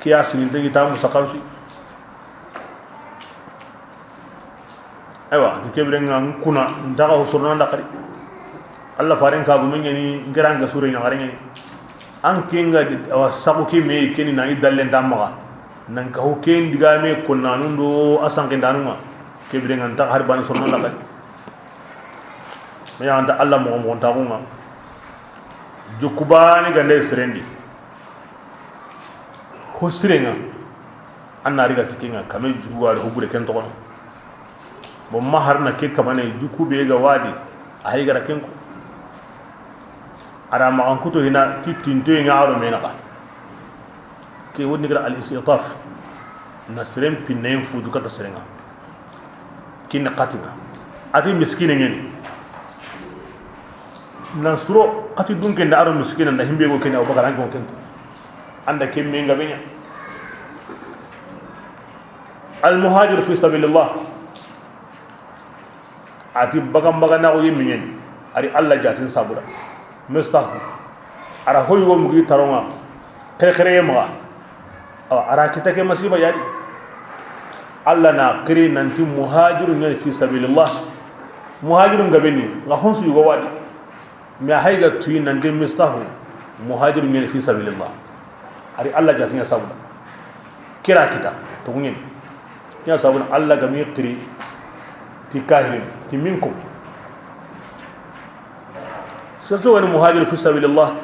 Ke ya sinin tegi ta musa kansu. Aywa, ti ke biren ŋa, n kuna, n daga ho sorona nda xari. Allah faren ka gumen ɲa ni, n kera n ga sure ɲa xare ɲa ni. An ke ŋa di, awa, saxu ke me ke ni na i dallen ta maxa. Nan ka ho ke n diga me konnanun do a sankindanun ŋa. Ke biren ŋa, n ta hari bani sorona nda xari. Me ya anta Allah moxo moxo ntaxu ŋa. Jukku bani gande serendi. Ho siren ŋa. An na riga ti ke ŋa, kame jugu wari ho bure ken toxono. Bon, ma har na ke kamane, jukku be ga wadi, a hay gara ken ko. A ra maxan kuto hina, ti tintoye ŋa a ro me naxa. Ke woni gara al istitaf. Na siren pinnayen futu kata siren ŋa. Kin xati ŋa. A ti miskine ɲa ni. Nan suro xati dunke nda a ro miskine nda himbe go ken Abubakar an ko ken. Anda ke me nga be ɲa. Al muhajir fi sabilillah. A ti bagan bagan na ko yimmi ɲa ni. A ri Allah jatin sabuda. Mistahu. A ra ho yogo mugi taron ŋa. Xerexereye maxa. Awa, a ra kita ke masiba ya di. Allah na xiri nanti muhajirun ɲa ni fi sabilillah. Muhajirun gabe ni, nga honsu yugo wadi. Mi a hay ga tuyi nanti Mistahu, muhajirun ɲa ni fi sabilillah. A ri Allah jatiɲa sabuda. Kira kita, to ɲen. Ɲa sabuda Allah ga mi xiri ti kahirin, ti minkum. Surtout wani muhajir fi sabilillah.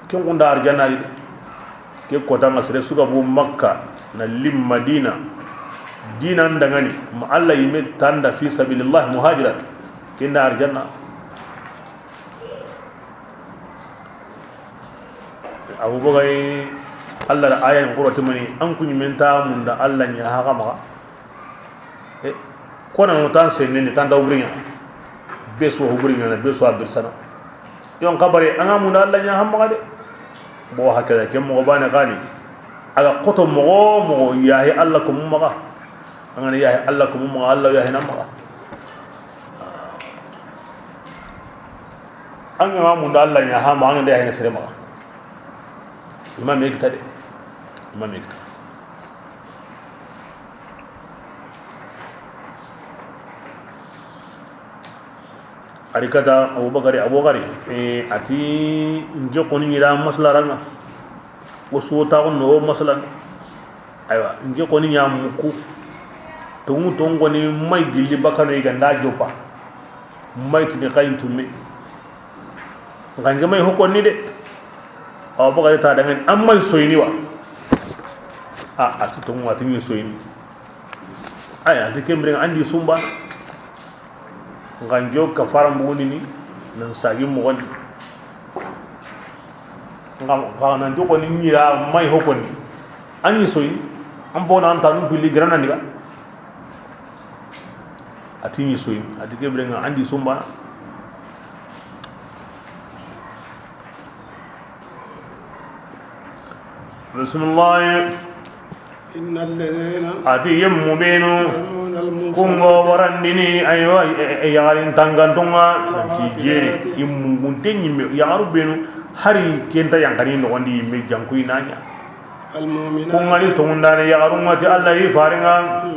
Ken kunda arjanna di. Ke kota nga sere suga bu Makka na lim Madina. Dina ndangani ma Allah yime tanda fi sabilillah muhajirat. Kenda arjanna. Abu bagay Allah da ayan qurati mani an kunyi menta munda Allah nya haga maga. E, kona no tan senne ni tan da ubrinya. Be so ubrinya na be so abirsana. Yon kabare anga munda Allah nya hamma de. Bo hakala ke mo bane gani. Aga koto mo mo yahi Allah ko maga. Anga yahi Allah ko maga, Allah yahi na maga. Anga munda Allah nya hamma anga yahi na sere maga. Imam ekta de. Imam ekta. Ari kata Abubakari, Abubakari, e, ati, nke koni ɲira masala ranga. O suwo taxu no o masala. Aywa, nke koni ɲa muku. Tongu tongu koni may gilli bakano i ganda jopa. May tini xayin tumme. Nxa nke may hokonni de. Awa, Abubakari ta dangani, an may soyini wa? A, ati tongu, ati ɲi soyini. Ay, ati kembire andi sumba. Nxa nke o kafara mbugundini, nan sagi moxondi. Nxa, nxa nan jokoni ɲira may hokonni. An ɲi soyini, an bona an tanu billi grana niga. Ati ɲi soyini, ati kebire nga andi sumbana. Bismillah. إن الذين Ati yemmu benu يرمون المحصنات kungo warandini, aywa, e, e, yaxarin tangantonga, nanti jere, i mugunte ɲimme, yaxaru benu, hari kenta yankani noxondi yimme jankuyi naɲa. المؤمنات Kungani tongundane yaxarunga ti Allah yi faringa,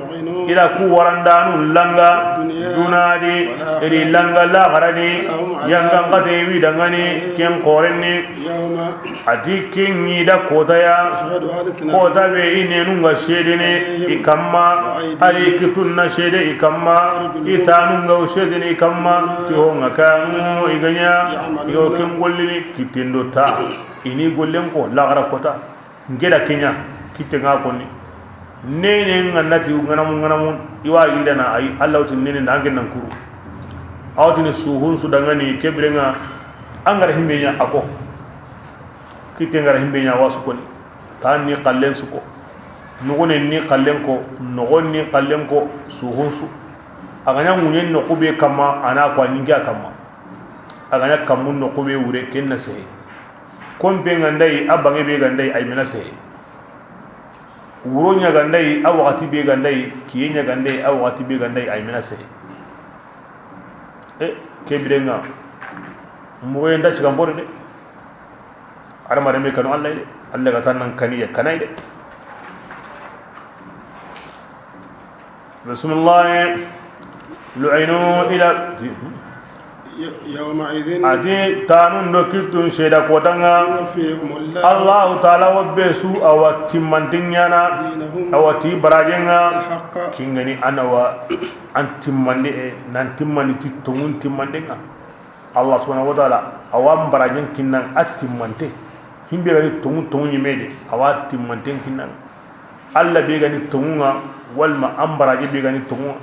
لعنوا ila ku warandanu langa, في الدنيا dunadi, والآخرة iri langa laxarani, ولهم عذاب yangan kate wi dangani, ken xorenni. يوم Ati ken ɲi da kota ya, أشهد ألسنتهم kota be i nenun ga sedene i kamma, وأيديهم ari kitun na sede i kamma, وأرجلهم i tanun ga sedene i kamma, ti ho nga kanu i ganya, يعملون yo ken gollini kitendo ta, ini gollen ko laxara kota. Ngeda kenya, kitte nga konni. Nene nga nati nganamu nganamu, iwa yindana ay, Allah wuti nene nda angen nan kuru. Awti ni suhun su dangani kebire nga angara himbe nya ako. Kitte ngara himbe ɲa wasu koni. Tan ni xallen su ko. Nugune ni xallen ko, nogon ni xallen ko, suhun su. A ga ɲa ŋuɲen noxu be kamma, a na ko a ɲinke a kamma. A ga ɲa kammun noxu be wure, ken na sehe. Kompe nga ndayi, a bange be ga ndayi, ay mena sehe. Wuro ɲa ga ndayi, a waxati be ga ndayi, kiye ɲa ga ndayi, a waxati be ga ndayi, ay mena sehe. E, ke birenŋa, moxoye nta sigan bori de. Adamarenme kanu Allah de, Allah ga tan nan kaniye kanay de. Bismillah. Lu'inu ila. يومئذ. A ti tanun do kittun seeda kotanŋa. يوفيهم الله. Allahu taala wo be su a wa timmanten ɲaana. دينهم. A wa ti barajenŋa. الحق. Kingani an a wa an timmandi, e, nan timmandi ti tonŋun timmandenŋa. Allah subhanahu wa taala a wa an barajen kinnan a timmante. Himbe ga ni tonŋu tonŋu ɲime de, a wa timmanten kinnan. Allah be ga ni tonŋunŋa, walma an baraje be ga ni tonŋunŋa.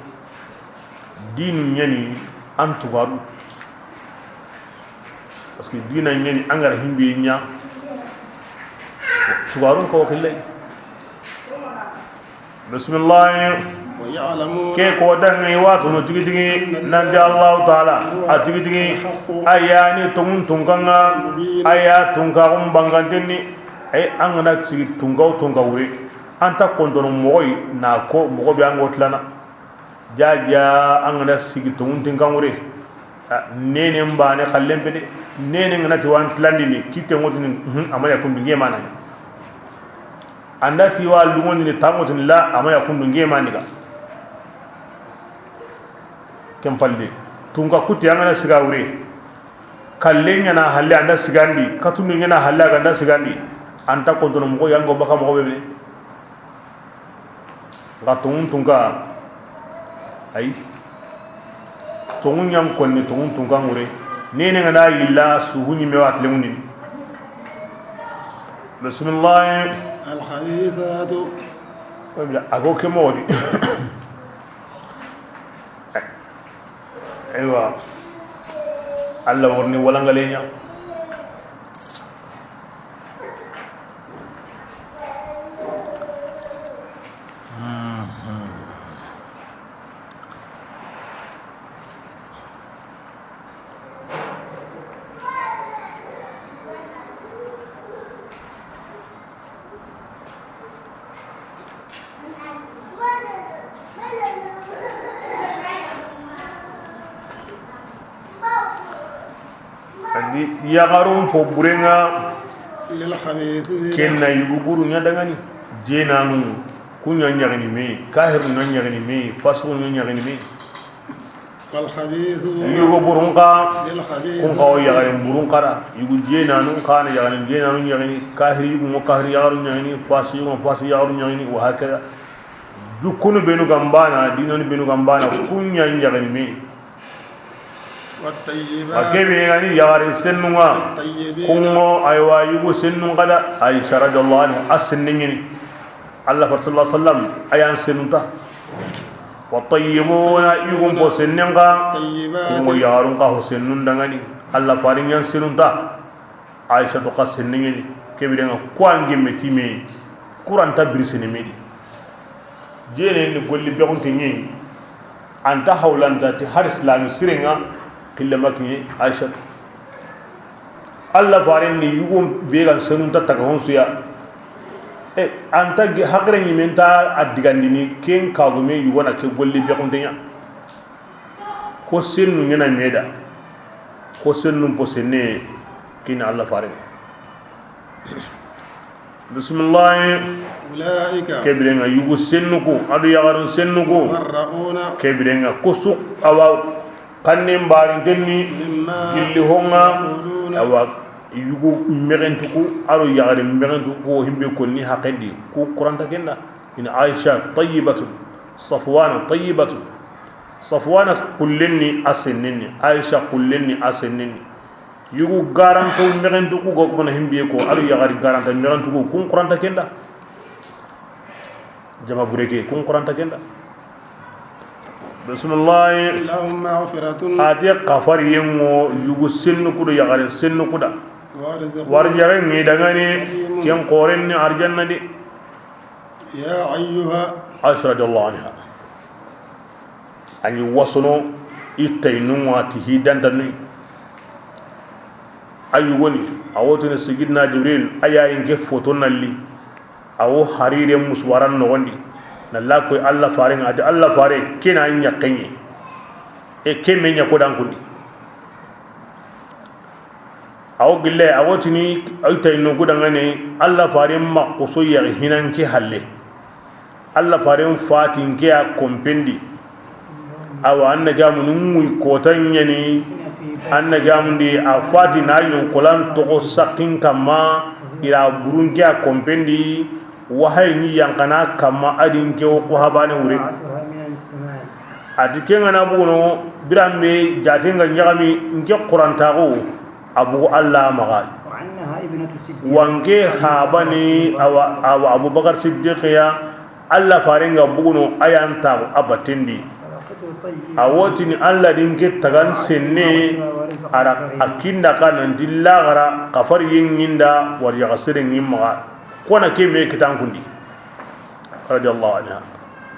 Dinu ɲani an tugaru. Parce que dina ɲani an ga ra himbe ɲa, tugarun ko xillay. Bismillah. ويعلمون. Ke kotanŋa i wa tunu tigi tigi nanti Allahu taala a tigi tigi, الحق. A ya ni tonŋun tunkanŋa, المبين. A ya tunkaxun bangantenni. Ay, an ga na sigi tunkaw tunka wure, an ta kontono moxoy na ko moxo be an go tilana. Jaja an ga na sigi tonŋun tunkan wure. A, nene mbane xallen pede. Nene ga na ti wan tilandini kite ngotini, mhm, amaya kundu ngemana. An da ti wa lungondini tangotini la, amaya kundu ngemani ga. Ken palle, tunka kutte an ga na siga wure. Kalle ɲana halle an da sigandi, katundu ɲana halle an da sigandi. An ta kontono moxo yango baka moxo bebe. Nga tonŋun tunka. Ay. Tonŋun ɲan konni tonŋun tunka ŋure. Nene nga na yilla suhu ɲime wa tilemundini. Bismillah. الخبيثات. Wabila, a go ke moxo di. Aywa. Allah warni walangaleɲa. Andi yaxarun fo burenŋa. للخبيثين. Ken na yugu buru ɲa dangani. Jenanu, ku ɲa ɲaxini me, kahiru ɲa ɲaxini me, fasiqu ɲa ɲaxini me. والخبيثون. Yugo burun xa, للخبيثات. Kun xa wo yaxarin burun xa da. Yugu jenanu xa na yaxarin jenanu ɲaxini, kahiri yugu mo kahiri yaxaru ɲaxini, fasi yugu mo fasi yaxaru ɲaxini, wa hakada. Jukkunu benu gambana, dinanu benu gambana, ku ɲa ɲaxini me. والطيبات. A kebe yani yaxarin sennunŋa. والطيبين. Kun ŋo, aywa, yugu sennun xa da, Aisha radiyallahu anha, a sennin ɲini. Allah far sallallahu alaihi wasallam, a yan senunta. Wa tayyibuna, yugun fo sennen xa. Tayyibati. Kungo yaxarun xa fo sennun dangani. Allah farin yan senunta. Aisha to xa sennen ɲini. Kebirenŋa ko an gemme time. Kuranta birisene medi. Jene ni golli bexunte ɲi. Anta hawlanta ti har islami sirenŋa. Xilla makini Aisha. Allah faren ni yugo be gan senunta taga honsuya. E, anta ge-, hakre ni men ta a digandini ken kagume yugo na ke golli be xunteɲa. Ko sennu ngena meda. Ko sennu po senne kina Allah faren. Bismillah. أولئك. Kebirenŋa yugu sennuku, adu yaxarun sennuku. مبرؤون. Kebirenŋa kusu awa xanne mbarintenni. مما. Gilli honŋa. يقولون. Awa yugu mexentuku, adu yaxari mexentuku, ko himbe konni haqendi. Ku Quranta kenda. In Aisha tayyibatun, Safwana tayyibatun. Safwana kullenni a sennenni, Aisha kullenni a sennenni. Yugu garanto mexentu ku go kono himbiye ko, alu yaxari garanta mexentu ku, kun Quranta kenda. Jama bureke, kun Quranta kenda. Bismillah. لهم مغفرة. Ate xafariyenŋo yugu sennu kudo yaxare sennu kuda. ورزق. Warjaxe ni dangani. كريم. Ken xoren ni arjanna de. يا أيها. Aisha radiyallahu anha. A ɲi wasono i taynun wa ti hidantanu. A yugoni a wotini Sigidina Jibril, a yayin ke foto nalli. A wo harire musuwaran nogondi. Na la koy Allah faren, ati Allah fare kina ɲakenye. E ke me ɲa ko dan kundi. Awo gille, awo tini, ay tayno gudangane, Allah faren maxuso yaxi hinan ke halle. Allah faren fatin ke a kompendi. Awa, an na gamu nunguy kota ɲani, an na gamundi a fati na yonkolan toxo sakin kamma, ira burun ke a kompendi, wahayi ni yankana kamma adin ke wo ko habane wure. A ti ke ŋa na buguno, biranbe jaten ga ɲagami, nke Qurantaxo, a bugu Allah maxa. Wanke habani, awa, awa Abubakar Siddiq ya, Allah faren ga buguno, a yan taxu a batendi. A wotini Allah din ke tagan senne, ara a kinda ka nanti laxara, kafar yin ŋinda, war yaxa seren ŋin maxa. Kona ke me kitan kundi. Radiyallahu anha.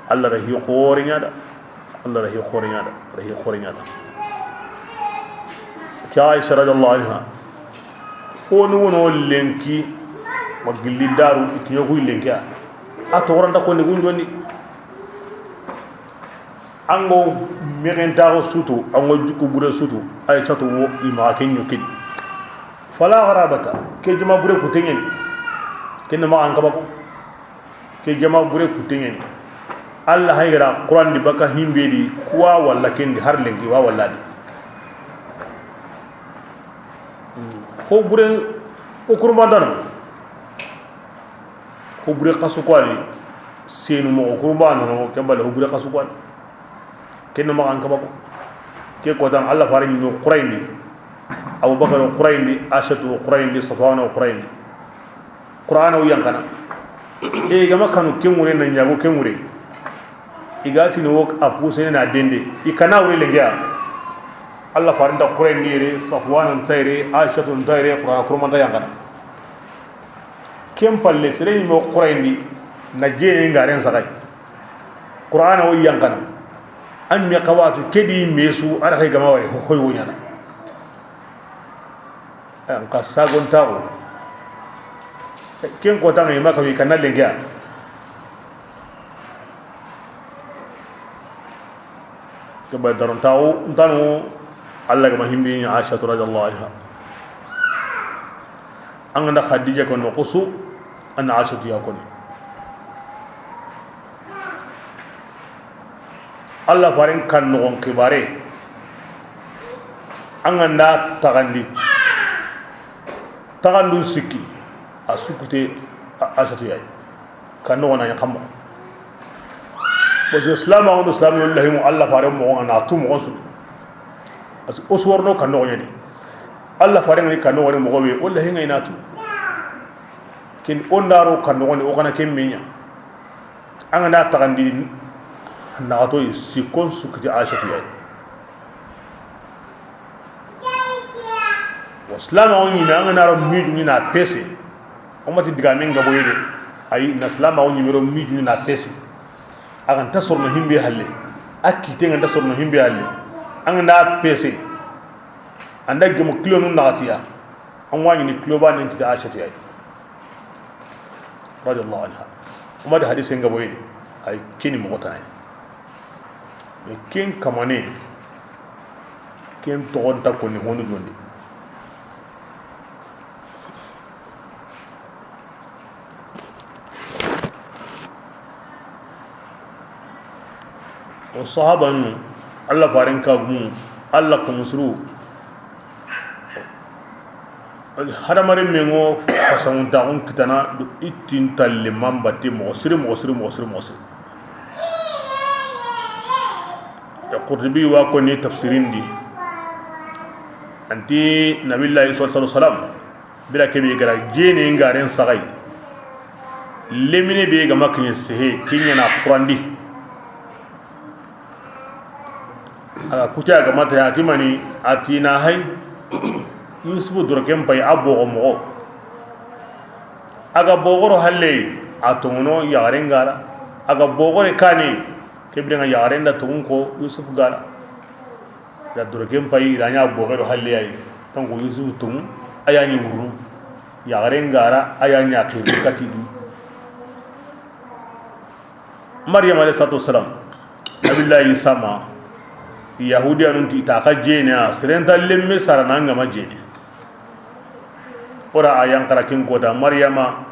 Allah rahi xore ɲa da. Allah rahi xore ɲa da. Rahi xore ɲa da. Ke Aisha radiyallahu anha. Ko ni wono lenki, ma gilli daru, i kiɲo kuy lenki a. A toxoranta ko ni gunjoni. Ango mexentaxo sutu, ango juku bure sutu, Aisha to wo i maxa ke ɲokini. Fala gharabata, ke jama bure kuteɲeni. Ken maxa an kaba ko. Ke jama bure kuteɲeni. Allah haygara Quran di baka himbe di, kuwa walla kendi har lenki wa walla di. Ko bure, o kurma dano. Ko bure kasu kwani, senu mo kurma no, kembale ko bure kasu kwani. Ken maxa an kaba ko. Ke kotan Allah faren ɲi o Qurayndi. Abubakar o Qurayndi, Aishatu o Qurayndi, Safwana o Qurayndi. Qur'ana o yankana. E gama kanu ke ŋure na ɲago ke ŋure. I ga tini wo a pusene na dende. I kana wure lengeya. Allah faren ta Qurayndi yere, Safwana nta yere, Aishatu nta yere, Qur'ana kurmanta yankana. Ken palle, sere ɲi me o Qurayndi, na jene ngaren saxay. Qur'ana o yankana. An me xawatu ke di me su, ara xay gama wari, ho-, hoy wo ɲana. An ka sagon taxu. Ken ko tanga i ma ka wi kana lengeya. Ke ba daron taxu, ntanu, Allah gama himbi ni Aisha radiyallahu anha. An ga nda Khadija ko no kusu, an Aisha ya ko ni. Allah faren kan noxon xibare. An ga nda taxandi, taxandu sikki, a sukkute a, Aisha yayi. Kan noxon na ɲa xamma. Parce que Islam, on Islam, wallahi, mo Allah faren moxo ŋa na tu moxon su. Parce que o suwarno kan noxon ɲa di. Allah faren ŋa ni kan noxon moxo be, wallahi ŋa i na tu. Ken o ndaro kan noxon, o kana ken me ɲa. An ga na taxandi naxato yi, sikkon sukkiti Aishatu yayi. Wa silamaxu ɲime, an ga na ro midu ni na pese. O mati digamen gabo yede. Ayi, na silamaxu ɲime ro midu ni na pese. A ga nta sorono himbe halle. A kite ga nta sorono himbe halle. An ga na pese. An da gemu kilo nun naxatiya. An wa ɲini kilo ba nen kita Aishatu yayi. Radiyallahu anha. O mati hadise gabo yede. Ay keni moxo tana. Mais ken kamane, ken toxon ta koni honu jondi. O sahabanu, Allah faren kagumu, Allah kumusuru. Hadamaren me ŋo fasanguntaxun kitana do ittin talle man batte moxo siri, moxo siri, moxo siri, moxo siri. Qurtubi wa koni tafsirin di. Anti Nabillahi sallallahu alaihi wasallam. Bira kebe gara jene ngaren sagai. Lemine be ga makine sehe, kinyana Qurandi. A ga kuta a ga mata ya ti mani, a ti na hay. Yusufu doroken pay a bogo mogo. A ga bogoro halle, a tongono yagaren gara. A ga bogore kane, kebire nga yagaren da tongun ko Yusufu gara. Da doroken pay, ira ɲa bogoro halle ay. Tongo Yusufu tongu, a ya ɲi wuru. Yagaren gara, a ya ɲa kiri katidu. Maryam alayhi salatu wassalam, Nabillahi Isa ma, Yahudiyanun ti i ta xa jeene, a seren nta lemme sara na ŋa ma jeene. O ra a yan xara ken kota, Mariyama,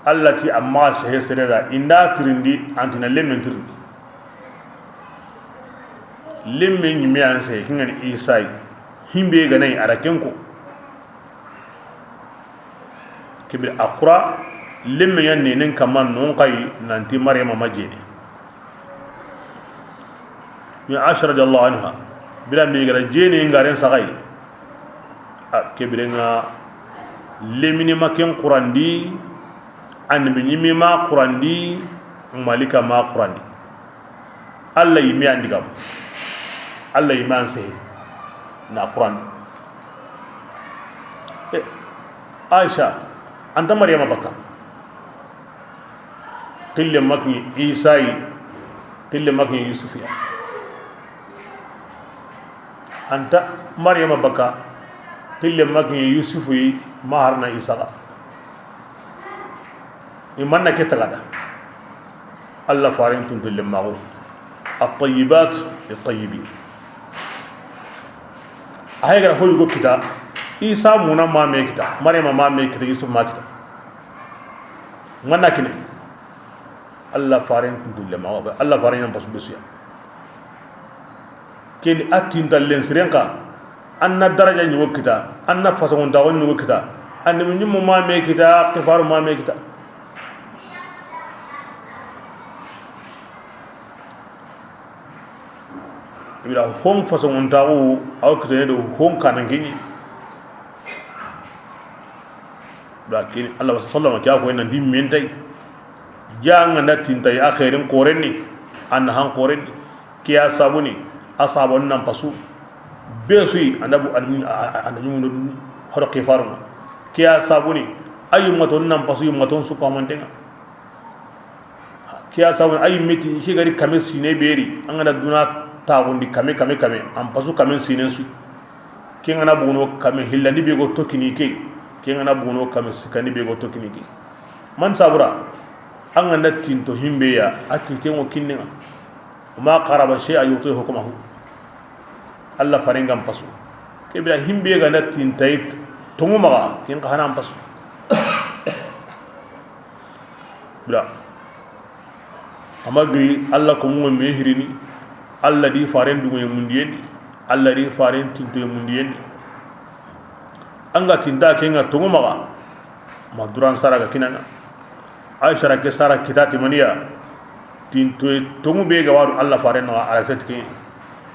Alla ti a maxa sehe sere da, i nda tirindi, an ti na lemmen tirindi. Lemme ɲimme an sehe, ken ga ni Isa yi. Himbe ga na yi, a ra ken ko. Kebire a xura lemme ɲa nenen kamma non xayi nanti Mariyama ma jeene. Mi Aisha radiyallahu anha, bira mi ga ra jeene ŋaren saxayi. A kebire ŋa lemine ma ken xurandi, annabi ɲimme ma xurandi, malika ma xurandi. Alla yimme an digam. Alla yimme an sehe na Quran. E, Aisha, anta Mariyama bakka. Xille ma kiɲe Isa yi, xille ma kiɲe Yusufu ya. Anta Mariyama bakka, xille ma kiɲe Yusufu yi, ma harna Isa ga. I manna ke tagada. Alla faren tuntu lemmaxu. At-tayyibat lit-tayyibin. A hay gara hoy go kita. Isa muna ma me kita. Mariyama ma me kita. Yusuf ma kita. Manna kine. Alla faren tuntu lemmaxu. Alla faren yan pasu besuya. Ken a tinta len siren xa, an na daraja ɲugo kita, an na fasoŋontaxo ɲugo kita, annabi ɲimmu ma me kita, xifaru ma me kita. Ibra hon fasoŋontaxu, aw kitene do hon kanan kiɲi. Lakin Allah wa sallama kya ko nan di mentay. Janga na tintay a xeerin xorenni, an han xorenni. Kiya sabuni, a sabon nan pasu. Be suyi, anda bu, an, an, an, an, horo kifarun. Kiya sabuni, ayu maton nan pasu, yu maton su ko mantenga. Kiya sabuni, ayu meti, shi gari kame sine beri, an gana duna tagundi kame, kame, kame, an pasu kame sine su. Ke ngana buguno kame hillandi be go tokkini ke, ke ngana buguno kame sikkandi be go tokkini ke. Man sabura, an gana tinto himbe ya, a kitengo kinnenga. Ma qaraba shay'a yuti hukmahu. Allah farengan pasu. Ke bira himbe ga na tintay tongu maga, ken ka hanan pasu. Bira. Ama giri Allah ko mo me hirini, Allah di faren dugo mundiyendi, Allah di faren tinto mundiyendi. An ga tinta kenga tongu maga, ma duran sara ga kinanga. Aisha ra ke sara kitati maniya, tintoye tongu be ga wadu Allah faren na arafet ke.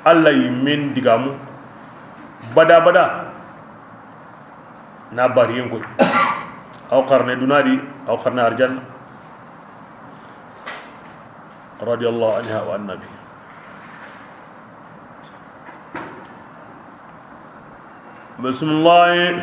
Allah yimen digamu bada bada na bariyen koy. Aw qarne dunadi, aw qarne arjanna. Radiyallahu anha wa annabi. Bismillah.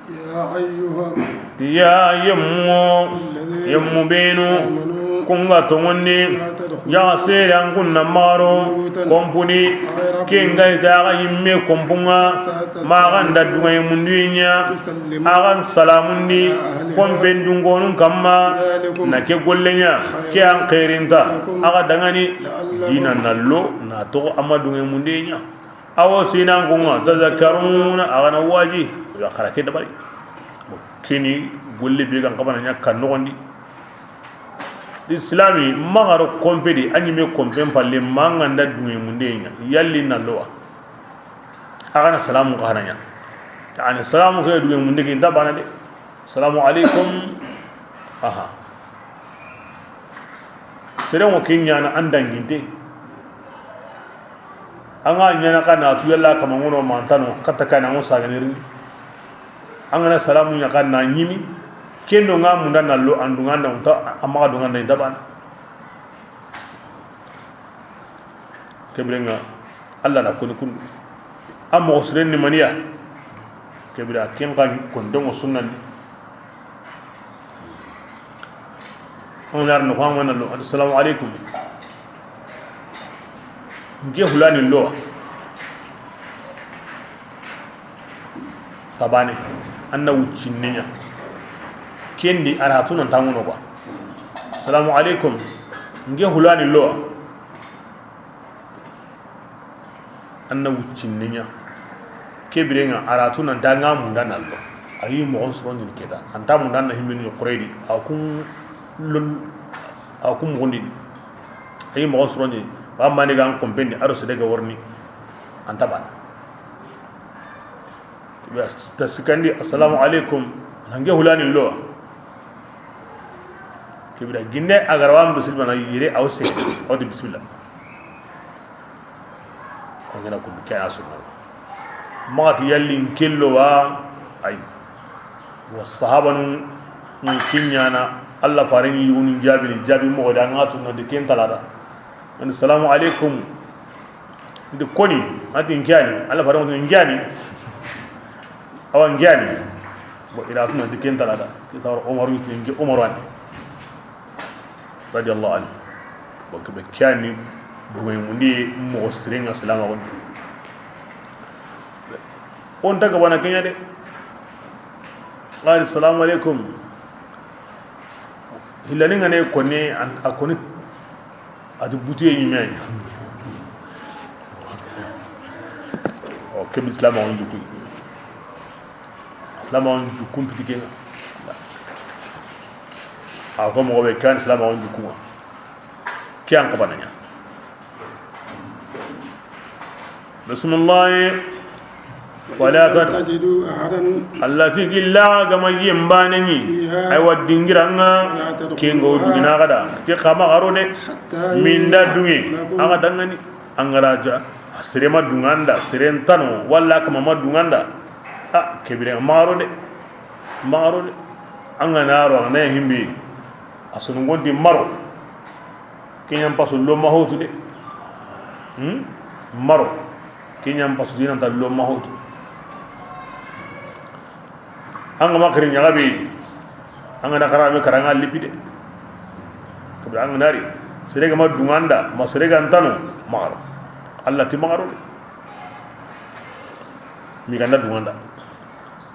يا أيها Ya yemmo, الذين yemmo benu, آمنوا kunga tongondi, لا تدخلوا ya sere an kunna maro, بيوتا kompuni, غير kenga ita aga yimme kompunga, حتى تستأنسوا maganda dunga munduinya, تسلموا agan salamundi, على أهلها kompen dungonun kamma, ذلكم na ke gollenya, ke an khairinta, لكم aga dangani, لعلكم dina nallo, na to amma dunga munduinya. Awo sinan kunga, tazakkaruna, agana waji, ya kharake dabari. Kini golle be gan kabana nya kan nogondi. Islami magaro kompe di, anyi me kompe palle manganda dunge munde nya, yalli na lowa. Agana salamu kahana nya. Ta ani salamu ke dunge munde ke dabana de. Salamu alaikum. Aha. Sere mo kinyana andanginte. An ga ɲana ka na tu yalla kama ngono mantano katta kana ngo saganiri. An gana salamu ɲa ka na ɲimi. Kendo nga munda na lo andu nga nda unta amma ga dunga nda inda ban. Kebirenga Allah na koni kundu. Amma osren ni maniya. Kebira ken kan kondongo sunnandi. On yar no ko amana lo, assalamu alaikum. Nge hulani lo. Tabane, anna wuccinninya. Kendi aratu nan tanguno kwa. Assalamu alaikum. Nge hulani lo. An na wuccin ne ɲa. Ke biren ŋa, a ra tu nan ta ŋa munda na lo. A yi moxon sorondi ni ke ta. An ta munda na himmini xoreydi. A kun lon, a kun moxondi. A yi moxon sorondi. Ba mani ga an kompendi, a ro sede ga warni. An ta bana. Ta sikandi, "Assalamu alaikum. Nange hulani lo." Ke bira ginde a ga ra wa bisimilla na yire, a wo se, a wo ti bisimilla. Ko ngena ko ke a sunna. Maxa ti yalli n ke lo wa, ay. Wa sahabanu n kiɲana, Allah faren ni yugun jabini, jabi moxo da, ŋa tunna di ken talada. An, "Assalamu alaikum." Ndi koni, ati n ke yani, Allah faren ko n ke yani. Awa n ke yani. Bon, i ra tunna di ken talada. Ke sawar Omar yuti n ke Omar wani. Radiyallahu anhu. Bon, ke be ke yani, dugay mundi, moxo siren ŋa silama woni. On ta ga bana ke ɲa de. Qali, "Assalamu alaikum." Hilani ŋa ne koni, an, a koni, a ti butuye ɲime ay. O ke bi silama on juku. Silama on juku piti ke ŋa. A ko moxo be kan silama on juku ŋa. Ke an xabana ɲa. Bismillah. Wala tad- تجدوا أحدا. Allah ti gilla ga ma yembane ni. فيها. Aywa, dingira ŋa. ولا تدخلوها. Ke ŋa o dugina ga da. Ti xa maxa ro de. حتى Minda يؤذن dunge. لكم. A ga dangani. An ga ra ja. A sere ma dunganda. Seren tano. Wala kama ma dunganda. A, ke bire maxa ro de. Maxa ro de. An ga na ro, an na himbi. A sunu ŋondi maro. Ke ɲan pasu lo ma hotu de. Hmm? Maro. Ke ɲan pasu di nan ta lo ma hotu. An ga ma xiri ɲaga be. An ga na xara me karanga lipi de. Kabla an ga na ri. Sere ga ma dunganda, ma sere ga ntano, maxa ro. Allah ti maxa ro de. Mi ga na dunganda.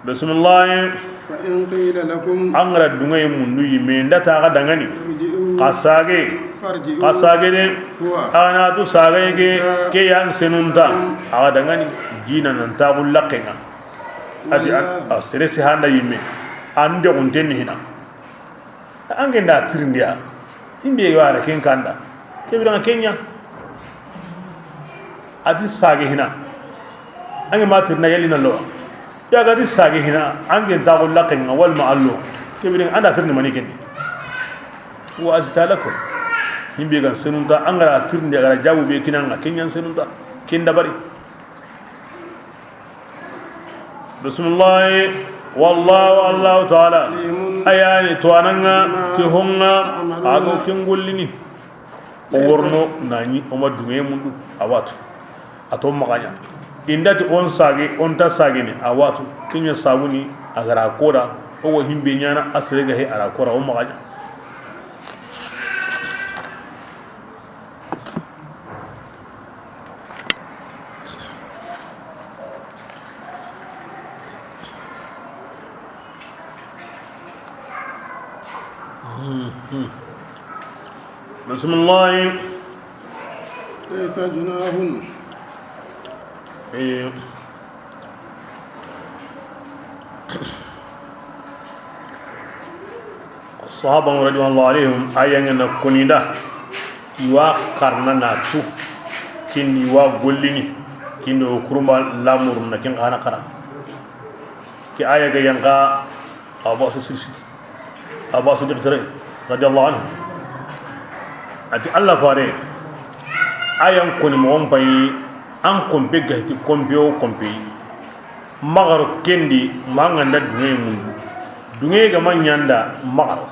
Bismillah. فإن قيل لكم An ga ra dungaye mundu yimme, nda ta ga dangani. ارجعوا Xa sage. فارجعوا Xa sage de. هو A na tu sage ke, أزكى ke yan senunta. لكم A ga dangani. Dina nan ta gulla kenga. Ati an, والله a sere si handa yimme. An de gunten ni hina. An ke nda tirindiya. Himbe yo ara ken kanda. Ke bira ŋa ke ɲa. A ti sage hina. An ke ma tirna yalli na lo. Ya ga ti sage hina. An ke nta ko laken ŋa wal ma allo. Ke bira an da tirni mani kendi. Huwa azka lakum. Himbe ga n senunta an ga ra tirndi a ga ra jabu be kinanga ke ɲa n senunta. Ken da bari. Bismillah. Wallahu, Allahu Ta'ala. عليم A ya ni tuwananga, بما ti honga, تعملون a ga wo ken gollini. O worno na ɲi o ma dunge mundu, a watu. A to maxa ɲa. Inda ti on sage, on ta sage ni, a watu. Ke ɲa sabuni, a ga ra koda, o wo himbe ɲana, a sere ga he a ra koda, o maxa ɲa. Bismillah. ليس جناح. Eh. Sahaba radiyallahu alaihim, a ya ŋa na koni da, i wa xarana na tu, ken di i wa gollini, ken di o kurumba lamuru na ken xa na xara. Ke a ya ga yanqa, Abu Bakr Siddiq, Abu Bakr Siddiq tere, radiyallahu anhu. A ti Allah fare, a ya n koni moxon payi, an konpe ga hiti konpe o konpe. Maxa ro ken di, ma an ga nda dunge mundu. Dunge ga ma ɲanda maxa ro.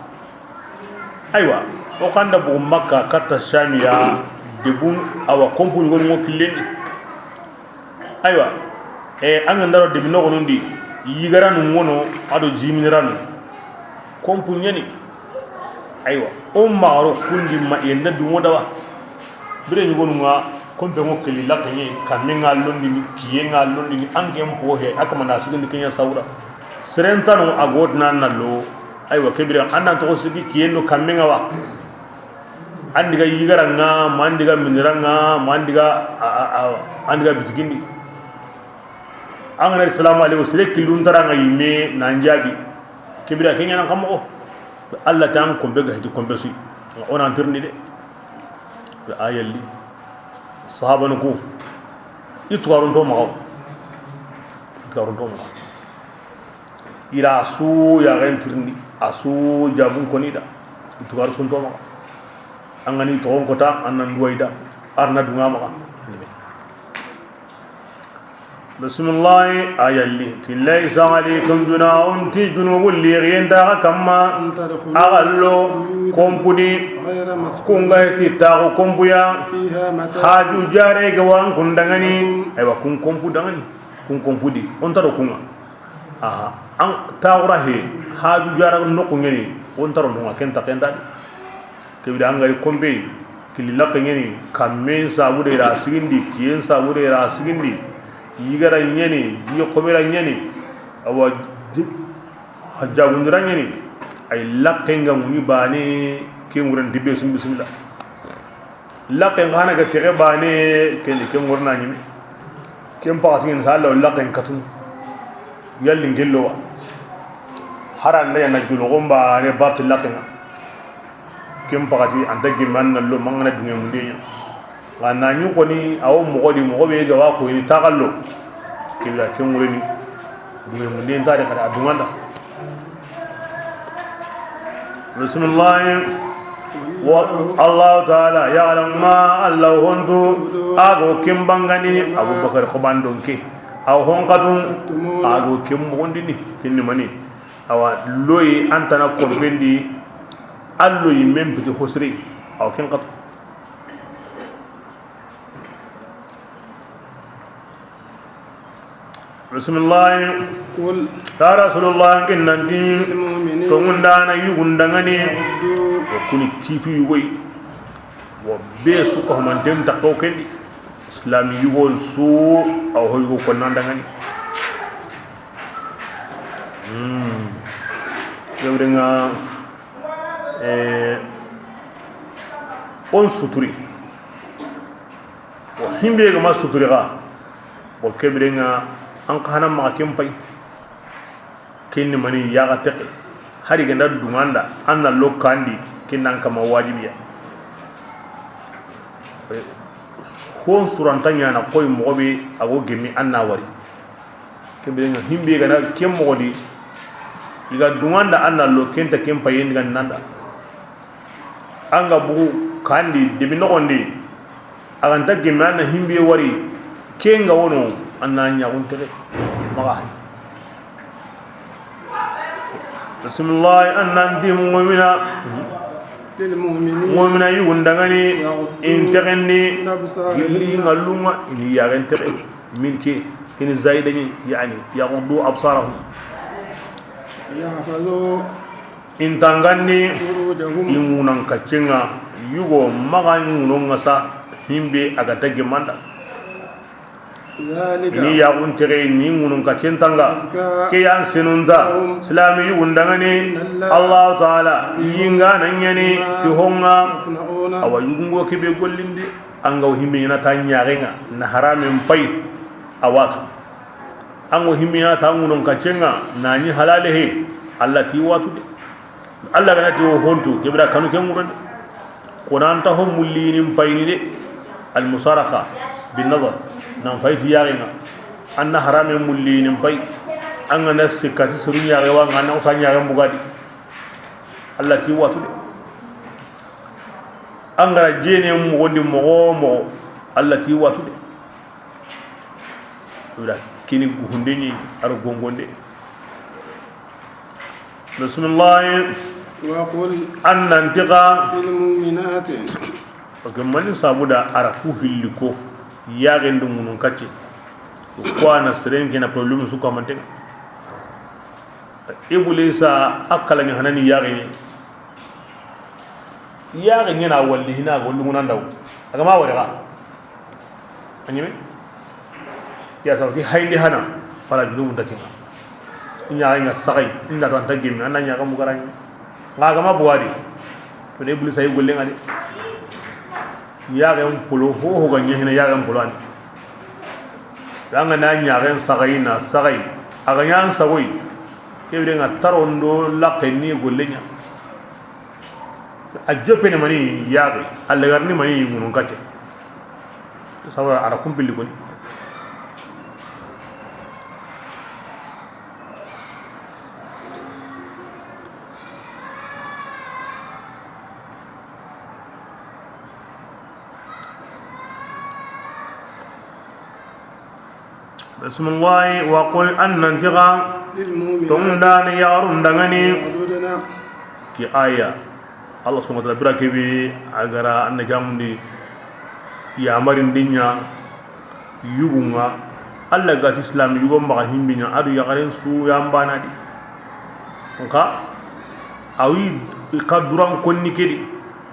Aywa, o xa nda bogu Makka katta Samiya, debun awa konpu ɲogonu ŋo killen di. Aywa, e, an ga nda ro debi noxonun di, yigaranu ŋono, a do jiminiranu. Konpu ɲani. Aywa, o maxa ro kundi ma yenda dungo dawa. Bire ɲogonu ŋa, konpe ŋo keli laxeɲe, kamme ŋa londini, kiye ŋa londini, an ke n poxe, a kama na sigindi ke ɲa sawura. Seren tano a gotina na lo, aywa, ke bire, an nan toxo sigi kiyen do kamme ŋa wa. An diga yigara ŋa, ma an diga minira ŋa, ma an diga, a, a, a, an diga bitigindi. An ga na ti salamu aleykum, sere killun tara ŋa yimme nan jaabi. Ke bire ke ɲaana xa moxo. Alla ti an konpe ga hiti konpe su yi. O na an tirindi de. A yalli. Sahabanu ku, i tugarunto maxa. I tugarunto maxa. I ra su yaxen tirindi, a su jaabun koni da. I tugaru sunto maxa. An ga ni toxon kota, an nan duwayi da. A ra na duŋa maxa. Bisimillahi, a yalli. Ti laysa alaykum junahun, ti junubu lixiyen ta xa kamma. An tadkhulu, a ga lo, buyutan, konpudi. Ghayra maskunin, kun ga ti taxu konpuya. Fiha mata'un, haju jare ga wa kun daŋani. Aywa, kun konpu daŋani. Kun konpudi. O nta ro kun ŋa. Aha. An taxura he, haju jara noxu ɲeni, o nta ro no ŋa, ken ta, ken ta. Ke bire an ga ri konpe, kili laxe ɲeni, kammen sabu de ra sigindi, kiyen sabu de ra sigindi, yigara ɲeni, di xobera ɲeni, awa, di, hajjagundira ɲeni, ay laxe ŋa ŋuɲi bane, ke ŋuren dibbe sum bismillah. Laxe ŋa hana ga texe bane, ken di ke ŋorna ɲimi. Ken paxati ŋen sa Allah laxe katun. Yalli ŋello wa. Haranda ya na julo gomba ne barti laxe ŋa. Ken paxati an ta gemme an na lo mangana duŋe munde ɲa. Ŋa na ɲi xoni a wo moxo di moxo be ga wa ko ni taxallo. Killa ken ŋureni. Duŋe munde nta de kada a duŋanda. Bisimillahi. Wa Allahu taala ya'lamu ma, Allah hontu a ga wo ken bangandini. Abubakar xobandon ke a wo hon katun a ga wo ken mugundini. Kinni mani? Awa loyi an ta na konpendi. Allo yi men piti hosire a wo ken katu. Bisimillahi. Qul. Ya Rasulullah, kin nanti, lil mu'minin, tongundana yugundaŋani, yaghuddu, wo kuni kitu yugoy, wo be su ko manten takko kendi. Islam yugo su, aw ho yugo ko nandaŋani. Hmm. Yawdenga, eh, on suturi. Wo himbe ga ma suturi ga, wo ke bire ŋa, an xa hana maxa ken pay. Ken ni mani? Yaxa texe. Hari ga nda duŋanda, an na lo kandi, ken nan kama wajibiya. Hon suranta ɲana koy moxo be a go gemi an na wari. Ke bire ŋa himbe ga na ken moxo di, i ga duŋanda an na lo ken ta ken payen diga nanda. An ga bugu kandi debi noxondi, a ga nta gemme an na himbe wari, ken ga wono an na ɲaxun texe maxa hay. Bisimillahi, an nan di mu'mina, lil mu'minin, mu'mina yugundaŋani, yaghuddu, in texendi, min absarihim, gilli ŋallunŋa, ini yaxen texe, min ke, kini zaidani, yani, yaghuddu absarahum. Yahfazu, in tangandi, furujahum, i ŋunan kaccenŋa, yugo maxa ŋunon ŋa sa, himbe a ga ta gemanda. Zalika, ini yaxun texe ni ŋunun ka ken tanga. Azka, ke yan senunta, lahum, silami yugundaŋani. Inna Allah, Allah taala, yinga na ɲani, bima, ti honŋa, tasna'una, awa yugungo ke be gollindi. An ga wo himbe ɲana ta ɲaxenŋa na haramen pay. A watu. An ga wo himbe ɲana ta ŋunun kaccenŋa na ɲi halale he. Allah ti watu de. Allah ga na ti wo hontu, ke bire kanu ke ŋurande. Ko nan ta ho mullinin payini de. Al musaraqa bin nazar. Nan fayti yaxenŋa. An na harame mullinin pay. An ga na sikati suru ɲaxe wa ŋa na uta ɲaxe mbugadi. Allah ti watu de. An ga ra jene mugondi moxo moxo. Allah ti watu de. Wala kini guhunde ni aro gongonde. Bisimillahi. Wa qul. An nan ti xa. Lil mu'minati. Parce que mani sabuda ara ku hilli ko yaxen do ŋunun kacce. Ko ana seren kena problème su ko manten. Ibulisa a kala ni hanani yaxen. Yaxe ɲena walli hina go lungunandaw. A ga ma wari xa. A ɲeme. Ya saw ti hayndi hana. Wala junubu nda kinga. Ɲaxa ɲa saxay. Inda to anta gemme. Anda ɲaxa mu garani. Nga a ga ma buwadi. To de ibulisa yi gollenga de. Yaxen polo, ho ho ga ɲa hina yaxen polo ani. An ga na ɲaxen saxayi na saxayi, a ga ɲa an sagoyi. Ke bire ŋa tarondo laxe ni golle ɲa. A joppene mani yaxe, a lagarini mani ŋunun kacce. Sabara a ra kumpilli koni. Bismillahi, wa qul, an nanti xa, للمؤمنات tonŋundani yaxarun danŋani, يغضضن. Ki aya, Allah subhanahu wa ta'ala bira kebe a ga ra an na jamundi yamarin dinya yugunga, Allah ga ti islam yugo maxa himbinya, a do yaxaren su yambana di. Nka awi i xa duran konni kedi,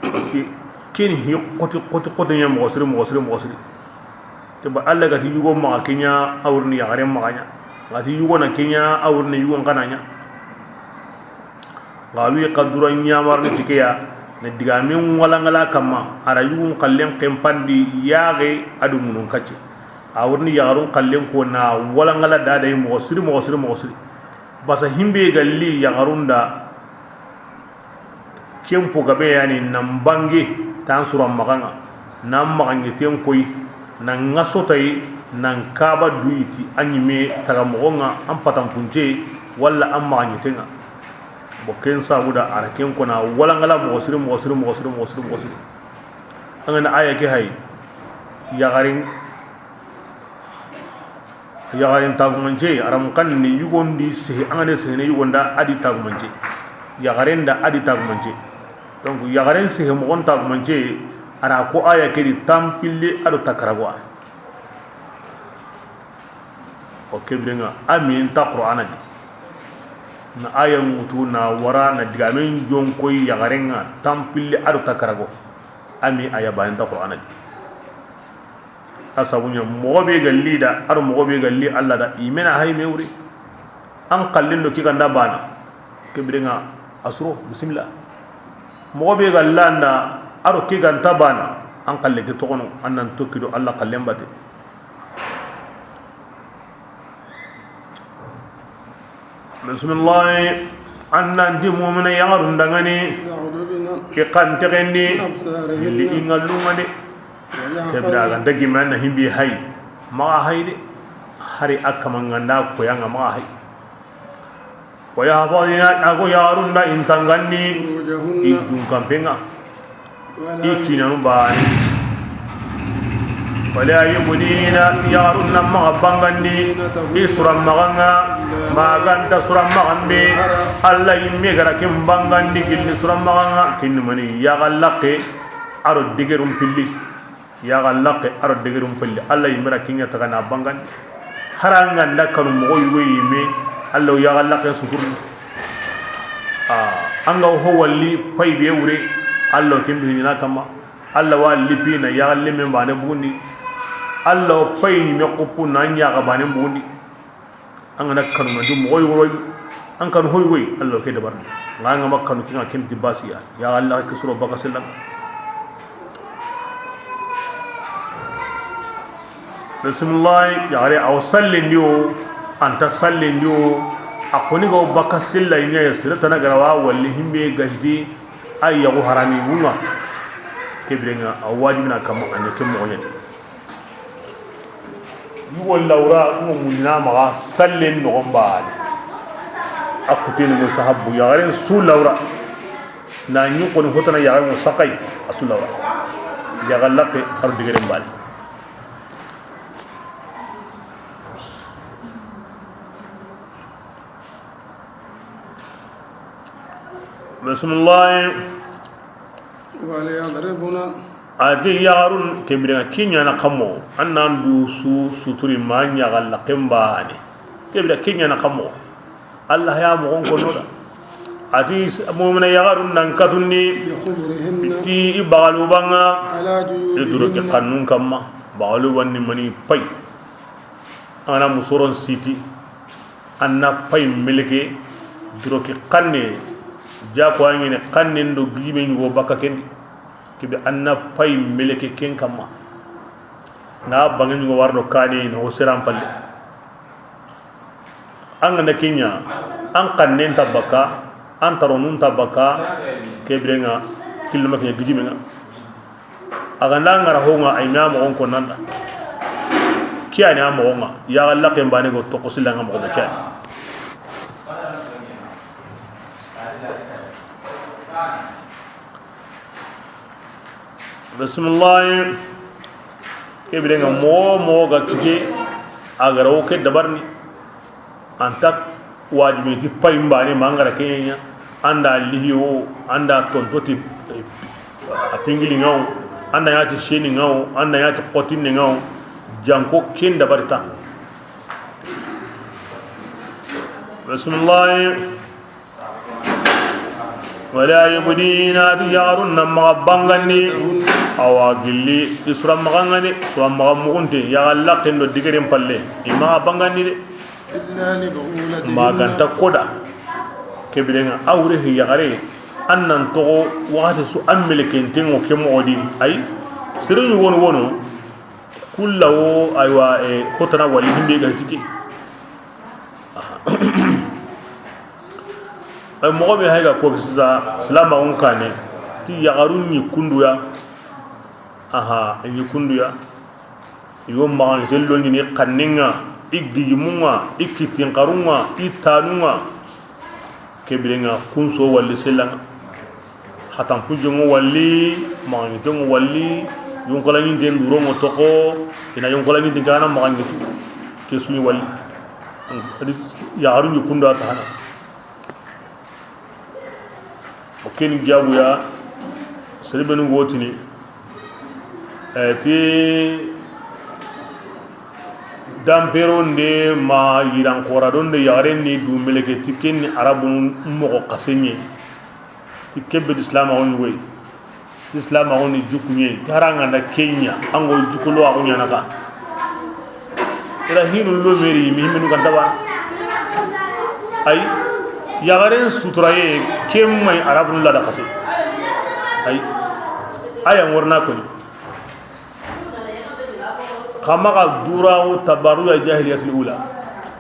parce que ken hi xoti xoti xoti ɲa moxo siri, moxo siri, moxo siri. Ke ba Allah ga ti yugo maxa ke ɲa, a wurini yaxaren maxa ɲa. Ga ti yugo na ke ɲa, a wurini yugon xa na ɲa. Ga wi xa duran ɲamarini ti ke ya, na digamen walangala kamma, a ra yugun xallen xenpandi yaxe a do ŋunun kacce. A wurini yaxarun xallen ko na walangala dadayi moxo siri, moxo siri, moxo siri. Basa himbe ga li yaxarun da, ken po gabe yani, nan bange tan suran maxanŋa, nan maxaɲeten koyi, nan ŋa sotayi, nan kaba duyiti a ɲime taga moxonŋa, an patanpunce walla an maxaɲetenŋa. Bo ken sabu da a ra ken kona walangala moxo siri, moxo siri, moxo siri, moxo siri, moxo siri. An ga na aya ke hayi, yaxarin Yaxaren tagumance, a ra muxan ni yugon di sehe, an ga ne sehene yugon da a di tagumance. Yaxaren da a di tagumance. Donc yaxaren sehe moxon tagumance, a ra ko aya ke di tanpille a do takarago a. O ke birenŋa a mi nta Qur'ana di. Na aya ŋutu na wara na digamen jonkoy yaxarenŋa tanpille a do takarago. A mi aya bane nta Qur'ana di. A sabu ɲa, moxo be ga li da, a do moxo be ga li Allah da, i mena hay me wuri. An xallen do ke ga nda bana, ke birenŋa a suro, bisimilla. Moxo be ga landa, a do ke ga nta bana, an xalle ke toxono, an nan tokki do Allah xallen bate. Bisimillahi. An nan ti mumina yaxarun danŋani, يغضضن i xa n texendi, من أبصارهن gilli i ŋallunŋa de. ويحفظن Ke bire a ga nta gime an na himbi hay, maxa hay de. Hari a kamanŋa nda koyanŋa maxa hay. ويحفظن, a go yaxarun da i n tangandi, فروجهن i junkanpenŋa. I kinanu bane. ولا يبدين, yaxarun na maxa bangandi i suran maxanŋa, ma ga nta suran maxan be, Allah yimme ga ra ken bangandi gilli suran maxanŋa, kinni mani, yaxa laxe a do degerun pilli. Yaxa laxe a do degerun pilli, Allah yimme ra ken ɲa taga na bangandi. Hari an ga nda kanu moxo yugo yimme, Allah yaxa laxe suturni. A, an ga ho walli pay be wure, Allah ken bire ɲina kamma. Allah wa lipi na yaxa lemme bane bugundi. Allah pay ni me xupu na ɲaxa bane bugundi. An ga na kanu ma di moxo yogo yi, an kanu ho yogo yi, Allah ke dabarni. Nga an ga ma kanu kinŋa ken ti basiya. Ya Allah ke suro baka sellam. Bismillah, yaxare aw sallendi o, anta sallendi o, a xoni ga o baka sella ɲa ya sere tana garawa walli himbe gahiti, ay yaxu harami wunŋa. Ke birenŋa a wajibina kamma a ɲa ke moxo ɲa di. Yugo lawra ŋo muɲina maxa sallen noxon baane. A kuteni ŋo sahabu yaxaren su lawra. Na ɲi xoni hotana yaxaren ŋo saxay a su lawra. Yaxa laxe a ro digeren baane. Bismillah. وليضربن. A ti yaxarun ke bire ke ɲaana xamo, an nan du su suturi ma ɲaxa laxen baane. Ke bire ke ɲaana xamo. Allah ya moxon kono da. A ti mumina yaxarun nan katundi. بخمرهن. Ti i baxalubanŋa. على جيوبهن. I duroki xannun kamma. Baxaluban ni mani pay. An ga na musoron siti. An na pay meleke duroki xanne, jako a ɲini xannen do gijime ɲugo baka kendi. Be an na pay meleke ken kamma. Na bange ɲugo warno kane no siran palle. An ga na ke ɲa, an xannen ta baka, an taronun ta baka, ke biren ŋa killima ke ɲa gijime ŋa. A ga na ŋara ho ŋa, ay ma moxon ko nanda. Kiyani a moxon ŋa, ya ga laken bane go to ko sila ŋa moxo be kiyani. Bisimilahi. Ke biren ŋa moxo moxo ga kite, a ga ra wo ke dabarini. An ta wajibi ti pay mbane ma an ga ra ke ɲa. An da lihi wo, an da tonto ti, eh, a pingili ŋa wo, an da ɲa ti seni ŋa wo, an da ɲa ti xotini ŋa wo. Janko ken dabari ta. Bisimilahi. Wala yubdina, ti yaxarun na maxa bangandi. Awa gilli i sura maxangani, sura maxa muxunte, yaxa laxen do digeren palle, i maxa bangandi de. Illa li bu'ulatihinna. Maganta koda. Ke biren ŋa, a wure hi yaxare, an nan toxo waxati su an melekentenŋo ke moxo di. Ay, sere ɲugonu wono, kulla wo, aywa, e, xotana wali himbe ga tike. Aha. Ay, moxo be hayga ko sisa, silamaxun kane, ti yaxarun ɲi kunduya. Aha, i ɲi kunduya. I wo maxan ke londini xannen ŋa, i gijimun ŋa, i kitin xarun ŋa, i tanun ŋa. Ke biren ŋa kun so walli sellan ŋa. Hatan pujongo walli, maxaŋitongo walli, yonkola ɲinten durongo toxo, ina yonkola ɲinten kana maxaŋitu. Ke suɲi walli. Adi yaxarun ɲi kundo a taxana. O ken jabuya, serebenu gotini, eh, ti dampero nde ma yiran xora do nde yaxaren ni du meleke ti ken ni arabun moxo xasenɲe. Ti kebe di silamaxu ɲugoy. Ti silamaxu ni jukuɲe. Ti haranga nda kenya, ango jukulo axu ɲana ka. Ira hinu lo meri mi himinu kan taba. Ay, yaxaren suturaye, kemmay arabun la da xase. Ay, aya ŋorna koni. Xa maxa duraxu tabaruya jahiliyatul ula.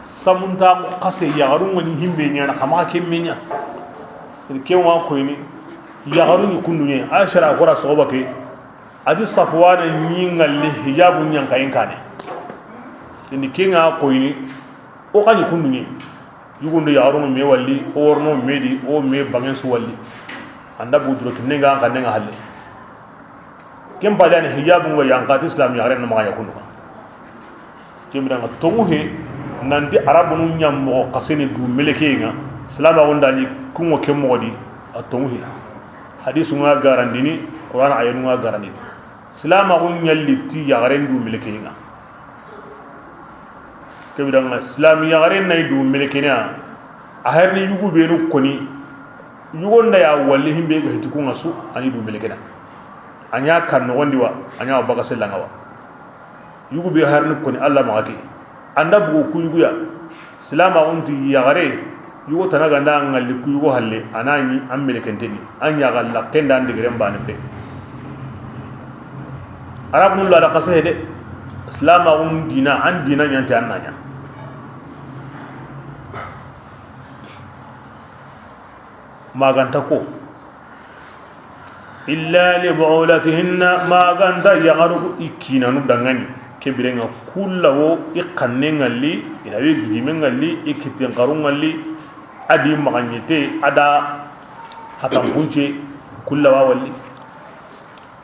Samunta xase yaxarun ŋa ni himbe ɲana, xa maxa kemme ɲa. Ke wa koyni, yaxarun ɲi kunduɲe, Aisha ra xora soxoba ke. Adi Safwana ɲi ŋalli hijabu ɲankayin kane. Indi ke ŋa koyni, o xa ɲi kunduɲe. Yugundo yaxarun me walli, o worno me di, o me bangen su walli. Anda bu duro kinne ŋa xannen ŋa halle. Ken pale ani hijabu ŋa yanka ti islam yaxaren na maxa yakunu. Kemira ŋa tongu he, nanti arabunu ɲa moxo xaseni du meleke ŋa, silamaxu nda ɲi kunŋo ke moxo di, a tongu he. Hadisu ŋa garandini, Qur'an ayanu ŋa garandini. Silamaxu ɲalli ti yaxaren du meleke ŋa. Kebira ŋa silami yaxaren nay du meleke ŋa, a herni yugu benu koni, yugo nda ya walli himbe ga hiti ku ŋa su, ani du meleke ŋa. A ɲa kan noxondi wa, a ɲa wa baga sella ŋa wa. Yugu be harni koni Allah maxa ke. Anda bugu ku yuguya. Silamaxun ti yaxare, yugo tana ganda ŋalli ku yugo halle, a na ɲi an melekenteni, an ɲaxa laxen da an digeren bane pe. Arabun la da xase de. Silamaxun dina, an dina ɲanti an na ɲa. Maganta ko. Illa li bu'ulatihinna, maganta yaxaru i kinanu dangani. Kebire ŋa kulla wo i xanne ŋalli, ina wi gijime ŋalli, i kitin xaru ŋalli, a di maxaɲete, a da hatan kunce, kulla wa walli.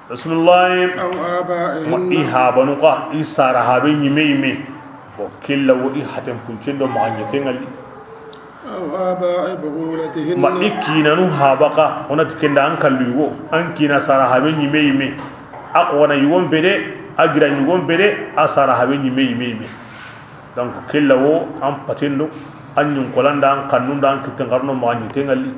Bismillahi. Aw aba'ihim. Ma i habanu xa, i sara habe ɲime yime. Bon, kella wo i haten puncen do maxaɲete ŋalli. Aw aba'i bu'ulatihinna. Ma i kinanu haba xa, o na ti kenda an kallu yugo, an kina sara habe ɲime yime. A xona yugon pede, a gira yugon pede, a sara habe ɲime yime yime. Donc kella wo an paten do, an ɲunkolanda, an kannunda, an kitten xarno maxaɲete ŋalli.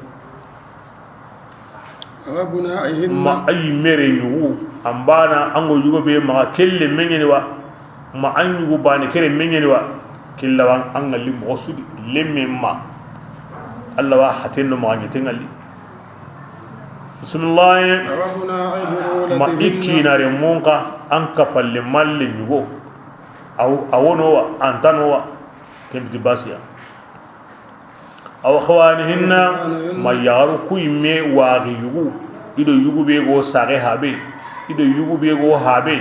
Wa abna'ihinna. Ma ayi mere yugu, an bana, an go yugo be maxa kelle meɲeni wa, ma an yugo bane kere meɲeni wa, kella wa an ŋalli moxo su di, lemme ma. Allah wa haten do maxaɲete ŋalli. Bisimilahi. عرضنا عبرولتهن. Ma i kiinare mun xa, an kapalle malle ɲugo. Aw, a wono wa, an ta no wa. Ken biti basiya. Aw akhawanihinna, ma yaxaru ku yimme waxi yugu, i do yugu be go saxe habe, i do yugu be go habe,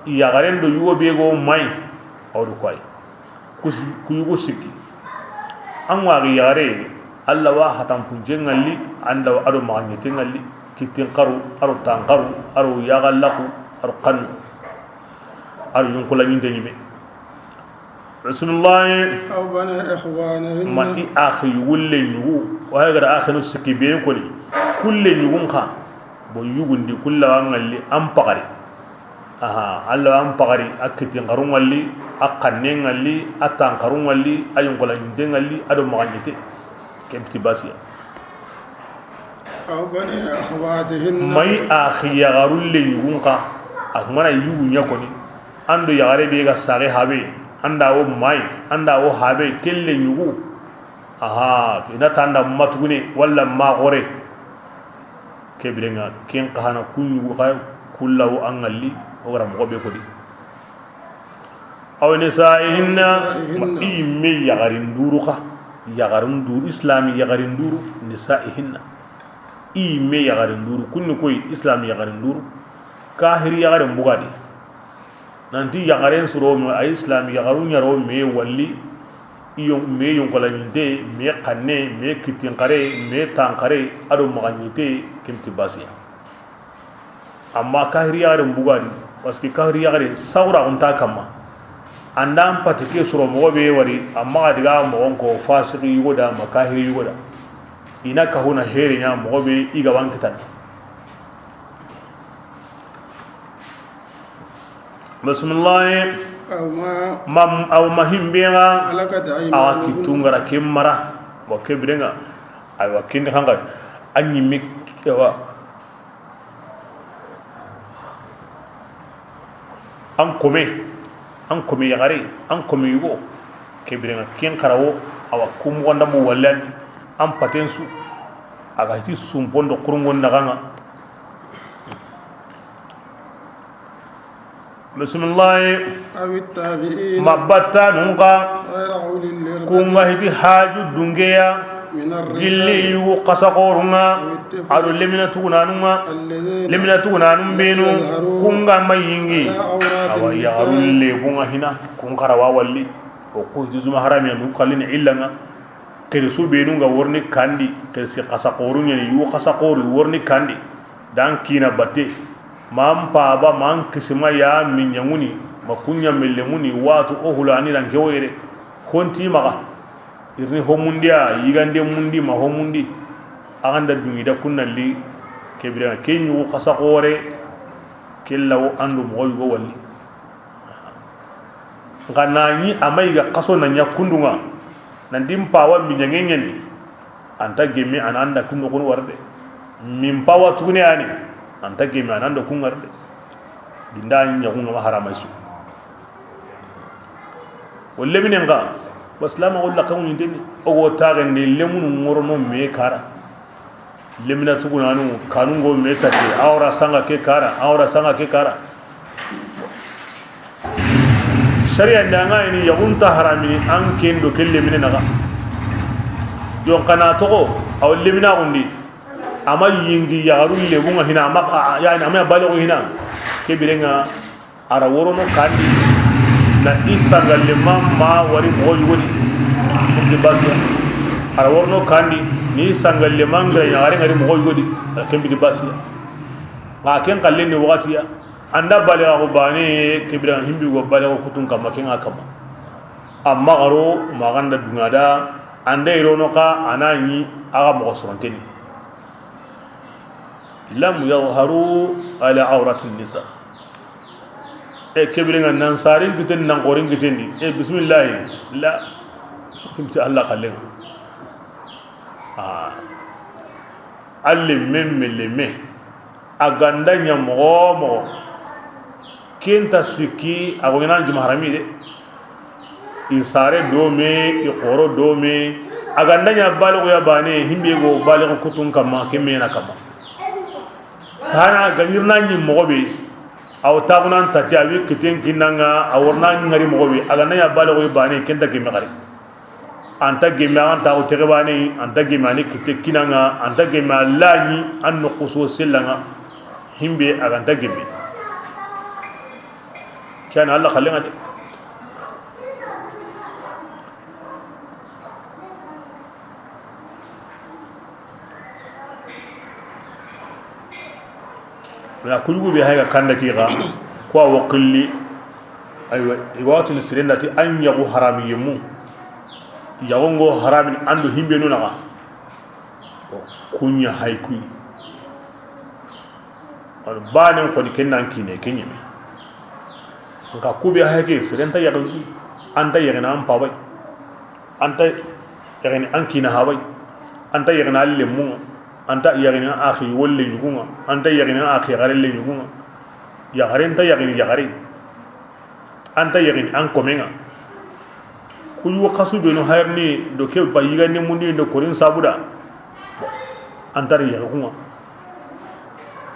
yaxaren do yugo be go may, aw do koy. Ku s-, ku yugu sikki. An waxi yaxare, Alla wa hatanpunce ŋalli, an da a do maxaɲete ŋalli, kittin xaru, a do tan xaru, a do yaxallaxu, a do xannu, a do yunkola ɲinte ɲime. Bisimilahi. أو بني إخوانهن. Ma i axi yugulle ɲugu, wa gara axinu sikki be koni, kulle ɲugun xa, bo yugundi kulla wa ŋalli an paxari. Aha, Alla wa an paxari, a kittin xaru ŋalli, a xanne ŋalli, a tan xaru ŋalli, a yunkola ɲinte ŋalli, a do maxaɲete. Ken biti basiya. أو بني أخواتهن. May axi yaxarulle ɲugun xa, a mana yugu ɲa koni, an do yaxare be ga saxe habe, an da wo may, an da wo habe, kelle ɲugu. Aha, i na tanda matugune, walla maxore. Ke birenŋa, ken xa hana ku ɲugu xa, kulla wo an ŋalli, o gara moxo be kodi. Aw nisaihinna, ma i yimme yaxarin duru xa, yaxarin duru, islami yaxarin duru, nisaihinna. I yimme yaxarin duru, kunni koy islami yaxarin duru, kahiri yaxaren bugadi. Nanti yaxaren suro me, a islami yaxaru ɲaro me walli, i yon-, me yonkola ɲinte, me xanne, me kittin xare, me tan xare, a do maxaɲite, ken biti basiya. Amma kahiri yaxaren bugadi, parce que kahiri yaxare sawra xunta kamma. Andan pati ke soro moxo be wari, amma ga diga moxon ko fasiki yugo da, ma kahiri yugo da. I na kahuna here ɲa moxo be i ga wan kitana. Bisimilahi. أو ما Ma, aw ma himbe ga, ملكت awa أيمانكم. Kittungara ke mara. Wa ke birenŋa. Aywa, kindi xanxa. An ɲimmi, awa. An kome, an kome yaxare, an kome yugo. Ke birenŋa ken xarawo, awa ku moxonda mu wallan, an paten su. A ga hiti sumpondo kurungon naxanŋa. Bisimilahi. أو التابعين. Ma battanun xa, غير أولي الإربة. Kun ga hiti haju dungeya, من الرجال. Gilli yugu xasaxorunŋa, أو الطفل. A do lemina tugunanunŋa, الذين. Lemina tugunanun benu, يظهرون. Kun ga ma yingi, على عورات النساء. Awa yaxarun lebunŋa hina, kun xarawa walli, o ku hiti zuma haramiya nu kallini illanŋa. Xirisu benu ga worni kandi, xirisi xasaxoru ɲani, yugu xasaxoru worni kandi. Dan kina batte, man paba, man kisima ya miɲaŋuni, ma kuɲa melleŋuni, watu o hulani dan ke woyere. Honti maxa, irini homundiya, yigande mundi, ma homundi, a ganda dungi da kunnalli, ke birenŋa, ke ɲugu xasaxore, ke lawo an do moxo yugo walli. Nxa na ɲi a ma yiga xaso na ɲa kundunŋa, nanti n pawa miɲaŋe ɲani, anta gemme a na an da kun noxonu wara de. Min pawa tugune ani, anta gemme a na an da kun wara de. Binda ɲaxunŋa ma harama su. O leminen xa, wa silama o laxa ŋuɲinteni, o go taxendi lemunu ŋorono me kara. Lemina tugunanu, kanungo me tati, awra sanga ke kara, awra sanga ke kara. Sariya nda nga ni yaxunta haramini an ken do ke lemine naxa. Yon kana toxo, aw lemina gundi. Ama yingi yaxaru lebunŋa hina, ama, a, a, yani, ama baligu hina. Ke birenŋa, Ara worono kandi na i sangalle ma, ma wari moxo yugodi. Pour de basiya. Ara worono kandi ni sangalle ma ngira yaxare ngari moxo yugodi. Ken bidi basiya. Xa ken xalle ni waxatiya. Anda baliga ko bane ke bira himbi go baliga kutun kama ken ŋa kama. Amma garo maganda dungada anda irono ka anani aga moxo soronteni. Lam yadhharu ala awrati nisa. E ke birenŋa nan sarin kiten nan xorin kiten di. E bismillah. La. Kimti Allah kallen. Ah. Alle memme lemme. A ganda ɲa moxo moxo. Kenta sikki a go ɲana jima harami de. I sare do me, i xoro do me. A ganda ɲa baligo ya bane, himbe go baligo kutun kama, ke mena kama. Tana ga ɲi ri na ɲi moxo be, a wo taxunan tati, a wi kitten kinna ŋa, a wo ri na ɲi ŋari moxo be, a ga na ɲa bale xoy bane, ken nta gemme xari. A nta gemme, a nta xo texe bane, a nta gemme a ni kitte kinna ŋa, a nta gemme a la ɲi, a noxu so sella ŋa, himbe a ga nta gemme. Ke ya ni Alla xalle ŋa de. Na kuɲugu be hay ga kanda ki ga, ko a wo xilli. Aywa, i ga wa tini seren da ti an yaxu harami yemu. Yaxu ŋo harami an do himbe nu naxa. Kuɲa hay kuyi. Wala banen xoni ken nan kine ke ɲeme. Nka kube hake seren nta yaxini, an nta yaxini an pabay, an nta yaxini an kina habay, an nta yaxini an lemmunŋa, an nta yaxini an axi wolle ɲugunŋa, an nta yaxini an axi yaxare le ɲugunŋa. Yaxare nta yaxini yaxare. An nta yaxini an komenŋa. Ku yugo xasu benu hayrini do ke ba yigande mundi do korin sabuda. An nta ri yaxi kunŋa.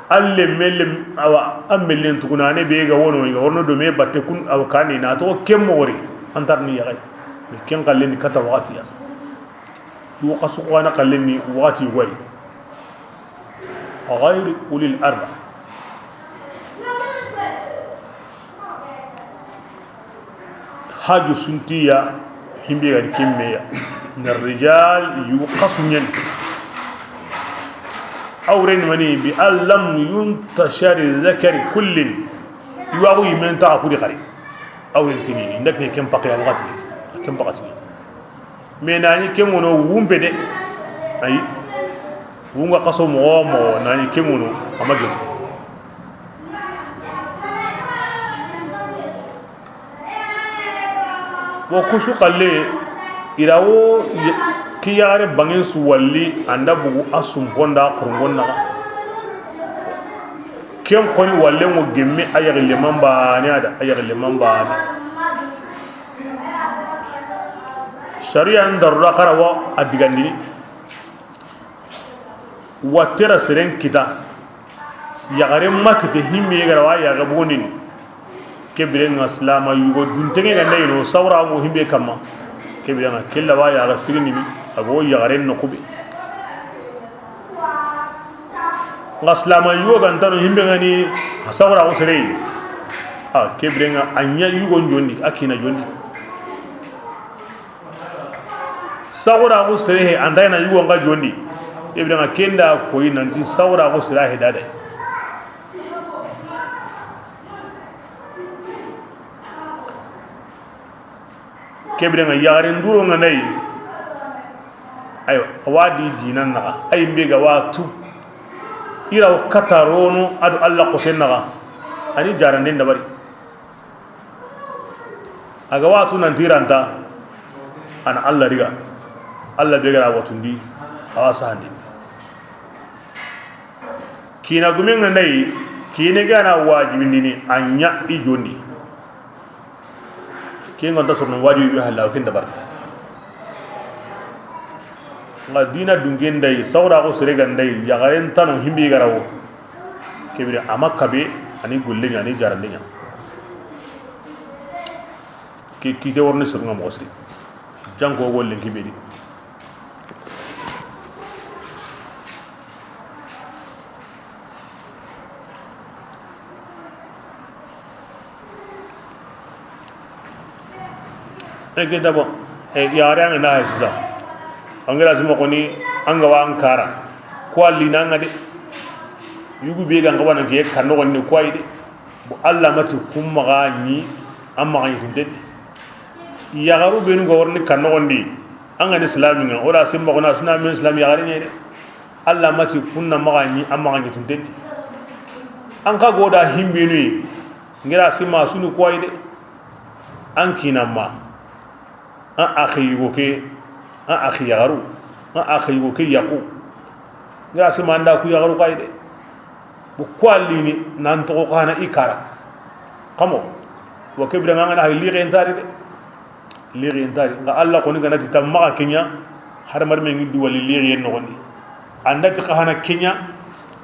An lemme lem, awa, an mellen tugunane be ga wono, i ga worno do me batte kun, awa kani na to ken moxori. An nta ri ni yaxay. Mais ken xallen ni kata waxati ya. Yugo xasu xo ana xallen ni waxati way. Ghayri ulil arba. Haju suntiya, himbe ga di kemmeya. Na rijal yu xasu ɲen. Awren mani bi allam yuntashari zakari kullin. Yuwaxu yimen ta kudi xari. Awren kini, ndak ne ken paqiya waxati. Ken paqiya. Mais na ɲi ken ŋono wumpe de. Ayi. Wunga xaso moxo moxo na ɲi ken ŋono a ma gemu. Wo kusu xalle, i ra wo ye-, ki yaxare bangen su walli, an da bugu a sumponda xurungon naxa. Ken xoni wallen ŋo gemme a yaxi leman bane a da, a yaxi leman bane. Sariya n darura xara wa a digandini. Wattera seren kita. Yaxaren ma kite himbe ga ra wa yaxe bogondini. Ke biren ŋa silama yugo duntenge ga nda yino sawra ŋo himbe kamma. Ke biren ŋa kella wa yaxe sigindini. A go yaxaren noxu be. Nga silama yugo ga ntano himbe ŋa ni sawra xo sere. A ke biren ŋa a ɲa yugo n jondi, a kina jondi. Sawra xo sere he, an da na yugo nga jondi. Ke biren ŋa kenda koyi nanti sawra xo sere he dadai. Ke biren ŋa yaxaren duro ŋa nayi. Aywa, a wa di dinan naxa, ay mbe ga wa tu. I ra wo kata rono a do Alla xosen naxa. A ni jaranden dabari. A ga wa tu nanti i ra nta. A na Alla riga. Alla be ga ra watundi. A wa sahandi. Kina gumen ŋa nda yi, kine ga na wajibindini, a ɲa i jondi. Ken ŋa nta sorono wajibi be halla, o ken dabari. Nga dina dunke nda yi, sawra xo sere ga nda yi, yaxaren tano himbe ga ra wo. Ke bire a ma kabe, a ni golle ɲa, a ni jarande ɲa. Ke kite worni sirunga moxo siri. Janko golle ki be di. E ke dabo, e, yaxare an ga na hay sisa. An ga ra sima xoni, an ga wa an kara. Ko alli na nga de. Yugu be ga nga wana ke kan no ni ko ay de. Bo Alla mati kun maxa ɲi, an maxa ɲi tunten di. Yaxaru benu ga worni kan noxon di, an ga ni silami ŋa, o da simba xona suna men silami yaxare ɲe de. Alla mati kunna maxa ɲi, an maxa ɲi tunten di. An xa go da himbenu yi, ngira sima sunu ko ay de. An kina ma. An axi yugo ke, an axi yaxaru, an axi yugo ke yaxu. Nga sima an da ku yaxaru kay de. Bu ko allini nan toxo xana i kara. Kamo, wa ke bire nga na lixen tari de. Lixen tari. Nga Alla xoni ga na ti ta maxa ke ɲa, har mar me ngi du wali lixen noxon di. An da ti xana ke ɲa,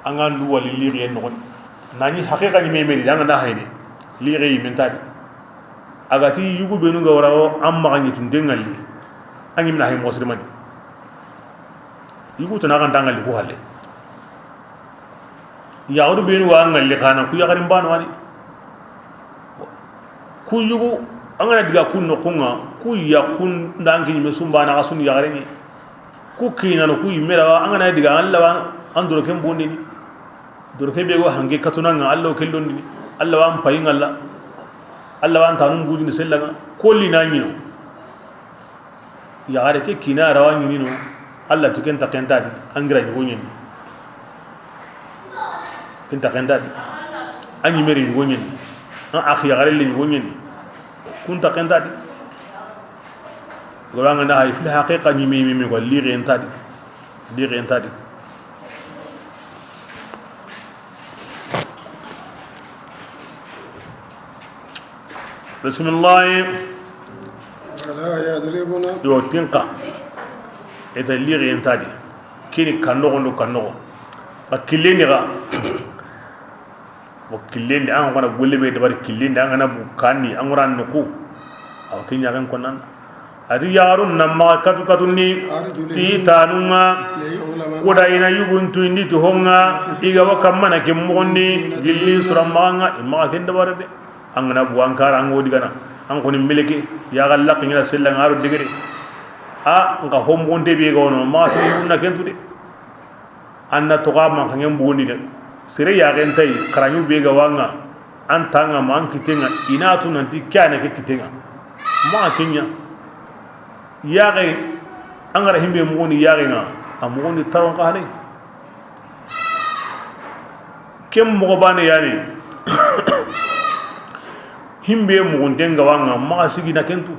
An ga ndu wali lixiyen noxon, na ɲi haqiqa ɲi memeni, an ga na hayni lixiye yimen ta di. A ga ti yugu benu ga wara o, an maxa ɲi tunte ŋalli, an ɲi mina hay moxo siri mani. Yugu tana xa nta ŋalli ku halle. Yaxaru benu wa ŋalli xana, ku yaxarin bano ani. Ku yugu, an ga na diga kun noxun ŋa, ku yaxun da an ke ɲi me sunbana xa sun yaxareŋe. Ku kinano ku yimme rawa, an ga na diga, Alla wa an doroken bondini. Doroke be go hanke katuna ŋa, Alla wo ke londini. Alla wa an payi ŋalla. Alla wa an tanun budini sella ŋa. Kolli na ɲino. Yaxare ke kina rawa ɲinino. Alla ti ken ta ken ta di, an gira yugo ɲeni. Ken ta ken ta di. An ɲi meri yugo ɲeni. An axi yaxare le yugo ɲeni. Kun ta ken ta di. Gora ŋa na hay fil haqiqa ɲi me me me ko lixiyen ta di. Lixiyen ta di. Bisimilahi. ولا يضربن. Yo, tinka. Ita lixiyen ta di. Kini kannoxo ndo kannoxo. Ba killendi ga. Wa killendi, an ga na golle be dabari killendi, an ga na bu kanni, an ga na noqu. Awa, ke ɲaxen konnan. A ti yaxarun na maxa katu katundi ti tanun ŋa. Koda i na yugun tuyindi ti hon ŋa, i ga wa kammana ke moxondi, gilli sura maxa ŋa, i maxa ken dabari de. An ga na bu an kara, an go digana, an koni meleke, yaxa laqqi ɲa na sella ŋa ro degere. A, nxa ho moxonte be ga wono, maxa sigi na ken tu de. An na toxa manxanŋen bugundi de. Sere yaxen ta yi, xaraɲu be ga wa ŋa, an ta ŋa ma an kitten ŋa, i na tu nanti ke ya ni ke kitten ŋa. Maxa ke ɲa. Yaxe, an ga ra himbe mugundi yaxen ŋa, a mugundi taron xa hane. Ken moxo bane yani. Himbe mugunten ga wa ŋa, maxa sigi na ken tu.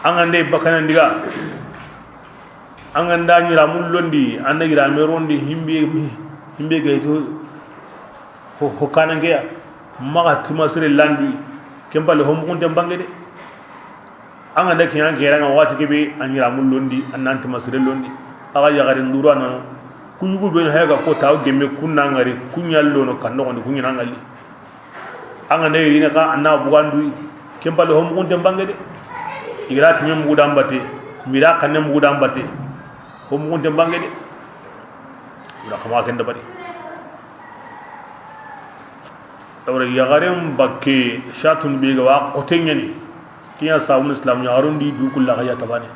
An ga nde bakana ndiga. An ga nda ɲiramun londi, an da yirame rondi, himbe, himbe gayto ho, ho kanankeya, maxa timasire landui, ken palle ho muxunten bange de. An ga nda kiɲan keranga waxati kebe, an ɲiramun londi, an nan timasire londi. Axa yaxarin dura nano. Ku yugu benu hayga ko taw gemme kunna ngari, kuɲa lono kan noxondi, kuɲa na ŋalli. An ga nda yirini xa, an na buganduyi. Ken palle ho muxunten bange de. I ga ra timen bugu dan batte, mira xannen bugu dan batte. Ho muxunten bange de. Ira xama ken dabari. Awra yaxaren bakke shatun be ga wa xote ɲani. Kiɲa sabun islam yaxarun di du kulla xa ya tabane.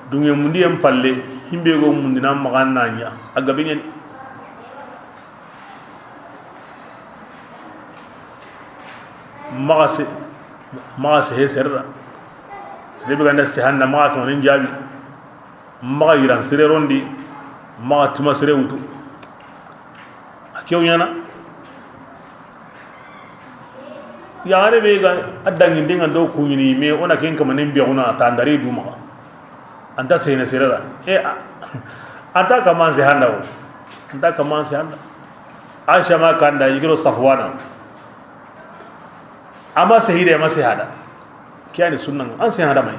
Dunge mundiyen palle, himbe go mundina maxa na ɲa, a gabe ɲani. Maxa se, maxa se he serra. Sere be ga nda se handa maxa kamanen jaabi. Maxa yiran sere rondi, maxa tuma sere wutu. A kew ɲana. Yaxare be ga a danginden ŋa do kuɲini, mais o na ken kamanen be xuna ta ndari du maxa. An ta sehene sere ra. E, a, an ta kaman se handa o. An ta kaman se handa. Aisha ma kanda yigiro Safwana. Ama sehide, ama sehada. Kiyani sunna an se hada mani.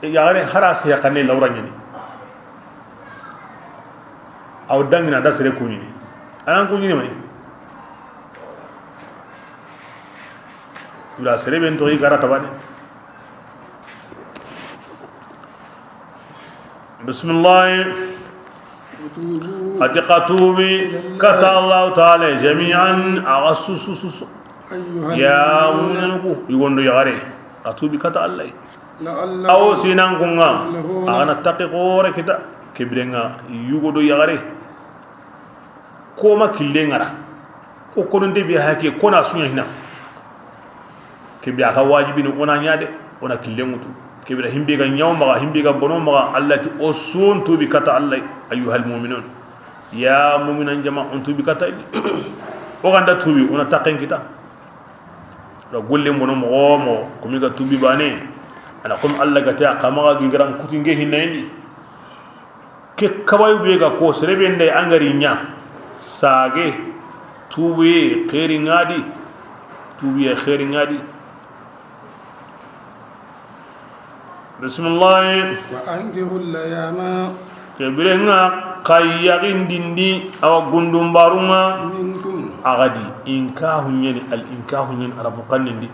E, yaxare hara se xanne lawra ɲini. Aw dangina da sere kuɲini. Anan kuɲini mani. Wala sere ben to i gara tabane. Bisimilahi. A ti xa tuubi kata Allahu taala jamian, a ga susu susu. Ya muminanu ku, yugo ndo yaxare, xa tuubi kata Allah. Awo sinan kunga, a ga na taqi xoore kita, ke birenga, yugo do yaxare. Koma kille ŋara. O kononte be hake, kona suɲa hina. Kebe a xa wajibini o na ɲa de, o na kille ŋutu. Kebe da himbe ga ɲaw maxa, himbe ga bono maxa, Allah ti o son tuubi kata Allah, ayyuhal mu'minun. Ya mu'minan jama, on tuubi kata Allah. O ganda tuubi, o na taqen kita. Da golle bono moxo moxo, komi ga tuubi bane. Ana komi Allah ga te a xa maxa gigaran kutinge hinayindi. Ke kabayu be ga ko sere be nda an gari ɲa sage, tuubuye xeeri ŋa di, tuubuye xeeri ŋa di. Bisimilahi. وأنكحوا الأيامى. Ke biren ŋa, xa yaxindindi, awa, gundumbarun ŋa. Minkum. A ga di, inkahu ɲa ni, al inkahu ɲa ni, Arabu xannen di,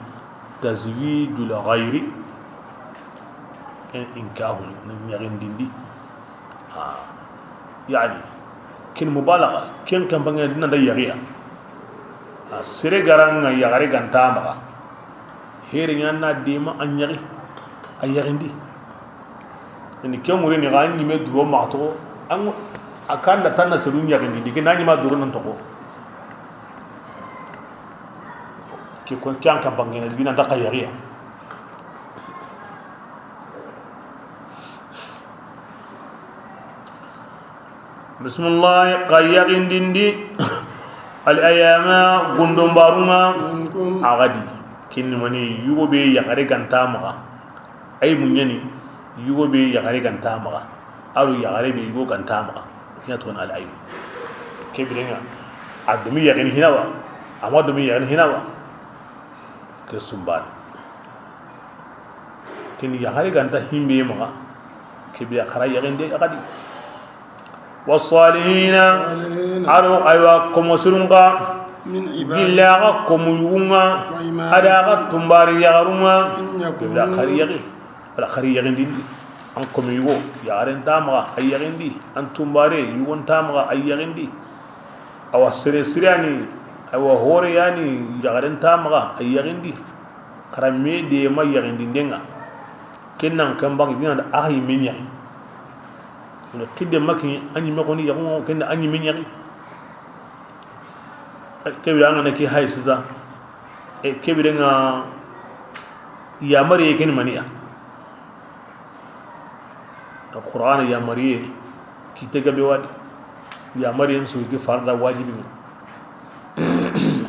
tazwijul ghayri. Inkahu, na yaxindindi. Ha. Yani, ken mubalaga, ken kan bange na da yaxiya. A sere ga ra ŋa yaxare ga nta maxa. Here ɲa na dema a yaxi, a yaxindi. Ni ke ŋure ni ga ɲi me duro ma toxo, an a kan da tanna seru yaxindi, di ke na ɲi ma duro nan toxo. Ke ko kyan kan bange na dina da ka yaxiya. Bismillah, xa yaxindindi, al ayama, gundumbarun ŋa. Minkum. A ga di, ken ni mani, yugo be yaxare ga nta maxa. Ay muɲani, yugo be yaxare ga nta maxa. Aro yaxare be yugo ga nta maxa. Ken ya toxo ni al ayma. Ke biren ŋa, a do mi yaxini hina wa, a ma do mi yaxini hina wa. Ke sumbane. Ken yaxare ga nta himbe maxa, ke be xa ra yaxinde a ga di. Wasalihina, aro, aywa, komo sirun ŋa, min ibadikum, gilla xa komo yugun ŋa, wa imaikum, a da xa tunbare yaxarun ŋa, in yakunu, ke be xa ra yaxi, wala xa ra yaxindindi, an komo yugo, yaxare nta maxa, a yaxindi, an tunbare yugo nta maxa, a yaxindi. Awa sere sirani, awa hore yani, yaxare nta maxa, a yaxindi. Xa ra me dema yaxindinden ŋa. Ken nan kan bange, dina da a yi me yaxi. Ino kidde maki, a ɲi me xoni yaxu, ken da a ɲi me yaxi. Ke bire an ga na ke hay sisa. E ke biren ŋa, yamariye ken ni maniya. Qur'ana yamariye, kite gabe wa di. Yamariyen su ke farda wajibi.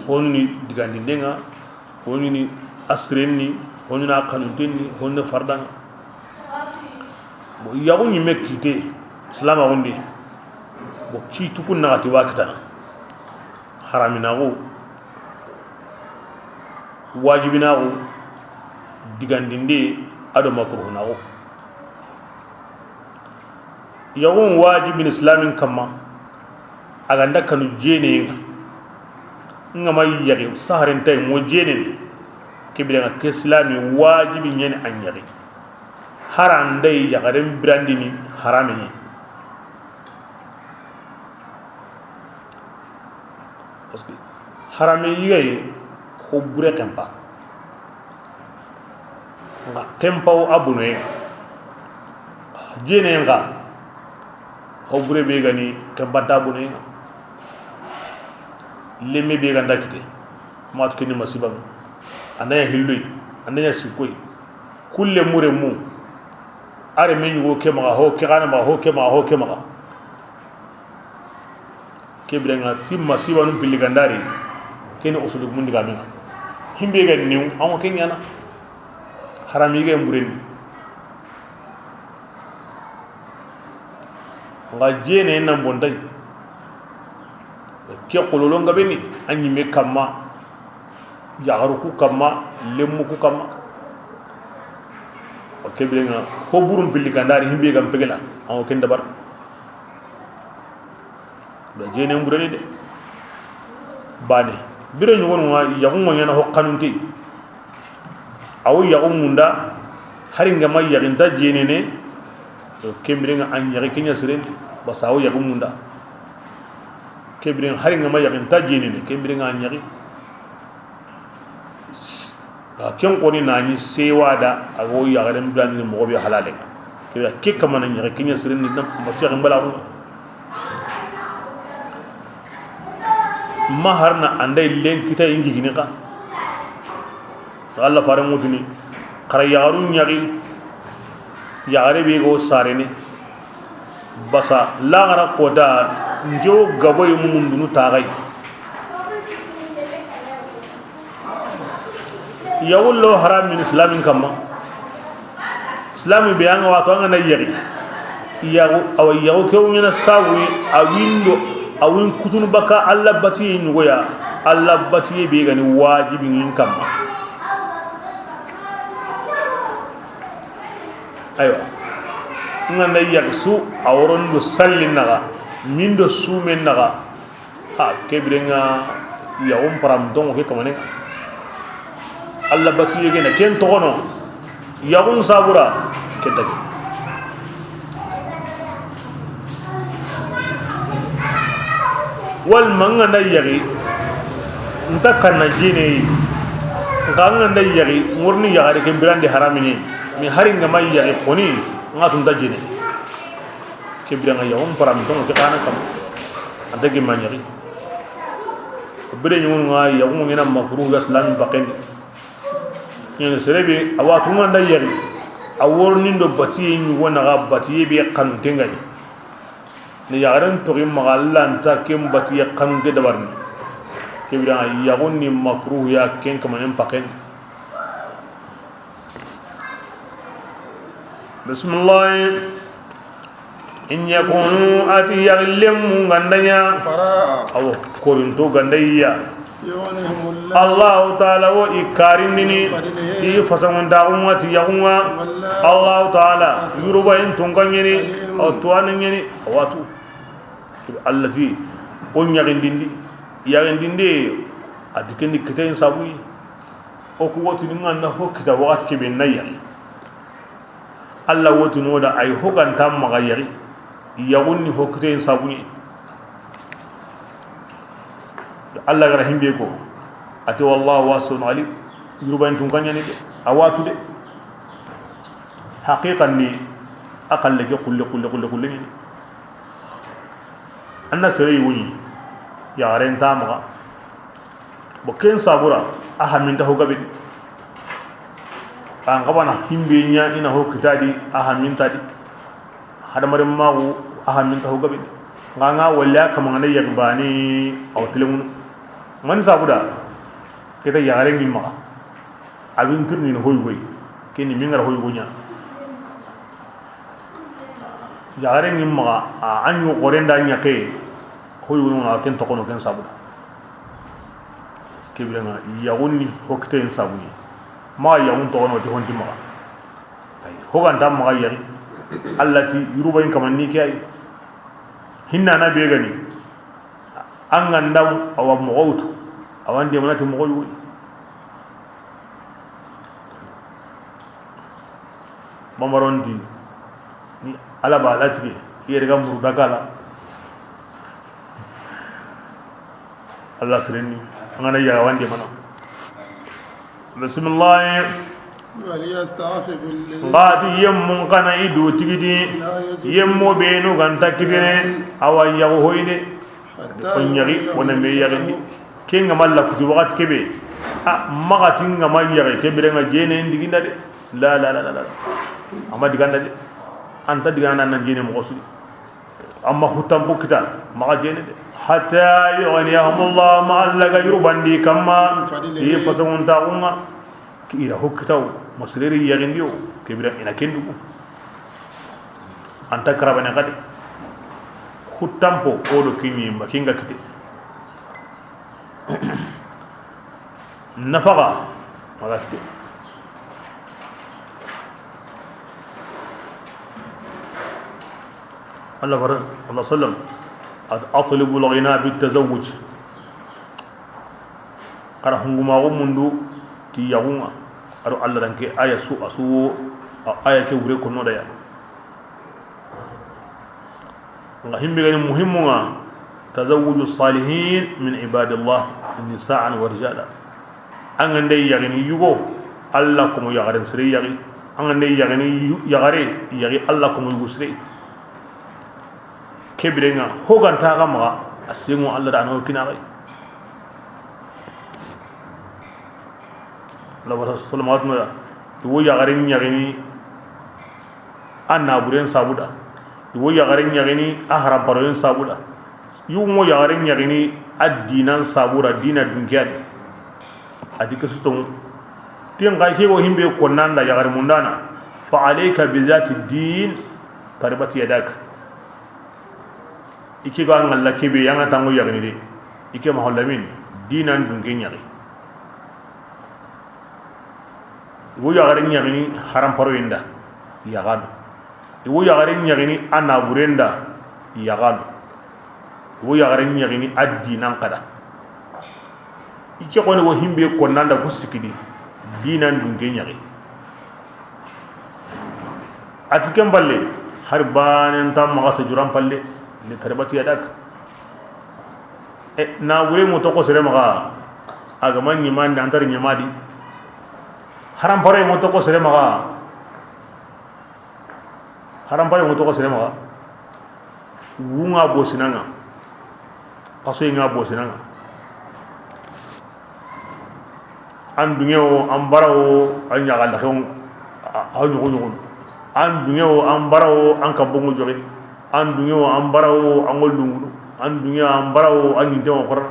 Honu ni digandinden ŋa, honu ni a siren ni, honu na xanunten ni, honu ni fardan ŋa. Bon, yaxu ɲi me kite, Islam a gunde. Bon, kitu kun na xa ti wa kitana. Haraminaxu, wajibinaxu, digandinde, a do makruhunaxu. Yaxun wajibini silamin kamma, a ga nda kanu jeneyen ŋa, n ga ma yaxi saharentay mo jenene, ke biren ŋa ke silami wajibi ɲeni a yaxi. Haranday yaxaren birandini harame ɲi. Parce que harame yigaye, xo bure xenpa. Nga xenpawo a bonoye. Jene nga xo bure be gani xenpanta bonoye nga. Lemme be ganda kite. Matu keni masiba. Andanya hilloy, andanya sikoy. Kulle mure mu. Are me ɲugo ke maxa, ho ke xana maxa, ho ke maxa, ho ke maxa. Ke biren ŋa ti masibanun pilli gandari. Keni usulu mun diga men ŋa. Himbe ga niw, an ŋa ke ɲana. Harami ga mburen. Nga jene nan bontay. Ke xololo nga beni, a ɲi me kamma, yaxaru ku kamma, lemmu ku kamma. Ke biren ŋa, ho burun pilli gandari himbe ga pegela, an ŋa ken dabar. Da jene mbureni de. Bane. Bire ɲogonu ŋa, yaxu ŋa ɲana ho xanunte. Awo yaxu munda, hari nga ma yaxi nta jenene, to ke biren ŋa a yaxi ke ɲa siren, basa awo yaxu munda. Ke biren hari nga ma yaxi nta jenene, ke biren ŋa a yaxi. Xa ken xoni na ɲi sewa da, a go yaxaren birandini moxo be halale. Ke ke kamana ɲaxe ke ɲa siren ni dam, ma yaxi mbala ko. Ma harna anday len kita ingi gini xa. Allah fare mutuni. Xara yaxaru ɲaxi. Yaxare be go sarene. Basa laxara kota, nkewo gaboyi mundunu taxayi. Yaxullo haramin islamin kamma. Islami be an ŋa wato an ŋa na yaxi. Yaxu, awa yaxu ke wuɲana sawi, a windo, a win kutunu baka Allah batiye ɲugoya. Allah batiye be gani wajibi ŋin kamma. Aywa. N ga na yaxi su, a woron do salli naxa, min do sumen naxa. Ha, ke biren ŋa yaxun param tonŋo ke kamane. Allah batiye gena ken toxono. Yaxun sabura ke dagi. Wal ma n ga na yaxi, nta kanna jine yi. N ga na yaxi, ŋorni yaxare ke birandi haramini. Mi hari n ga ma yaxi koni, n ga tunta jine. Ke biren ŋa yaxun param tonŋo ke xana kam. Anta gimma ñaxi. Bire ñugunu ŋa yaxun ŋa ñena makruh ya silamin bakendi. Ñene sere be a watu ŋa nda yaxi. A worni ndo batiye ñugo naxa batiye be xanunte ŋa ni. Ni yaxaren toxi maxa Allah nta ken batiye xanunte dabarini. Ke biren ŋa yaxun ni makruh ya ken kamanen pakendi. Bismillahi. In yakunu, ati yaxillenmu gandanya. Fuqara'a. Awo, korinto gandayya. Yughnihimullahu. Allahu taala wo i karindini. Min fadlihi. Ti fasangundaxunga ti yaxunga. Wallahu. Allahu taala. Wasi'un. Yuruba in tunka ñeni. Alimun. Awo, tuwana ñeni. Awatu. Allah fi. O ñaxindindi. Yaxindinde. A dikendi kitayin sabuyi. O ku wotini ŋa na ho kita waxati kebe na yaxi. Allah wotini wo da ay ho ganta maxa yaxi. Yaxun ni ho kitayen sabuñe. Allah gara himbe ko. Ati wallahu wasi'un alim. Yuruba in tunka ñeni de. A watu de. Haqiqan ni a xalle ke xulle xulle xulle xulle ñeni. Anna sere yuguñi. Yaxaren ta maxa. Bo ken sabura, a haminta ho gabe di. An xabana himbe ña ina ho kitadi, a haminta di. Hadamaren maxu, a haminta ho gabe di. Nga nga walla kamangana yaxi bani, aw telemunu. Mani sabuda, keta yaxaren ŋi maxa. A bin tirni ni hoy goy. Keni mingara hoy gonya. Yaxaren ŋi maxa, a, a ño xoren da ñaxe, hoy wona ken toxono ken sabuda. Ke biren ŋa, yaxun ni ho kitayen sabuñe. Maxa yaxun toxono ti honti maxa. Ay, ho ganta maxa yaxi. Allah ti, yuruba in kaman ni ke ay. Hinna na be gani. An ganda awa moxo wutu. Awan demanati moxo yugo. Mamaronti ni Ala ba Ala tige, yere ga muru dagala. Allah sirini, an gana yaga wande mana. Bismillah. وليستعفف الذين. Ngati yemmun kana i do tigidi. لا يجدون. Yemmo benu ganta kitene, awa yago hoyne. Ko ñaxi, wona me yaxindi. Ke nga ma lakuti waxati kebe. A, maxati nga ma yaxi, ke bire nga jene ndiginda de. La, la, la, la, la. Ama diganda de. Anta digana nan jene moxo su. Amma hutampo kita, maxa jene de. Hatta yughniyahumullah, ma Allah ga yurubandi kamma. Yi fasanguntaxunga. Ki ira ho kitaw, masireri yaxindi o, ke bira ina kendugu. Anta karabane xadi. Hutampo, odo kiñi, ma kinga kite. Nafaxa, maga kite. Allah far-, Allah sallam, at-, atlubul ghina bit tazawwuj. Xara hungumaxu mundu ti yaxunga. Ado Allah danke aya su, a su wo, a aya ke wure kono daya. Nga himbe gani muhimmu nga, tazawwuju salihin min ibadillah, nisaan wa rijala. An gande yaxini yugo, Allah komo yaxaren sire yaxi. An gande yaxini yu-, yaxare yaxi, Allah komo yugo sire. Ke bire nga, ho ganta ga maxa, a sengo Allah da ano kina xay. Allah wa sallam wa tunura. Iwo yaxaren yaxini, a naburen sabuda. Iwo yaxaren yaxini, a haramparoyen sabuda. Yugo yaxaren yaxini, a dinan sabura, dina dunkiyani. A di kesi tongu. Tin xa ke wo himbe konnanda yaxare mundana. Fa alayka bi zati din, taribat yadak. Ike ga ngalla kebe yanga tango yaxini de. Ike ma holamin, dinan dunke ñaxi. Wo yaxare ñaxini haramparo inda. Yaxano. I wo yaxare ɲaxini a naburen da yaxanu. I wo yaxare ɲaxini a dinan xada. I ke xoni wo himbe konnanda ku sikidi dinan dunke ɲaxi. A ti ken palle, hari banen ta maxa sejuran palle, li tarbati yadak. E, nabure ŋo toxo sere maxa, a ga ma ɲimandi, antari ɲimadi. Harampare ŋo toxo sere maxa, harampare ŋo toxo sere maxa. Wunga bosinanga, xasoyinga bosinanga. An dunge wo, an bara wo, an ɲaxa laxe wo, a ɲoxo ɲoxonu. An dunge wo, an bara wo, an kabongo joxini. An dunge wo, an bara wo, an gollungunu. An dunge wo, an bara wo, an ɲinte wo xorana.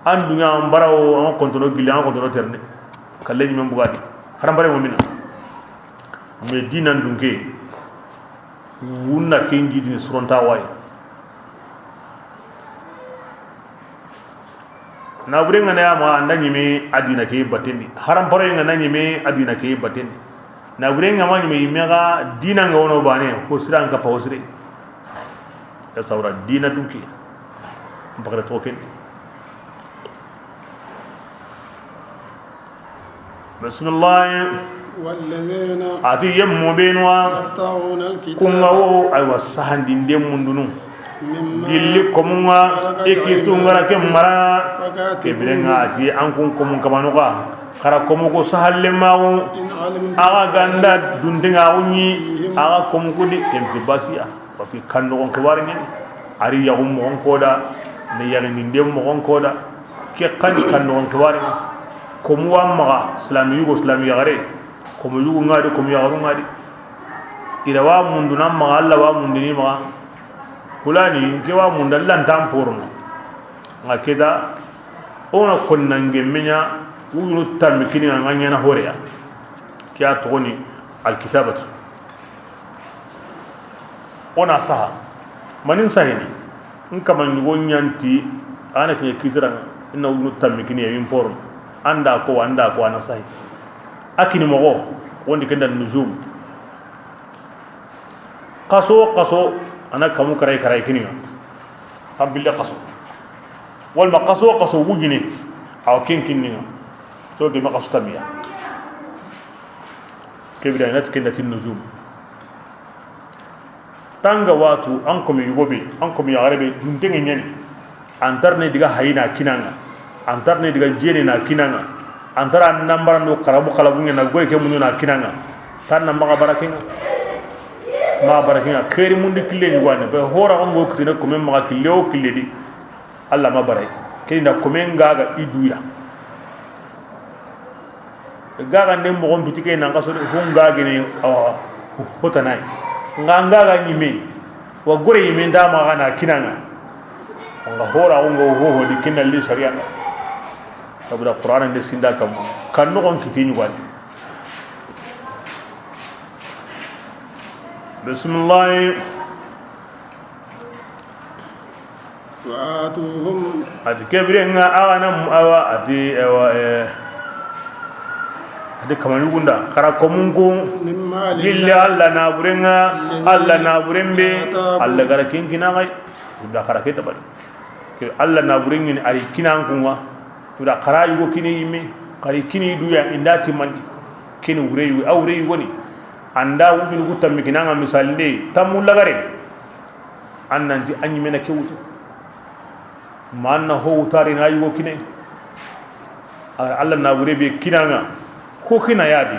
An dunge wo, an bara wo, an kontono gilli, an kontono terni. Kalle ɲimen bugadi. Harampare ŋo mina. Mais dinan dunke, wunna ken jidini soronta wayi. Nabure ŋa na ya maxa, anda ɲime a dina ke batendi. Harampare ŋa na ɲime a dina ke batendi. Nabure ŋa ma ɲime yimme ga dina ŋa wono bane, ho sira an kappa ho sire. Ya sawra dina dunke. Bakara to ken. Bismillah. والذين A ti yemmu benuwa. يبتغون الكتاب Kunga wo, aywa, sahandinde mundunu. مما Gilli komunga, ملكت iki tungara ke mara. فكاتبوهم Kebirenga a ti an kun komun kamanu ga. Xara komu ko sahalle mawu. إن علمتم Aga ganda dundinga wunyi. فيهم Aga komu kudi, kemti basiya. Parce que kan noxon xibaare ɲani, a ri yaxu moxon koda, ne yaxindinde moxon koda, ke xani kan noxon xibaare ŋa. Komu wa maxa, silami yugo, silami yaxare, komu yugu ŋa di, komu yaxaru ŋa di. I da wa mundu na maxa, Alla wa mundini maxa. Hulani, ke wa mundu, Alla ntan porono. Nga keda, ona konna ngemme ɲa, wuyunu tammi kini ŋa, nga ɲana horeya. Ke ya toxoni, alkitabatu. Ona saha. Manin sahini. N kama ɲugo ɲanti, ana kiɲe kitiraŋa, ina wunu tammi kini yamin poron. Anda ko, anda ko, ana sahi. A kini moxo, wondi kenda nujum. Xaso, xaso, ana kamu karay, karay kiniŋa. Xan bille xaso. Walma xaso, xaso wujine, awa ken kinniŋa. To geme xaso tamiya. Kebira inati kenda tin nujum. Tanga watu, an komi yugo be, an komi yaxare be, dunteŋe ɲani. Antar ne diga hayina kinaŋa. Antar ne diga jene na kinaŋa. Antara nambara no karabu kalabu ŋa na gore ke munu na kinaŋa. Tan na maxa barakeŋa. Maxa barakeŋa. Keri mundi kille ni wane. Be hora on go kitine kome maxa kille o kille di. Alla ma baray. Keni na kome ngaga iduya. Gaga nde moxon fiti ke nan xaso de, ho ngaga ni, awa, hotanayi. Nga ngaga ɲime, wa gore ɲime nda maxa na kinaŋa. Nga hora, nga ho ho di kinna li sariya. Sabuda Qur'ana nde sinda kam, kan noxon kiti ɲugani. Bismillah. وآتوهم Ati kebirenga aganam awa ati ewa, eh, ati kamani gunda xara komunku من مال gilli الله Alla naburenga, الذي Alla naburen be, آتاكم Alla gara kinkina gai. Ibda xara ke dabari. Ke Alla naburenga ni ari kinankunga. Ibda xara yugo kini yimme, xari kini duya inda timandi. Kini wure yugo, a wure yugo ni. Anda wujunu ku tammi kinanga misalinde, tammu lagare. An nanti a ɲimena ke wutu. Ma an na ho wutari na yugo kine. A, Alla na wure be kinanga. Ko kina yadi.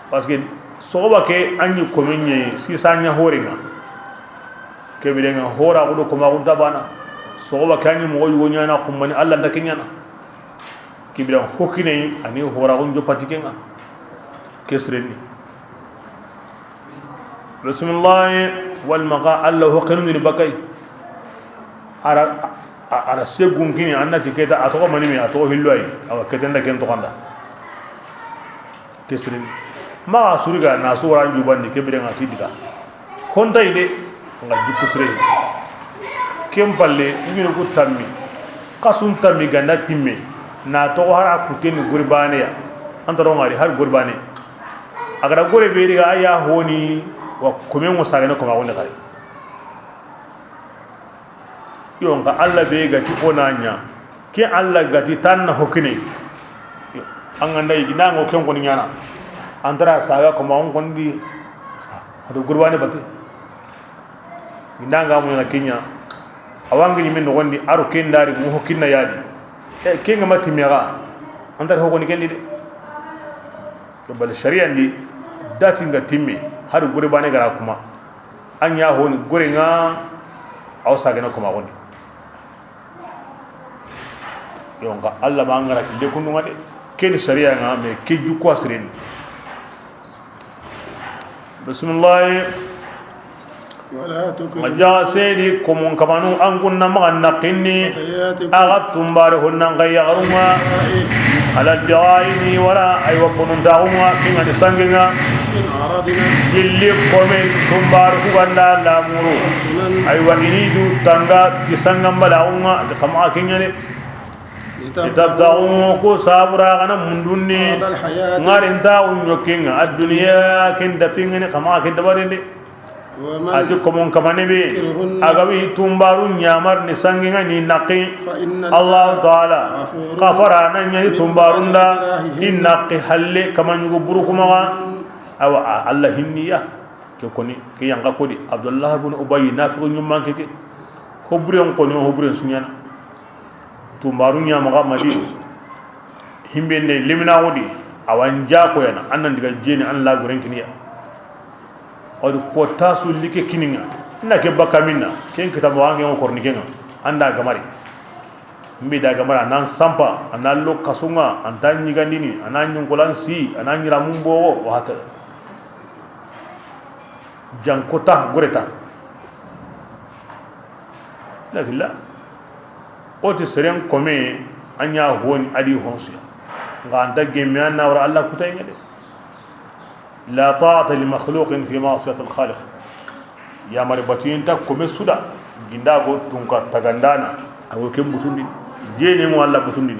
Parce que sogoba ke an ɲi komi ɲe sisa ɲa horenga. Kebirenga hora gudo koma gunta bana. Sogoba ke an ɲi mogo yugo ɲana kummani Alla nda kiɲana. Kibira ho kine ani hora gun jopati kenga. Kesreni. Bismillah, wal maqa Alla ho kenu ni bakay. Ara, a-, ara segun kini, anna ti keta, a toxo mani me, a toxo hillo ay. Awa ketenda ken toxanda. Kesirin. Maxa suriga na suwara njubandi kebire nga ti diga. Hontay de, nga jikku sire. Ken palle, ngino ku tammi. Xasun tammi ganda timme. Na toxo hara kuteni gurbaneya. Antaro ngari har gurbane. A gara gore be diga a ya honi, Wa komen ŋo sagene koma xo ne xari. Yo, nxa Alla be ga ti o na ɲa, ke Alla ga ti tan na hokine. Yo, an ga nda yigi na ŋo ken xoni ɲana, an tara saga koma xo n xoni di. Ado gurbane batu. Ginda nga mo na kiɲa. Awangi ni min noxondi, aro ken dari mo hokinna yadi. E, ken ga ma timme ga, an tara hokoni ken di de. Ke bal sharia ndi, dati nga timme, hari gore bane gara kuma. An ya honi gore nga, aw sagena kuma xoni. Yo, nxa Alla ma ngara kille kundu nga de. Ken sharia nga, me ke jukwa sirini. Bismillah. ولا تكرهوا Ma jaga sedi komon kamanu an kunna maxa naqini. فتياتكم Axa tumbare honnan ga yaxarunga. على البغاء Ni wara aywa konontaxunga kinga ni sangenga. إن أردنا Gilli komen tumbaru kuganda lamuru. تحصنا Aywa, ini du tanga ti sangambalaxunga, xa maxa keɲane. لتبتغوا Litabtaxu, ko sabura gana mundunni. عرض الحياة Ngarintaxu ɲokinga, adduniya ken dapingani, xa maxa ken dabarindi. ومن Ati komon kamane be, يكرهن a ga wi tumbaru ɲamar ni sanginga ni naqi. فإن الله Allahu Taala غفور kafara na ɲani tumbarunda, لإكراههن i naqi halle kamaɲugo buru kumaga. Awa, a-, Alla hinniya. Ke koni, ke yanka kodi, Abdullah bin Ubay, nafiqu ɲumman ke ke. Hoburen koni, hoburen suɲana. Tumbaru ɲamaga Madina. Himbe nde limina wodi, awan jako yana, annan diga jeni, an la guren kiniya. Odi kota su like kininga. Na ke baka minna, ken kita mo ange ko korni kenga. Anda gamari. Mbi da gamara nan sampa, anan lo kasunga, anta ɲigandini, anan ɲunkolan si, anan ɲiramun bogo, wa haka. Jankota gureta. Lakilla. Oti seren kome, anya honi adi honsuya. Nga anta gemme anna wara Alla kutay ngade. لا طاعة لمخلوق في معصية الخالق. Yamari batuyen ta kome suda, ginda go tunka tagandana, a go ken butundi, jene mo Alla butundi.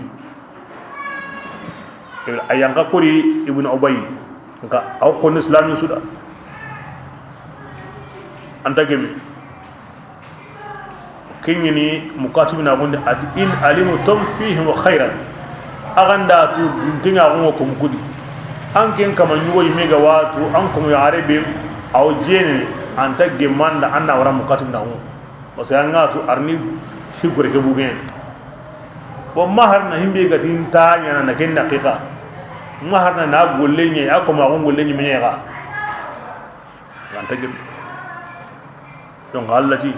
A yanka kori Ibn Ubay, nka aw koni islami suda. Anta gemme. Kenyini mukatibina gundi ati, "In alimtum fihim khairan." Aganda tu duntinga gungo ko mukudi. An ken kama nyugo yime ga watu, an ko ya arebe, aw jene, anta gemanda, anna wara mukatibina gungo. Parce que an ga tu arni higure ke bugen. Bon, maharna himbe gatin ta nyana na ken daqiqa. Maharna na golle nye, ako ma gon golle nye menya ga. Ganta gebe. Donc, Allah ti,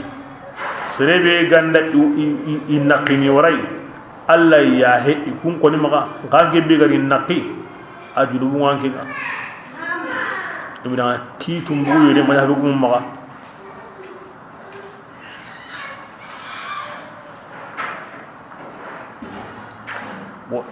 serebe ganda i, i, i, i naqini warai. Allah ya he i kun koni maga. Ga gebe gari naqi. A junubu ngan ke ga. Ibina ki tumbu yere ma ya be gum maga. Bon.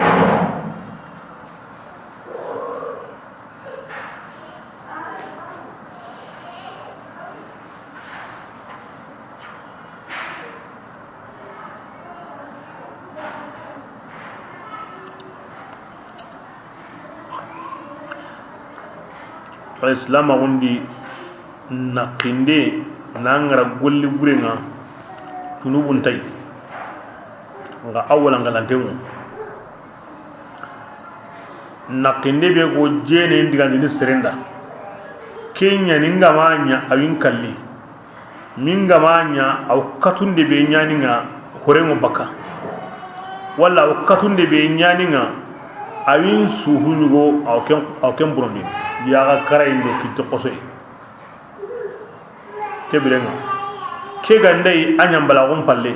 Islama gundi naqinde na ngara golli burenga junubun tay nga awala ngalantengu. Naqinde be go jene ndigandini serenda. Kenya ni ngama nya awin kalli. Min ngama nya aw katunde be nyaninga horengo baka. Wala aw katunde be nyaninga awin suhunyugo aw ken, aw ken burondi. Ya ga karayindo kitte kosoy. Kebirenga. Ke gandai anyambala gon palle.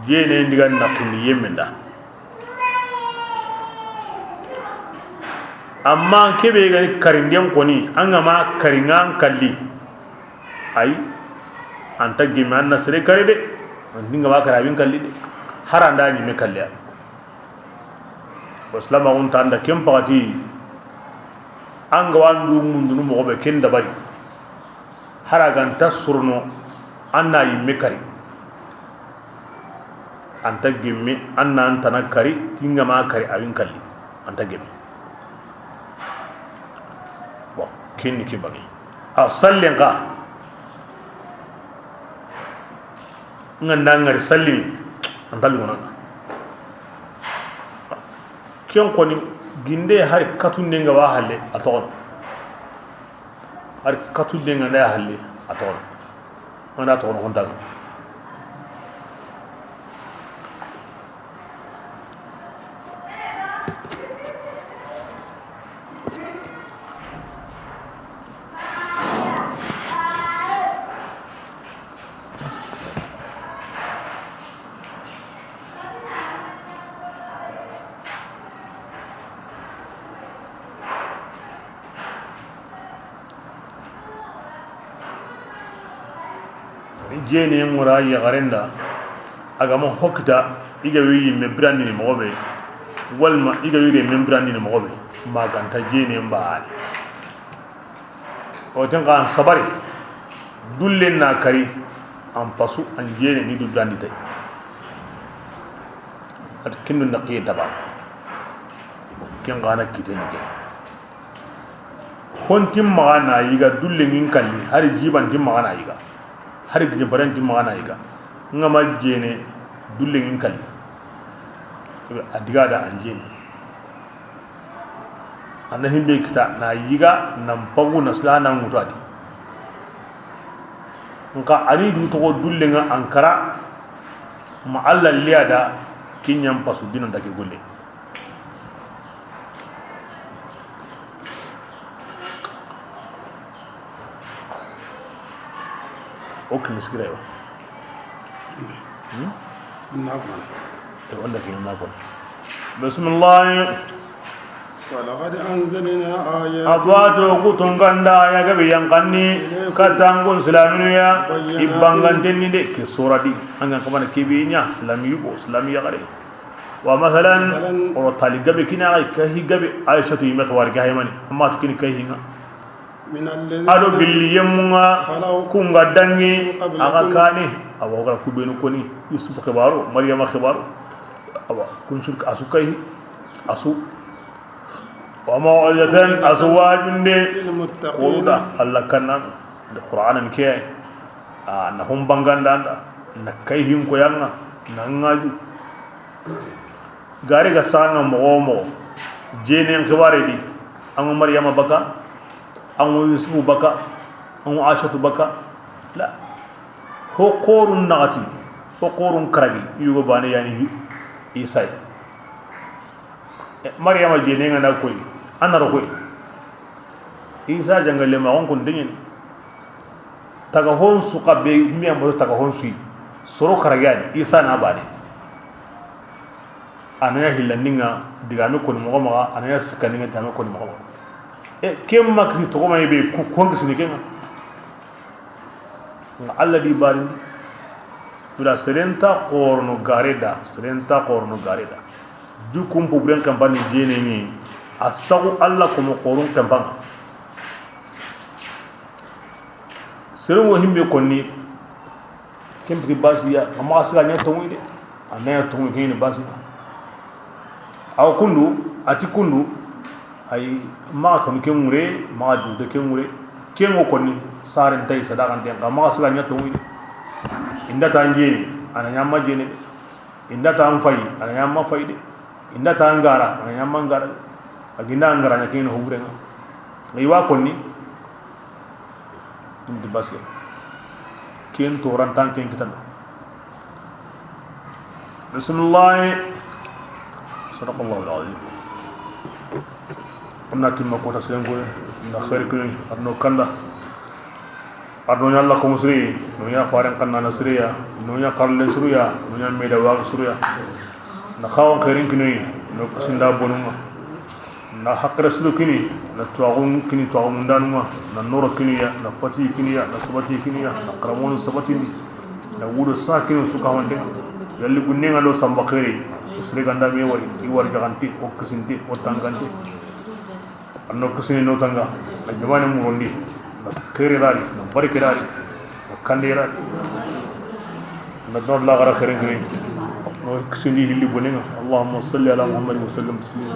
Jene ndiga naqindi yemenda. Amma kebe gani karinden koni, an ga ma karingan kalli. Ay, anta gemme anna sere kare de. An dinga ma karabin kalli de. Haranda ni me kalliya. Islama gun tanda ken pagati. An ga wandu mundunu mo be ken dabari. Hara ganta surno anna yimme kari. Anta gemme anna antana kari, tinga ma kari awin kalli. Anta gemme. Bon, kenni ke bagi. A sallen xa, n ga nda ŋari sallini, an ta lugana. Ken xoni, ginde hari katunde nga wa halle, a toxono. Hari katunde nga nda halle, a toxono. An ga nda toxono, xontaŋa. Jeene ŋa ra yaxaren da, a ga ma ho kita, i ga wi yimme birandini moxo be, walma i ga wi remme birandini moxo be, ma ga nta jeene baane. O ten xa an sabari, dullen na kari, an pasu, an jeene ni du birandi tay. A ti kindu na xiye daba. Ken xa na kite ni ke. Hontin maxa na yiga, dullen ŋin kalli, hari jibantin maxa na yiga, hari gijimparen tin maxa na yiga. N ga ma jeene, dullen ŋin kalli. A diga da an jeene. A na himbe kita na yiga, nan pagu, na sila, na ŋutu a di. Nxa a ni du toxo dullen ŋa an kara, ma Alla liya da, ken ɲa n pasu, dinan ta ke golle. O kini sigira yo. Hmm? Na ko. E, wala kini na ko. Bismillah. ولقد أنزلنا آيات. A bato ku tunganda ya gabe yankanni, إليكم. Katangun silaminu ya, مبينات. I bangantenni de, ke sura di. An ga kamana ke be ɲa, silami yugo, silami yagare. Wa masalan, مثلا. O tali gabe kina, ay kahi gabe, Aishatu yime xawari ga haymani, amma to kini kahi nga. من الذين A do gilli yemmu nga, خلوا ku nga dangi, من قبلكم. A ga kane, a wa ga ku benu koni, Yusuf xibaro, Maryama xibaro. Awa, kun sur asu kahi, asu. Wa maw'izatan, asu wajunde. للمتقين. Ko da Alla kanna, da Qur'anan ke, a na hum bangandanda, na kahi hin ko yanga, na ngaju. Gare ga sanga moxo wo moxo, jeenen xibare di, an ŋa Maryama baka, an ŋa Yusufu baka, an ŋa Aishatu baka, la. Ho xorun naxati, ho xorun karagi, yugo bane yani Isa yi. E, Maryama jeenen ŋa na koy, a na ro koy. Isa jangale ma on kun denyen. Taga hon su xabe, himbe an boto taga hon su yi. Soro karagi yani, Isa na bane. A na ɲa hillandinga, digame koni moxo maxa, a na ɲa sikkandinga, digame koni moxo maxa. E, ken ma kisi toxo ma yi be, ku, kon kisini kenga. Nga Alla di barindi. Wala serenta xorono gare da, serenta xorono gare da. Jukum buburen kampani jene ni, a sagu Alla komo xorun kampanga. Seren wo himbe konni, ken piti basiya, a maxa siga ɲa tonŋuyi de. A na ɲa tonŋuyi, ken ni basiya. Awa kundu, a ti kundu, ay maxa kanu ken ŋure, maxa dude ken ŋure, ken ŋo konni, saren tay sadaxanten, xa maxa siga ɲa tonŋuyi de. Inda ta njeni, a na ɲa ma jene de. Inda ta n fayi, a na ɲa ma fayi de. Inda ta n gara, a na ɲa ma n gara de. A ginda n gara ɲa ken hoburenga. Ayi wa konni. Inti basiya. Ken torantan ken kitana. Bismillah. Sadaqallahu alazim. Anna timma kota sengoy, na khair kini, arno kanda. Arno ɲa Alla ko musri, no ɲa faren kanna na siriya, no ɲa karlen suruya, no ɲa meda wa suruya. Na xawon xeerin kinoyi, no kisinda bonunga. Na hakkere sulu kini, na tuwaxun kini tuwaxu mundanunga, na noro kiniya, na fati kiniya, na sabati kiniya, na xaramonu sabatindi, na wudo sa kini su kawande. Yalli gunnenga do samba xeeri, sere ganda me wari, i wari jaxanti, o kisinti, o tanganti. Anno kisini no tanga, na jamane murondi, na kere rari, na barke rari, na kande rari. Na don la gara kere ngini. No kisini hilli bonenga. Allahumma salli ala Muhammad wa sallim taslima.